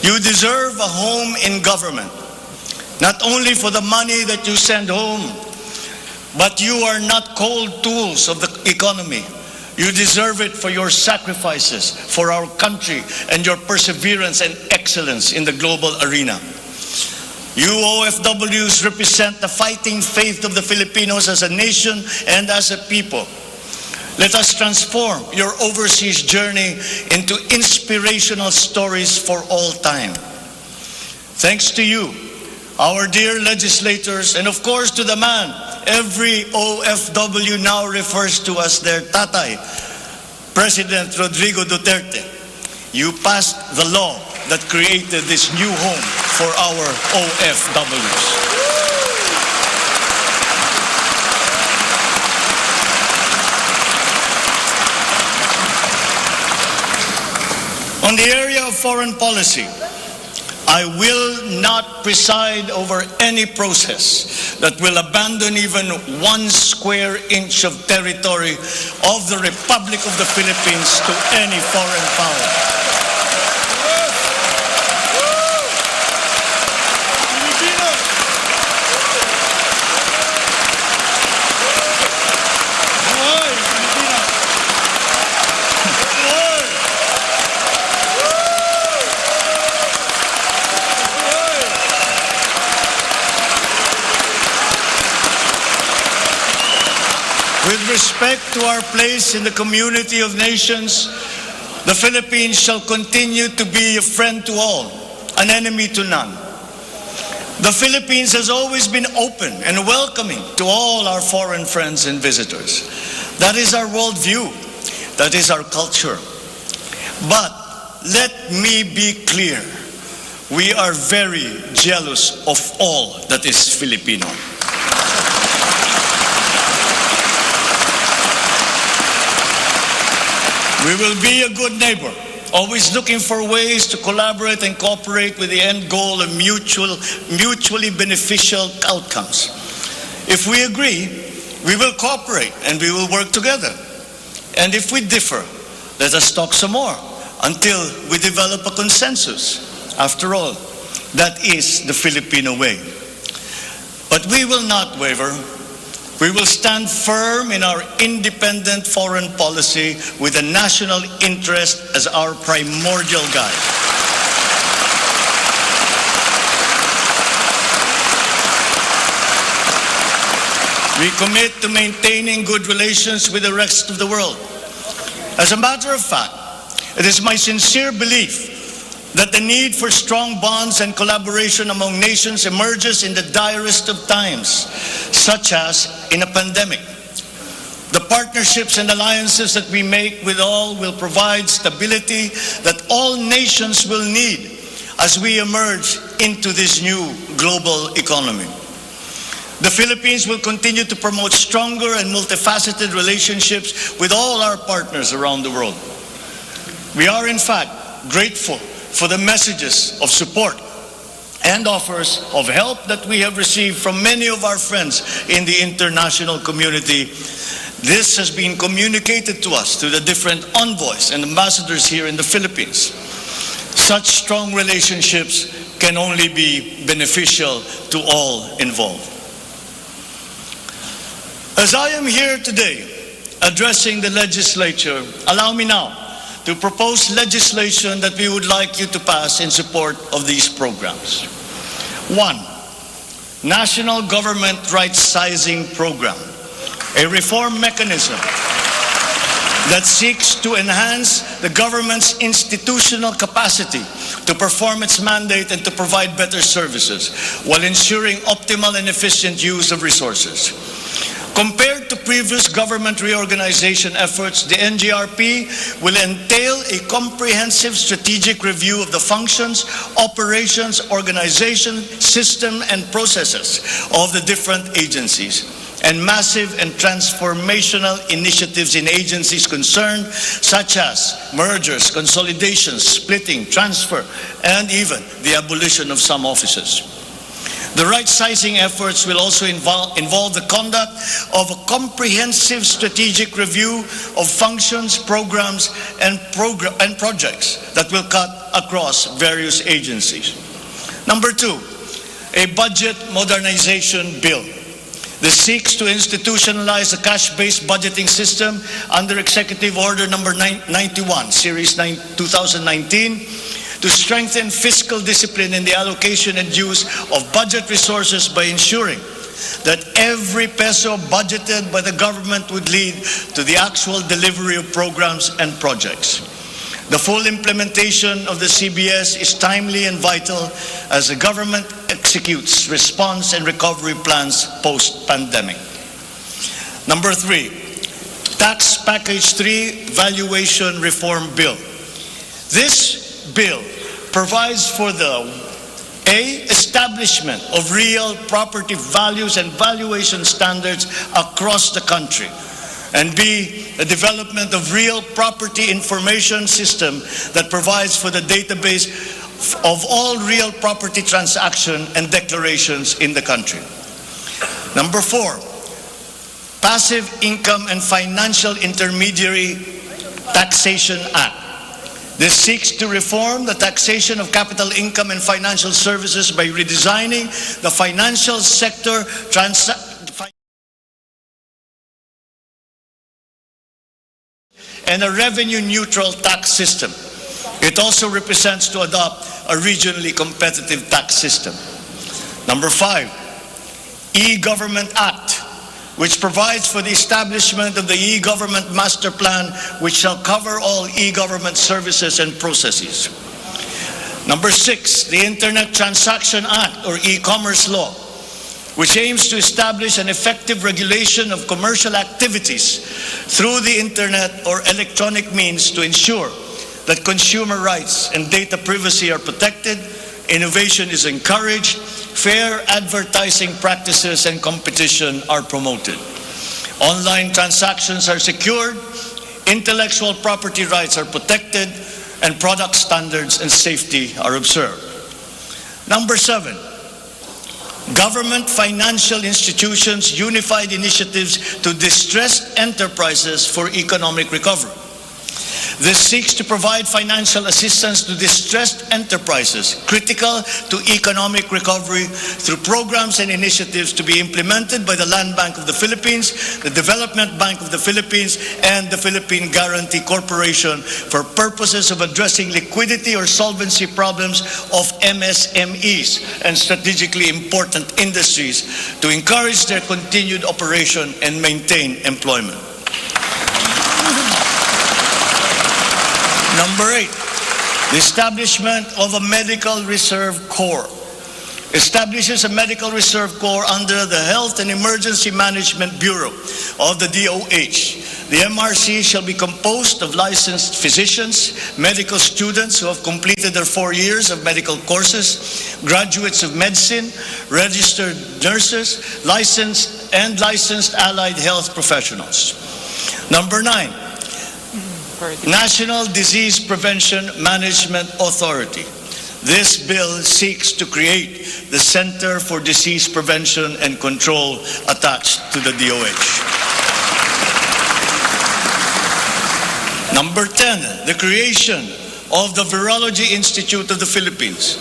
you deserve a home in government, not only for the money that you send home, but you are not cold tools of the economy. You deserve it for your sacrifices for our country and your perseverance and excellence in the global arena. You O F Ws represent the fighting faith of the Filipinos as a nation and as a people. Let us transform your overseas journey into inspirational stories for all time. Thanks to you, our dear legislators, and of course to the man every O F W now refers to as their tatay, President Rodrigo Duterte. You passed the law that created this new home for our O F Ws. On the area of foreign policy, I will not preside over any process that will abandon even one square inch of territory of the Republic of the Philippines to any foreign power. With respect to our place in the community of nations, the Philippines shall continue to be a friend to all, an enemy to none. The Philippines has always been open and welcoming to all our foreign friends and visitors. That is our worldview. That is our culture. But let me be clear. We are very jealous of all that is Filipino. We will be a good neighbor, always looking for ways to collaborate and cooperate with the end goal of mutual, mutually beneficial outcomes. If we agree, we will cooperate and we will work together. And if we differ, let us talk some more until we develop a consensus. After all, that is the Filipino way. But we will not waver. We will stand firm in our independent foreign policy with the national interest as our primordial guide. We commit to maintaining good relations with the rest of the world. As a matter of fact, it is my sincere belief that the need for strong bonds and collaboration among nations emerges in the direst of times, such as in a pandemic. The partnerships and alliances that we make with all will provide stability that all nations will need as we emerge into this new global economy. The Philippines will continue to promote stronger and multifaceted relationships with all our partners around the world. We are, in fact, grateful for the messages of support and offers of help that we have received from many of our friends in the international community. This has been communicated to us through the different envoys and ambassadors here in the Philippines. Such strong relationships can only be beneficial to all involved. As I am here today addressing the legislature, allow me now to propose legislation that we would like you to pass in support of these programs. One, National Government Right Sizing Program, a reform mechanism that seeks to enhance the government's institutional capacity to perform its mandate and to provide better services while ensuring optimal and efficient use of resources. Compared to previous government reorganization efforts, the N G R P will entail a comprehensive strategic review of the functions, operations, organization, system, and processes of the different agencies, and massive and transformational initiatives in agencies concerned, such as mergers, consolidations, splitting, transfer, and even the abolition of some offices. The right sizing efforts will also invol-, involve the conduct of a comprehensive strategic review of functions, programs, and progr-, and projects that will cut across various agencies. Number two, a budget modernization bill. This seeks to institutionalize a cash-based budgeting system under Executive Order Number nine, ninety-one, Series nine, two thousand nineteen, to strengthen fiscal discipline in the allocation and use of budget resources by ensuring that every peso budgeted by the government would lead to the actual delivery of programs and projects. The full implementation of the C B S is timely and vital as the government executes response and recovery plans post-pandemic. Number three, Tax Package three Valuation Reform Bill. This bill provides for the A, establishment of real property values and valuation standards across the country, and B, the development of real property information system that provides for the database of all real property transaction and declarations in the country. Number four, Passive Income and Financial Intermediary Taxation Act. This seeks to reform the taxation of capital income and financial services by redesigning the financial sector transa-, fi-, and a revenue-neutral tax system. It also represents to adopt a regionally competitive tax system. Number five, E-Government Act. which provides for the establishment of the e-government master plan, which shall cover all e-government services and processes. Number six, the Internet Transaction Act, or e-commerce law, which aims to establish an effective regulation of commercial activities through the internet or electronic means to ensure that consumer rights and data privacy are protected, innovation is encouraged, fair advertising practices and competition are promoted. Online transactions are secured, intellectual property rights are protected, and product standards and safety are observed. Number seven, government financial institutions unified initiatives to distressed enterprises for economic recovery. This seeks to provide financial assistance to distressed enterprises critical to economic recovery through programs and initiatives to be implemented by the Land Bank of the Philippines, the Development Bank of the Philippines, and the Philippine Guarantee Corporation for purposes of addressing liquidity or solvency problems of M S M Es and strategically important industries to encourage their continued operation and maintain employment. Number eight, the establishment of a medical reserve corps. Establishes a medical reserve corps under the Health and Emergency Management Bureau of the D O H. The M R C shall be composed of licensed physicians, medical students who have completed their four years of medical courses, graduates of medicine, registered nurses, licensed and licensed allied health professionals. Number nine, National Disease Prevention Management Authority. This bill seeks to create the Center for Disease Prevention and Control attached to the D O H. Number ten, the creation of the Virology Institute of the Philippines.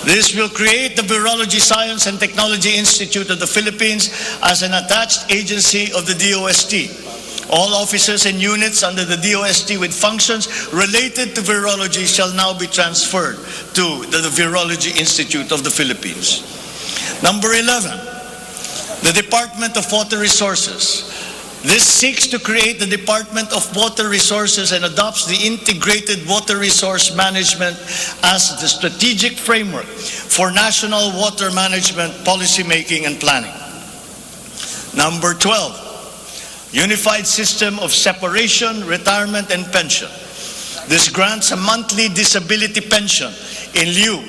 This will create the Virology Science and Technology Institute of the Philippines as an attached agency of the D O S T. All offices and units under the D O S T with functions related to virology shall now be transferred to the Virology Institute of the Philippines. Number eleven, the Department of Water Resources. This seeks to create the Department of Water Resources and adopts the Integrated Water Resource Management as the strategic framework for national water management, policymaking, and planning. Number twelve, unified system of separation, retirement, and pension. This grants a monthly disability pension in lieu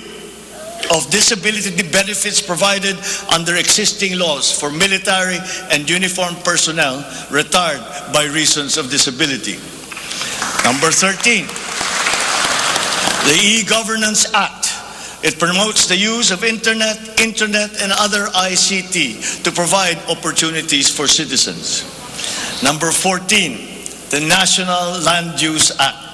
of disability benefits provided under existing laws for military and uniformed personnel retired by reasons of disability. Number thirteen, the e-Governance Act. It promotes the use of internet, internet, and other I C T to provide opportunities for citizens. Number fourteen, the National Land Use Act.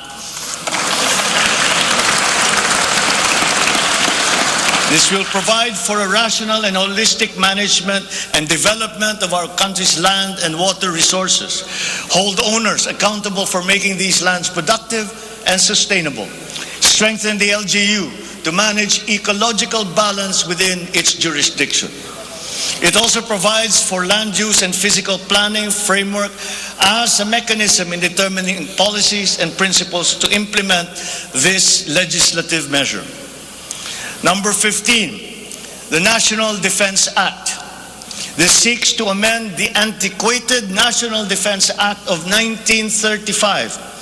This will provide for a rational and holistic management and development of our country's land and water resources, hold owners accountable for making these lands productive and sustainable, strengthen the L G U to manage ecological balance within its jurisdiction. It also provides for land use and physical planning framework as a mechanism in determining policies and principles to implement this legislative measure. Number fifteen, the National Defense Act. This seeks to amend the antiquated National Defense Act of nineteen thirty-five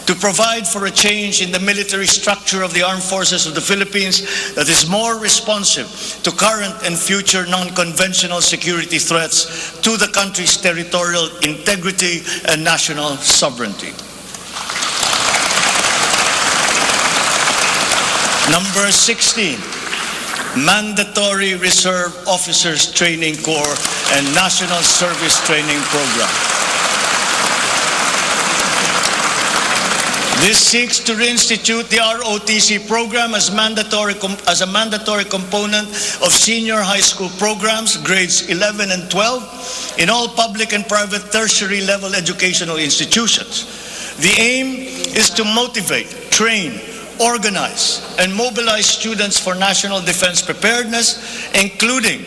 to provide for a change in the military structure of the Armed Forces of the Philippines that is more responsive to current and future non-conventional security threats to the country's territorial integrity and national sovereignty. Number sixteen, Mandatory Reserve Officers Training Corps and National Service Training Program. This seeks to reinstitute the R O T C program as mandatory com-, as a mandatory component of senior high school programs, grades eleven and twelve, in all public and private tertiary level educational institutions. The aim is to motivate, train, organize, and mobilize students for national defense preparedness, including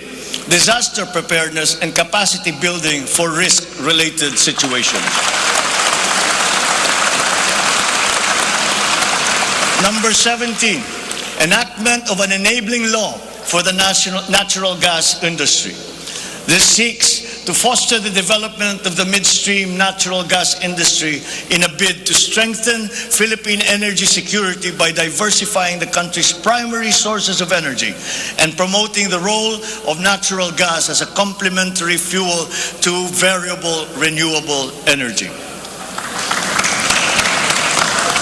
disaster preparedness, and capacity building for risk-related situations. Number seventeen, enactment of an enabling law for the national natural gas industry. This seeks to foster the development of the midstream natural gas industry in a bid to strengthen Philippine energy security by diversifying the country's primary sources of energy and promoting the role of natural gas as a complementary fuel to variable renewable energy.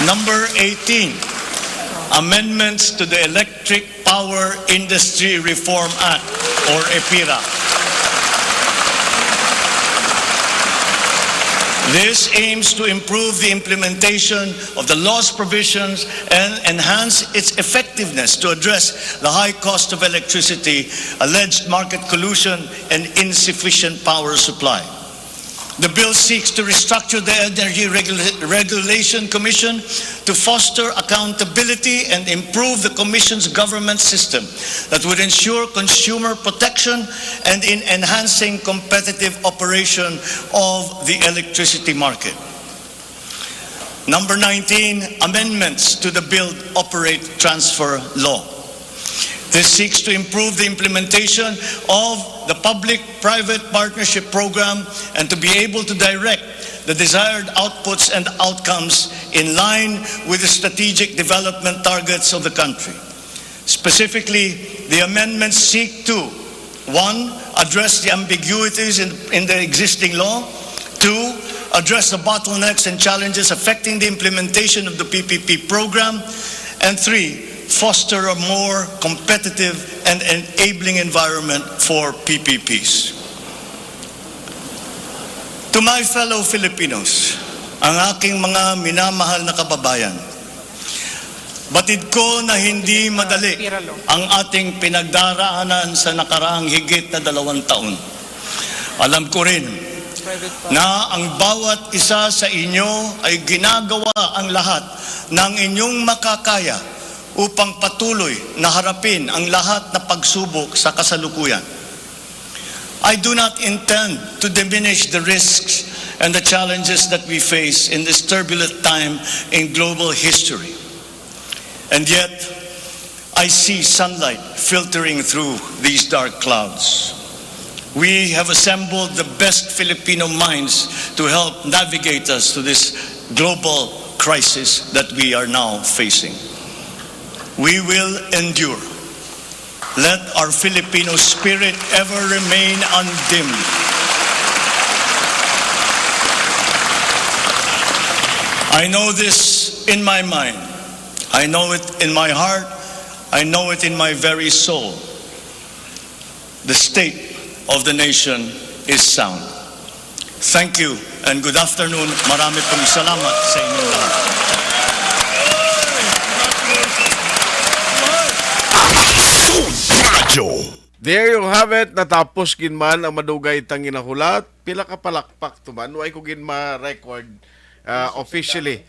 Number eighteen, amendments to the Electric Power Industry Reform Act, or EPIRA. This aims to improve the implementation of the law's provisions and enhance its effectiveness to address the high cost of electricity, alleged market collusion, and insufficient power supply. The bill seeks to restructure the Energy Regula- Regulation Commission to foster accountability and improve the Commission's government system that would ensure consumer protection and in enhancing competitive operation of the electricity market. Number nineteen, amendments to the Build, Operate, Transfer Law. This seeks to improve the implementation of the public-private partnership program and to be able to direct the desired outputs and outcomes in line with the strategic development targets of the country. Specifically, the amendments seek to, one, address the ambiguities in, in the existing law, two, address the bottlenecks and challenges affecting the implementation of the P P P program, and three, foster a more competitive and enabling environment for P P Ps. To my fellow Filipinos, ang aking mga minamahal na kababayan, batid ko na hindi madali ang ating pinagdaraanan sa nakaraang higit na dalawang taon. Alam ko rin na ang bawat isa sa inyo ay ginagawa ang lahat ng inyong makakaya upang patuloy na harapin ang lahat na pagsubok sa kasalukuyan. I do not intend to diminish the risks and the challenges that we face in this turbulent time in global history. And yet, I see sunlight filtering through these dark clouds. We have assembled the best Filipino minds to help navigate us to this global crisis that we are now facing. We will endure. Let our Filipino spirit ever remain undimmed. I know this in my mind. I know it in my heart. I know it in my very soul. The state of the nation is sound. Thank you and good afternoon. Marami pong salamat sa inyong lahat. There you have it. Natapos gid man ang madugay tang ginahulat. Pila ka palakpak to man. Way ko gid ma-record ah, officially.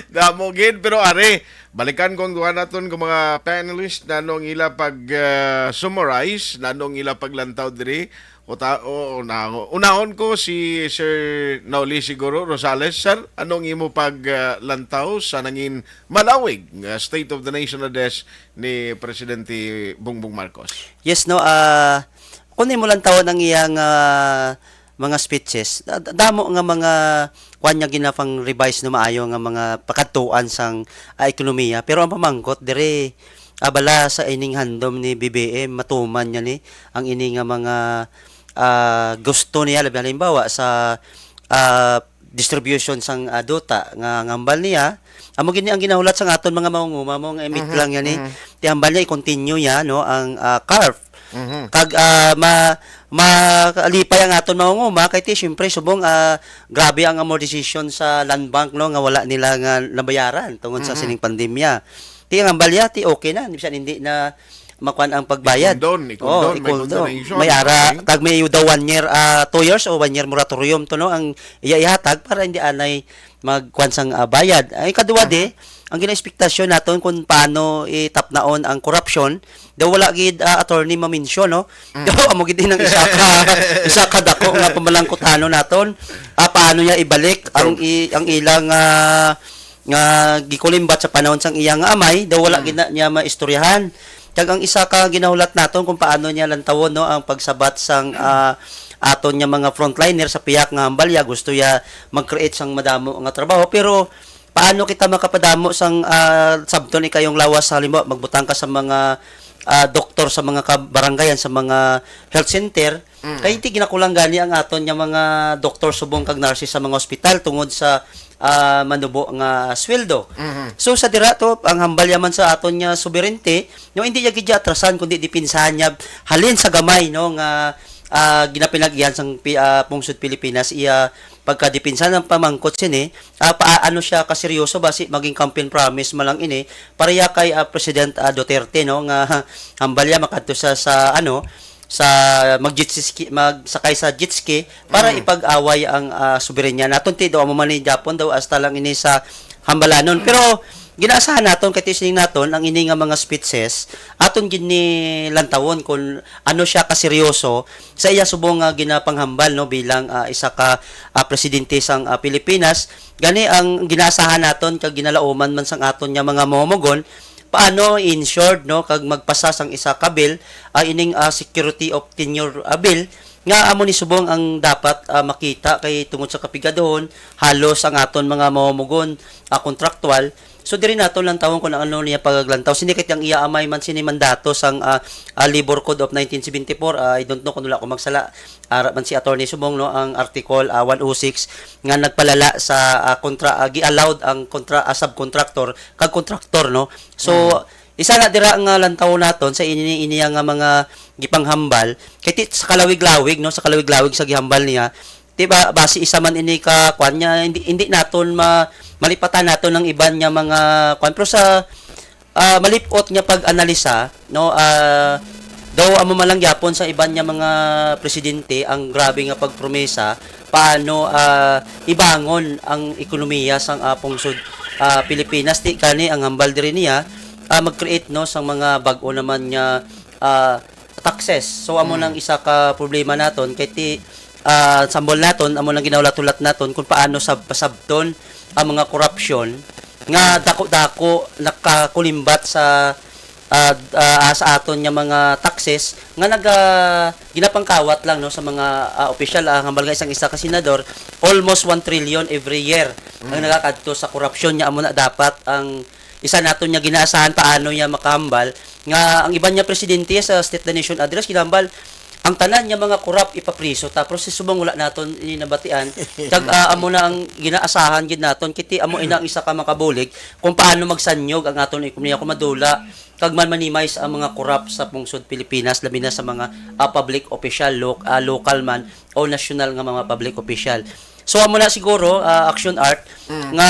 Damo gid, pero are, balikan ko ang duha naton nga mga panelist, nano ang ila pag ah, summarize, nano ang ila paglantaw diri. Uta, o, una, unahon ko si Sir Nauli siguro, Rosales. Sir, ano ang imo paglantaw sa nangin malawig nga State of the Nation Address ni Presidente Bongbong Marcos? Yes, no. Ah, kung imo lang tawon ang iyang ah, mga speeches, da- da- damo nga mga kuan niya ginapang revise no, maayo nga mga pakadtuan sang ah, ekonomiya. Pero ang pamangkot diri, abala sa ining handom ni B B M, matuman niya ni ang ini nga mga ah, gusto niya, labi halimbawa sa ah, distribution sang ah, duta nga ngambal niya, amo gini ang ginahulat sang aton mga mangunguma mo nga emit lang yan eh. Ti hambal niya i-continue niya no ang ah, CARF. Kag ah, ma makalipay ang aton mangunguma kay ti syempre subong ah, grabe ang amortization sa land bank no nga wala nila nga nabayaran tungod sa sining pandemya. Ti ang hambal niya ti okay na bisan hindi na makuan ang pagbayad. I-condone, i-condone, Oh, may i-condone. condonation, May ara, okay. Kag may daw one year, ah, two years o one year moratorium to, no? Ang iya ihatag para hindi anay magkuan sang ah, bayad. Ay, kadua di, ang ginaekspektasyon naton kung paano itapnaon ang korupsyon, daw wala gid, ah, attorney ma-mention, no? Mm. Daw amo gid ang isa ka, isa ka dako nga pamalangkutano naton. Ah, paano niya ibalik ang i-, ang ilang, ah, nga gikulimbat sa panahon sang iya nga amay, daw wala Mm. gid na niya maistoryahan. Kag ang isa ka ginahulat naton kung paano niya lantawon, no, ang pagsabat sang, ah, aton nga mga frontliner sa pihak nga hambal iya, gusto iya mag-create sang madamo nga trabaho, pero paano kita makapadamo sang, ah, sabton ikayong lawas? Halimbawa, magbutang ka sa mga, ah, doktor sa mga kabarangayan, sa mga health center, Mm. kay hindi ginakulang gani ang aton nga mga doktor subong kag nurses sa mga ospital tungod sa, ah, manubo nga sweldo. Mhm. So, sa dira to, ang hambal yaman sa aton nga soberente, no, hindi niya gid atrasan, kundi dipinsahan niya halin sa gamay, no, nga, ah, ginapinag-iyan sang pi-, ah, pungsod Pilipinas, iya pagkadipinsa ng pamangkot sini, ah, paano siya kaseryoso basi maging campaign promise man lang ini pareha kay, ah, President, ah, Duterte, no, nga hambal iya makadto sa, sa, ano, sa mag-jet ski, magsakay sa jet ski para Mm. ipag-away ang, ah, soberanya naton. Ti daw amo man ni Japon daw hasta lang ini sa hambalanon. Pero ginaasahan naton, kay siling naton, ang ini nga mga speeches, aton gid ni lantawon kung ano siya kaseryoso sa iya subong nga ginapanghambal, no, bilang, ah, isa ka, ah, presidente sang, ah, Pilipinas. Gani ang ginaasahan naton kag ginalauman man sang aton nga mga mamumugon, paano i-ensured, no, kag magpasa sang isa ka bill, ah, ining, ah, security of tenure, ah, bill, nga amo ni subong ang dapat, ah, makita, kay tungod sa kapigaduhon, halos ang aton mga mamumugon, ah, kontraktual. So, diri naton lantawon kung ano niya pagaglantaw. Sini kay ang iya amay man sini mandato sang, ah, ah, Labor Code of nineteen seventy-four. Ah, I don't know kung wala ko magsala. Ara man si Attorney Subong, no, ang Article, ah, one oh six nga nagpalala sa, ah, kontra, ah, gi-allowed ang kontra, ah, subcontractor kag contractor, no. So, Mm. isa na dira nga lantawon naton sa ini, iniya nga mga gipanghambal, kay ti-, sa kalawig-lawig, no, sa kalawig-lawig sa gihambal niya, di ba, basi isa man ini ka kwan niya, hindi, hindi naton ma-, malipatan naton ang iban nga mga kwan. Pero sa, ah, malipot nga pag-analisa, no, ah, daw amo man lang gyapon sa iban nga mga presidente ang grabe nga pagpromesa paano, ah, ibangon ang ekonomiya sang, ah, pungsod, ah, Pilipinas. Ti kani ang hambal diri niya, ah, mag-create, no, sang mga bag-o naman nga, ah, taxes. So, amo Mm. nang isa ka problema naton kay ti, ah, sambol naton, amo nang ginahulat-hulat naton kung paano sab-, pasabton ang mga korupsyon nga dako-dako nakakulimbat sa, ah, ah, sa aton nga mga taxes nga naga-, ginapangkawat lang, no, sa mga, ah, opisyal. Ang hambal nga isang isa ka senador, almost one trillion every year ang Mm. nagakadto sa korupsyon. Nga amo na dapat ang isa naton nga ginaasahan paano niya makahambal nga ang iban niya presidente sa State of the Nation Address ginahambal ang tanan nga mga korap ipapriso ta, pero si subong wala naton ini nabatian. Kag, ah, amo na ang ginaasahan gid naton, kiti amo ina ang isa ka makabulig kung paano magsanyog ang aton ekonomiya kung madula kag man-minimize ang mga korap sa pungsod Pilipinas, labi na sa mga, ah, public official, lo-, ah, local man o national nga mga public official. So, amo na siguro, ah, Action Art, Mm. nga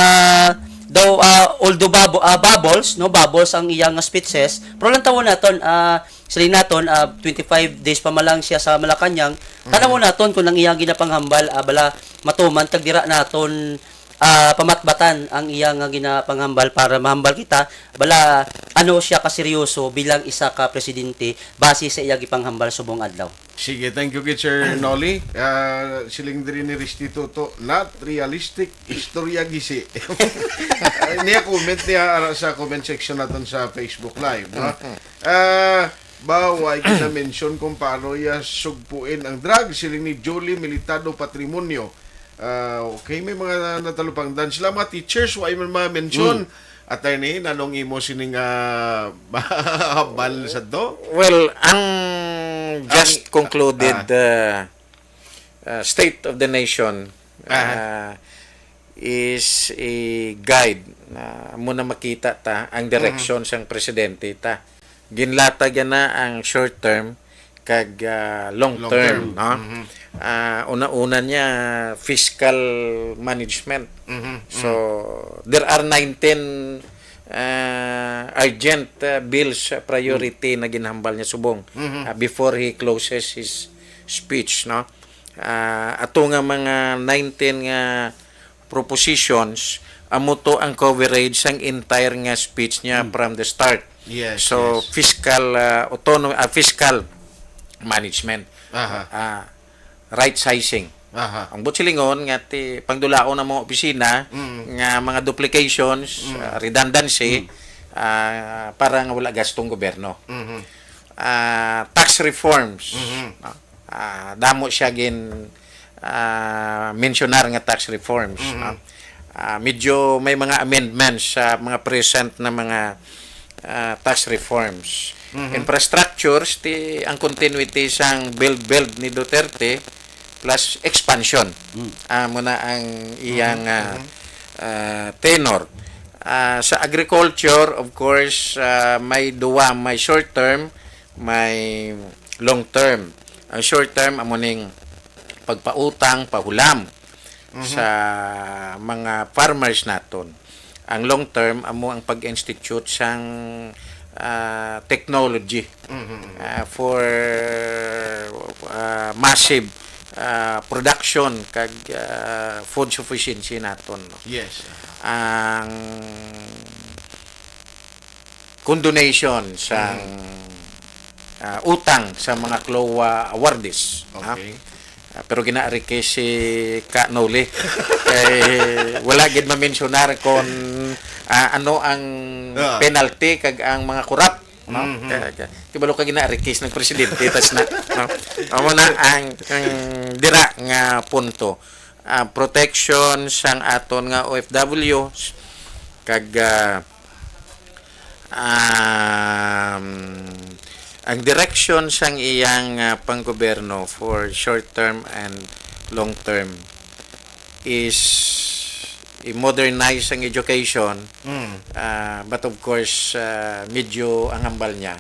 daw, ah, although babo-, ah, bubbles, no, bubbles ang iyang speeches, pero lantawon naton, ah, siling naton, ah, twenty-five days pa man lang siya sa Malacañang, Mm. tanawon naton kung ang iyang ginapanghambal, ah, bala matuman kag dira naton, ah, pamatbatan ang iyang nga ginapanghambal para mahambal kita, bala ano siya kaseryoso bilang isa ka presidente base sa iya gipanghambal subong adlaw. Sige, thank you gid, Sir Nolly. Ah, siling diri ni Risti Toto, "Not realistic, istorya gisi." Ah, niya comment niya ara sa comment section naton sa Facebook Live, no? Mhm. Ah, ba, way gina-mention kung paano iya sugpuin ang drug, siling ni Julie Militado Patrimonio. Ah, okay, may mga natalupangdan sila, mga teachers, way man ma-mention. Mm. Attorney, nanong imo sining, ah, habal sa to? Well, ang just Ang, concluded, ah. uh, uh, State of the Nation, Aha. uh, is a guide na amo na makita ta ang direksyon Mhm. sang presidente ta. Ginlatag na ang short term kag, ah, long Long term, term. no? Mhm. Ah, una-una niya, fiscal management. Mhm. So, there are nineteen, ah, urgent, ah, bills, ah, priority na ginhambal niya subong, Mhm. ah, before he closes his speech, no? Ah, ato nga mga nineteen nga propositions, Amo to ang coverage sang entire nga speech niya Mm. from the start. Yes, So, yes. fiscal, ah, autonomy, ah, fiscal management. Aha. Ah, right sizing. Aha. Ang buot silingon nga ti pangdulaon ang mga opisina Mm. nga mga duplications, Mm. ah, redundancy, Mm. ah, para nga wala gastong gobyerno. Mhm. Ah, tax reforms. Mhm. No? Ah, damo siya gin, ah, mensyonar nga tax reforms, Mhm. no? Ah, medyo may mga amendments sa mga present na mga, ah, tax reforms. Mhm. Infrastructures, ti ang continuity sang build-build ni Duterte plus expansion. Mm. Ah, muna ang iyang, Mhm. ah, Mhm. ah, tenor. Ah, sa agriculture, of course, ah, may duwa, may short term, may long term. Ang short term, amo ning pagpautang, pahulam Mhm. sa mga farmers naton. Ang long term, amo ang pag-institute sang, ah, technology, Mhm, mhm. ah, for, ah, massive, ah, production kag, ah, food sufficiency naton, no? Yes. Ang condonation sang, Mm. ah, utang sa mga CLOA awardees, ha? Okay. Ah, pero ginaari kay si Ka Noli. Kay wala gid mamensyonar kon, ah, ano ang Ah. penalty kag ang mga korap, no? Mhm. Kay, kay, kibalo ka ginaari kay sang presidente, tas na, no? Amo na ang, ang dira nga punto. Ah, protection sang aton nga O F Ws kag, ah, um, ang direksyon sang iyang, ah, panggobyerno for short term and long term is i-modernize ang education, Mm. ah, but of course, ah, medyo ang hambal niya,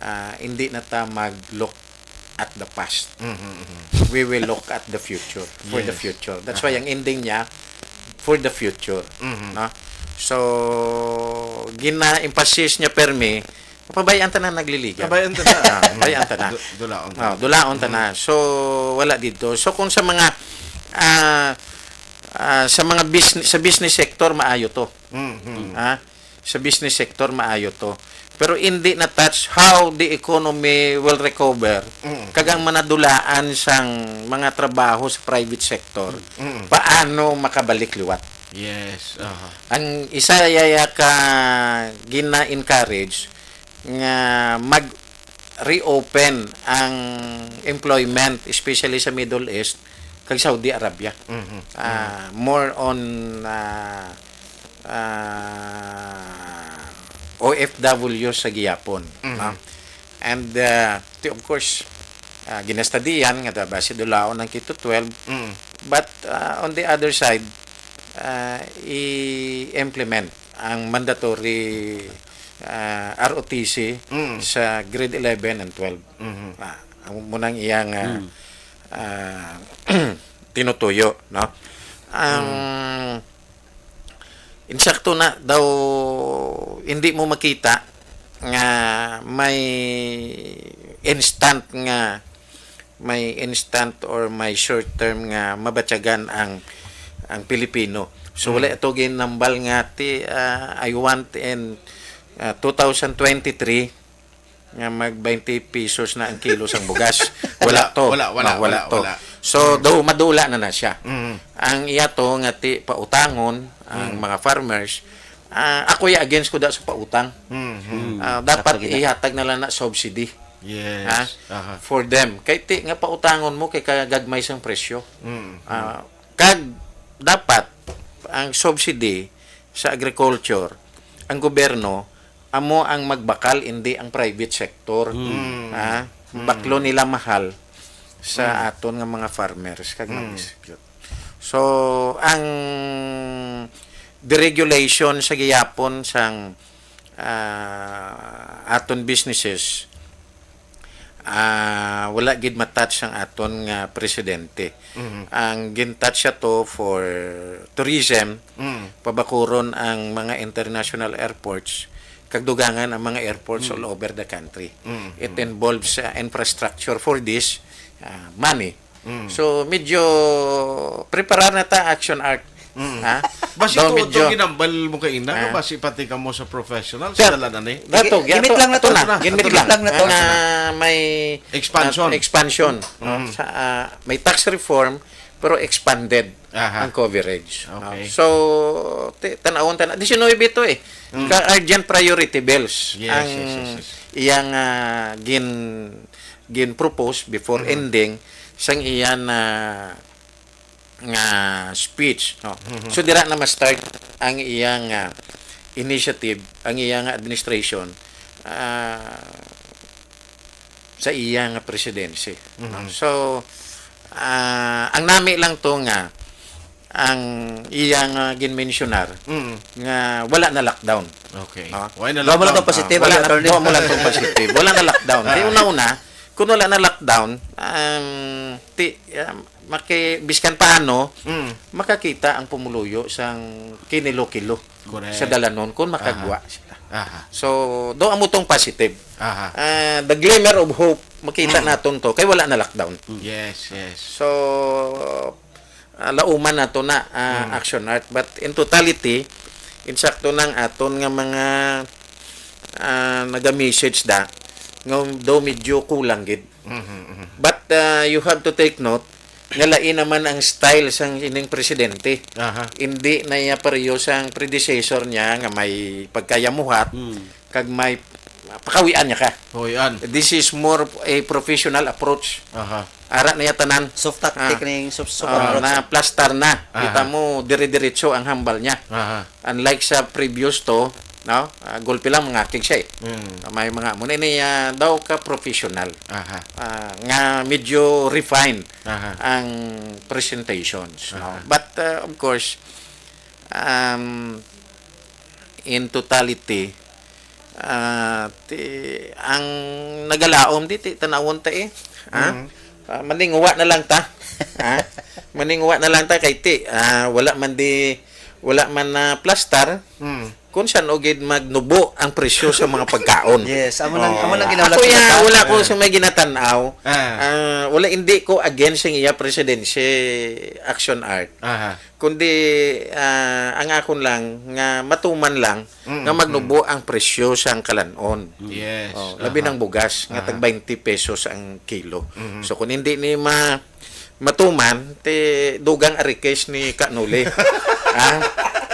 ah, hindi na ta mag-look at the past. Mhm, mhm. We will look at the future, for the Yes. future. That's Aha. why ang ending niya, for the future. Mhm. No? So, gina-emphasize niya permi, pabayaan ta na nagliligan. Pabayaan ta na. Ah, pabayaan ta na. Du-, dulaon ta Ah, na. dulaon ta na. Mhm. So, wala dito. So, kung sa mga, ah, ah, sa mga business, sa business sector, maayo to. Mhm. Ah, sa business sector, maayo to. Pero hindi na touch how the economy will recover. Mhm. Kag ang manadulaan sang mga trabaho sa private sector, Mhm. paano makabalik liwat? Yes. Aha. Ang isa yaya ka gina-encourage nga mag-reopen ang employment, especially sa Middle East kag Saudi Arabia. Mhm. Ah, more on, ah, ah, O F W sa gihapon, Mhm. no? And, ah, ti-, of course, ah, ginastadiyan nga da-, basi dulaon ang K to twelve. Mhm. But, ah, on the other side, ah, i-implement ang mandatory, ah, R O T C Mm. sa grade eleven and twelve. Mhm. Ah, ang munang iyang, ah, Mm. ah, tinutuyo, no? Ang Mm. insakto na daw, hindi mo makita nga may instant nga may instant or may short term nga mabatyagan ang, ang Pilipino. So, Mm. wala ito ginambal nga ti, ah, I want in, ah, two thousand twenty-three nga mag twenty pesos na ang kilo sang bugas. Wala Wala, to. wala, wala, No, wala wala, to. wala. So, Mm. daw madula na na siya. Mm. Ang iya to nga ti pautangon ang Mm. mga farmers, ah, ako ya against ko da sa pautang. Mm, mm. Mm. Ah, dapat Dapat gina- ihatag na lang na subsidy. Yes. Ha? Aha. For them. Kay ti nga pautangon mo kay kagagmay sang presyo. Mm, Ah, mm. kag dapat ang subsidy sa agriculture, ang gobyerno amo ang magbakal, hindi ang private sector. Mm. Ha? Mm. Baklo nila mahal sa Mm. aton nga mga farmers kag Mm. mag-dispute. So, ang deregulation sa gihapon sang, ah, aton businesses, ah, wala gid matouch ang aton nga presidente. Mhm. Ang gintouch siya to for tourism, Mm. pabakuron ang mga international airports, kag dugangan ang mga airports Mm. all over the country. Mm, It mm. involves, ah, infrastructure for this, ah, money. Mm. So, medyo preparar na ta, Action Art. Mm. Ha? Basi Daw tuod medyo tong ginambal mo kay ina, Ah. basi pati ka mo sa professional, Sir, sa dalanan eh. Dato, Gi-, gimit lang na to. Ato na, Gimit ato lang. na. Lang na to. Nga may Expansion. ah, expansion, no? Mm. Sa, ah, may tax reform, pero expanded Aha. ang coverage, no? Okay. So, ti-, tanawon, tana-, diecinuebe to eh. Mm. Ka urgent priority bills Yes, ang yes, yes, yes. iyang, ah, gin-, gin-propose before Mm. ending sang iyang, ah, nga speech, no? Mhm. So, dira na ma-start ang iyang, ah, initiative, ang iyang administration, ah, sa iyang presidency, no? Mhm. So, ah, ang nami lang to nga ang iyang, ah, ginmensyonar Mhm. nga wala na lockdown. Okay. Ah. Why na Wala mo lang lockdown? tong positive, Wala na, attorney. Wala mo lang tong positive. Wala na lockdown. Kay Ah. una-una, kung wala na lockdown, um, ti-, um, maki-, biskan paano, Mm. makakita ang pumuluyo sang kinilo-kilo Correct. sa dalanon kung makagwa Aha. sila. Aha. So, do amo tong positive. Aha. Ah, the glimmer of hope, makita Mm. naton to, kay wala na lockdown. Yes, yes. So, ah, lauman nato na, ah, Mm. action art. But in totality, insakto nang aton nga mga, ah, naga-message da, nga daw medyo kulang gid. Mhm, mhm. But, ah, you have to take note nga lain naman ang style sang ining presidente. Aha. Hindi na iya pareho sang predecessor niya nga may pagkayamuhat, Mm. kag may pakawian niya ka. Kawian. This is more a professional approach. Aha. Ara na iya tanan. Soft tactic Ah. ning soft, soft Ah, approach. na plastar na. Aha. Kita mo, dire-diretso ang hambal niya. Aha. Unlike sa previous to, no? Ah, gulpi lang mangakig siya eh. Mm. May mga, muna ini, ah, daw ka professional. Aha. Ah, nga medyo refined Aha. ang presentations, no? Aha. But, ah, of course, um, in totality, ah, ti-, ang nagalaom di, ti, tanawon ta eh. Ha? Mhm. Ah, maninguwa na lang ta. Ha? Maninguwa na lang ta kay ti, ah, wala man di, wala man na plastar. Mm. Kung saan o gid magnubo ang presyo sa mga pagkaon. Yes, amo nang, Oh. amo nang ginawag Ako sa ya, mata. wala ko Ah. sa may ginatanaw. Ah. Ah, wala, hindi ko against ang iya presidency action art. Aha. Kundi, ah, ang akon lang nga matuman lang Mm, nga magnubo mm. ang presyo sang kalanon. Yes. Oh, labi Aha. ng bugas nga Aha. tag twenty pesos ang kilo. Mhm. So kung hindi ni ma-, matuman, ti dugang arikes ni Kanuli. Ha?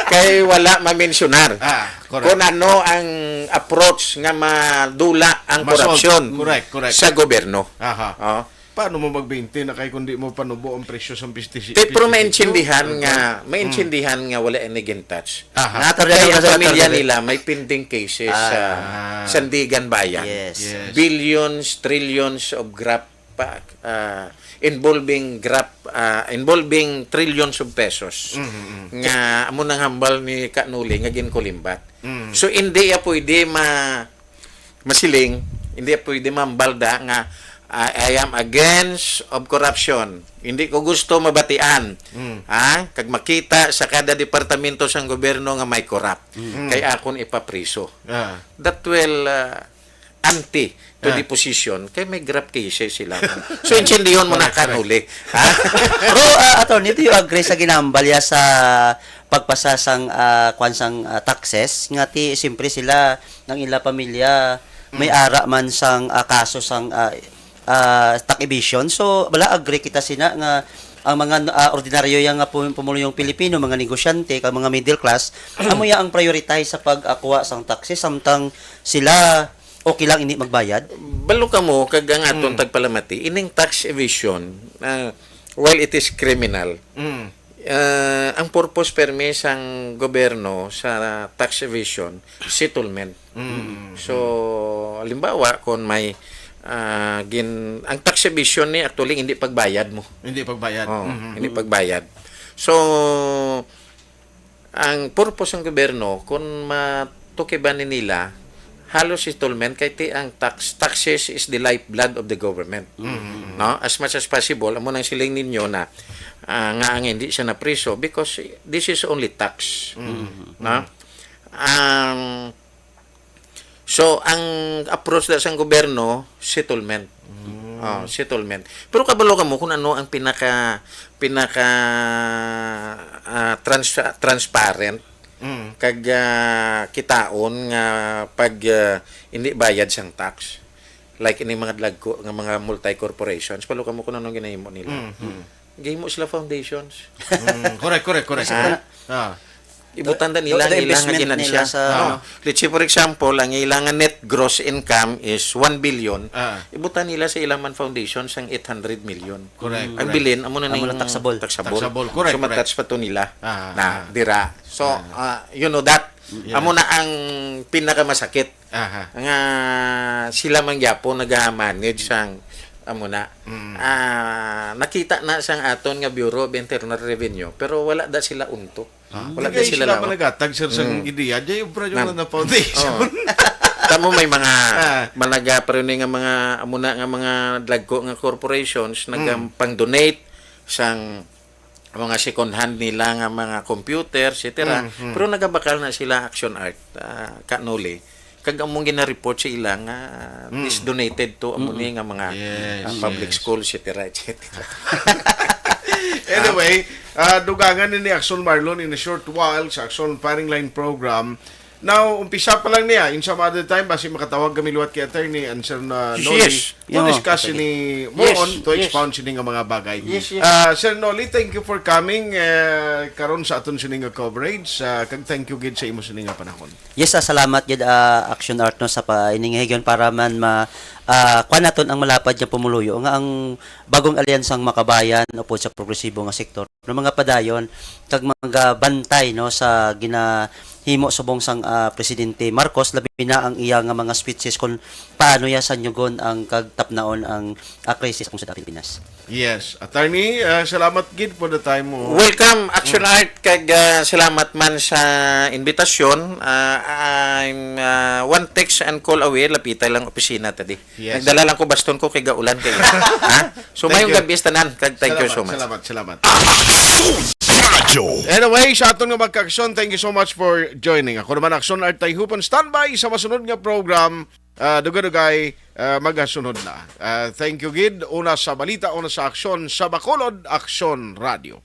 Kay wala mamensyonar Ah, correct. kung ano ang approach nga madula ang Masol-, korupsyon correct, correct. sa gobyerno. Aha. Oh. Paano mo mag-twenty na kay kung di mo panubo ang presyo sa pestisi-, Ti, pero pestipidyo? maintindihan Correct. nga, maintindihan Mm. nga wala ini gintouch. Aha. Nga, attorney, Kay ang attorney, pamilya attorney. nila may pending cases Ah. sa Ah. Sandigan Bayan. Yes. Yes. Billions, trillions of graft, ah, involving graft, ah, involving trillions of pesos. Mm, mm. Nga amo nang hambal ni Kanuli nga ginkulimbat. Mm. So, hindi ya pwede ma-, masiling, hindi pwede mambalda nga, ah, "I am against of corruption." Hindi ko gusto mabatian, Mm. ha? Kag makita sa kada departamento sang gobyerno nga may corrupt, Mm. kay akon ipapriso. Ah. That will, ah, anti to Ah. the position, kay may graft cases sila. So, intindihon mo na Correct, correct. Kanuli. Ha? Pero, ah, attorney, do you agree sa ginahambal ya sa pagpasa sang, ah, kwan sang, ah, taxes? Nga ti, siyempre sila, ang ila pamilya, may Mm. ara man sang, ah, kaso sang, ah, ah, tax evasion. So, wala, agree kita sina nga ang mga, ah, ordinaryo yang nga pum-, pumuluyong Pilipino, mga negosyante, kag mga middle class, amo ya ang prioritize sa pag-akuha sang taxes, samtang sila okay lang ini magbayad? Balo kamo, kag ang aton Mm. tagpalamati, ining tax evasion, ah, while it is criminal, Mm. ah, ang purpose permi sang gobyerno sa tax evasion, settlement. Mm. So, halimbawa, kung may, ah, gin-, ang tax evasion ni actually hindi pagbayad mo. Hindi pagbayad. Oo, Mhm. hindi pagbayad. So, ang purpose ng gobyerno, kung matukiban ni nila, halos settlement, kay ti ang tax, taxes is the lifeblood of the government. Mm. No? As much as possible, amo nang siling ninyo na, ah, nga ang hindi siya napriso because this is only tax. Mm. No? Um, so, ang approach na sang gobyerno, settlement. Mm. Oh, settlement. Pero kabalo ka mo kung ano ang pinaka pinaka ah, trans- transparent Mm. kag ah, kitaon nga pag ah, hindi bayad sang tax. Like ini mga dagko nga mga multi-corporations, kabalo ka mo kung ano ang ginahimo nila. Mm. Gihimo sila foundations. Mm, correct, correct, correct. Ah. Ah. Ibutan na The- nila the ang ilang investment ginansya. nila sa- Oh, let's say for example, ang ilang net gross income is one billion. Ah. Ibutan nila sa ilang man foundation sang eight hundred million. Correct, Ang correct. Bilin amo na Amo ning na taxable. Taxable. Taxable, correct, So correct. ma-touch pa to nila. Ah, na ah. Dira. So ah, you know that. Yes. Amo na ang pinakamasakit Aha. nga sila man gyapon nag-manage sang amo na. Mm. Ah, nakita na sang aton nga Bureau of Internal Revenue, pero wala da sila unto. Wala Hindi da sila lawan. Managatag, sir, sa Mm. ideya. Diyan yung Brad Ma'am. na foundation. Oh. Tamo may mga Ah. malaga pero ni nga mga amo na nga mga dagko nga corporations nagpang-donate sang mga second hand nila nga mga computer, et cetera. Mm, mm. Pero nagabakal na sila Action Art, ah, Ka Noli. Kag among gina-report sa ila nga this donated to amo ni nga mga Yes, ah, public yes. school, et cetera, et cetera. Anyway, ah, dugangan ni Action Marlon in a short while sa Action Firing Line Program. Now, umpisa pa lang niya. In some other time, basi makatawag kami liwat kay attorney and Sir na Noli. Yes. To discuss sini mo Yes, on, to yes. Expound sini nga mga bagay. Yes, yes. Ah, Sir Noli, thank you for coming eh, karon sa aton sini nga coverage. Ah, kag thank you gid sa imo sini nga panahon. Yes, ah, salamat gid ah, Action Art no sa pa ining higayon para man ma ah, kuan naton ang malapad nga pumuluyo nga ang bagong alyansang makabayan upod sa progresibo nga sektor no mga padayon kag mga bantay no sa ginahimo subong sang ah, presidente Marcos labi na ang iya nga mga speeches kung paano iya sanyugon ang kagtapnaon ang ah, krisis kung sa Pilipinas. Yes. Attorney, ah, salamat gid for the time mo. Welcome, Action Art, kag ah, salamat man sa invitasyon. Ah, I'm ah, one text and call away. Lapita lang opisina tadi. Yes. Nagdala lang ko baston ko kay gaulan kayo. Ha? So, Thank mayong you. gabi tanan, kag thank you so Salamat, much. Salamat, salamat. Radyo. Anyway, sa aton nga magka-aksyon, thank you so much for joining. Ako naman, Action Art Tayhupon. Standby sa masunod nga program. Ah, dugay-dugay, ah, magasunod na. Ah, thank you, gid. Una sa balita, una sa aksyon, sa Bacolod, Aksyon Radio.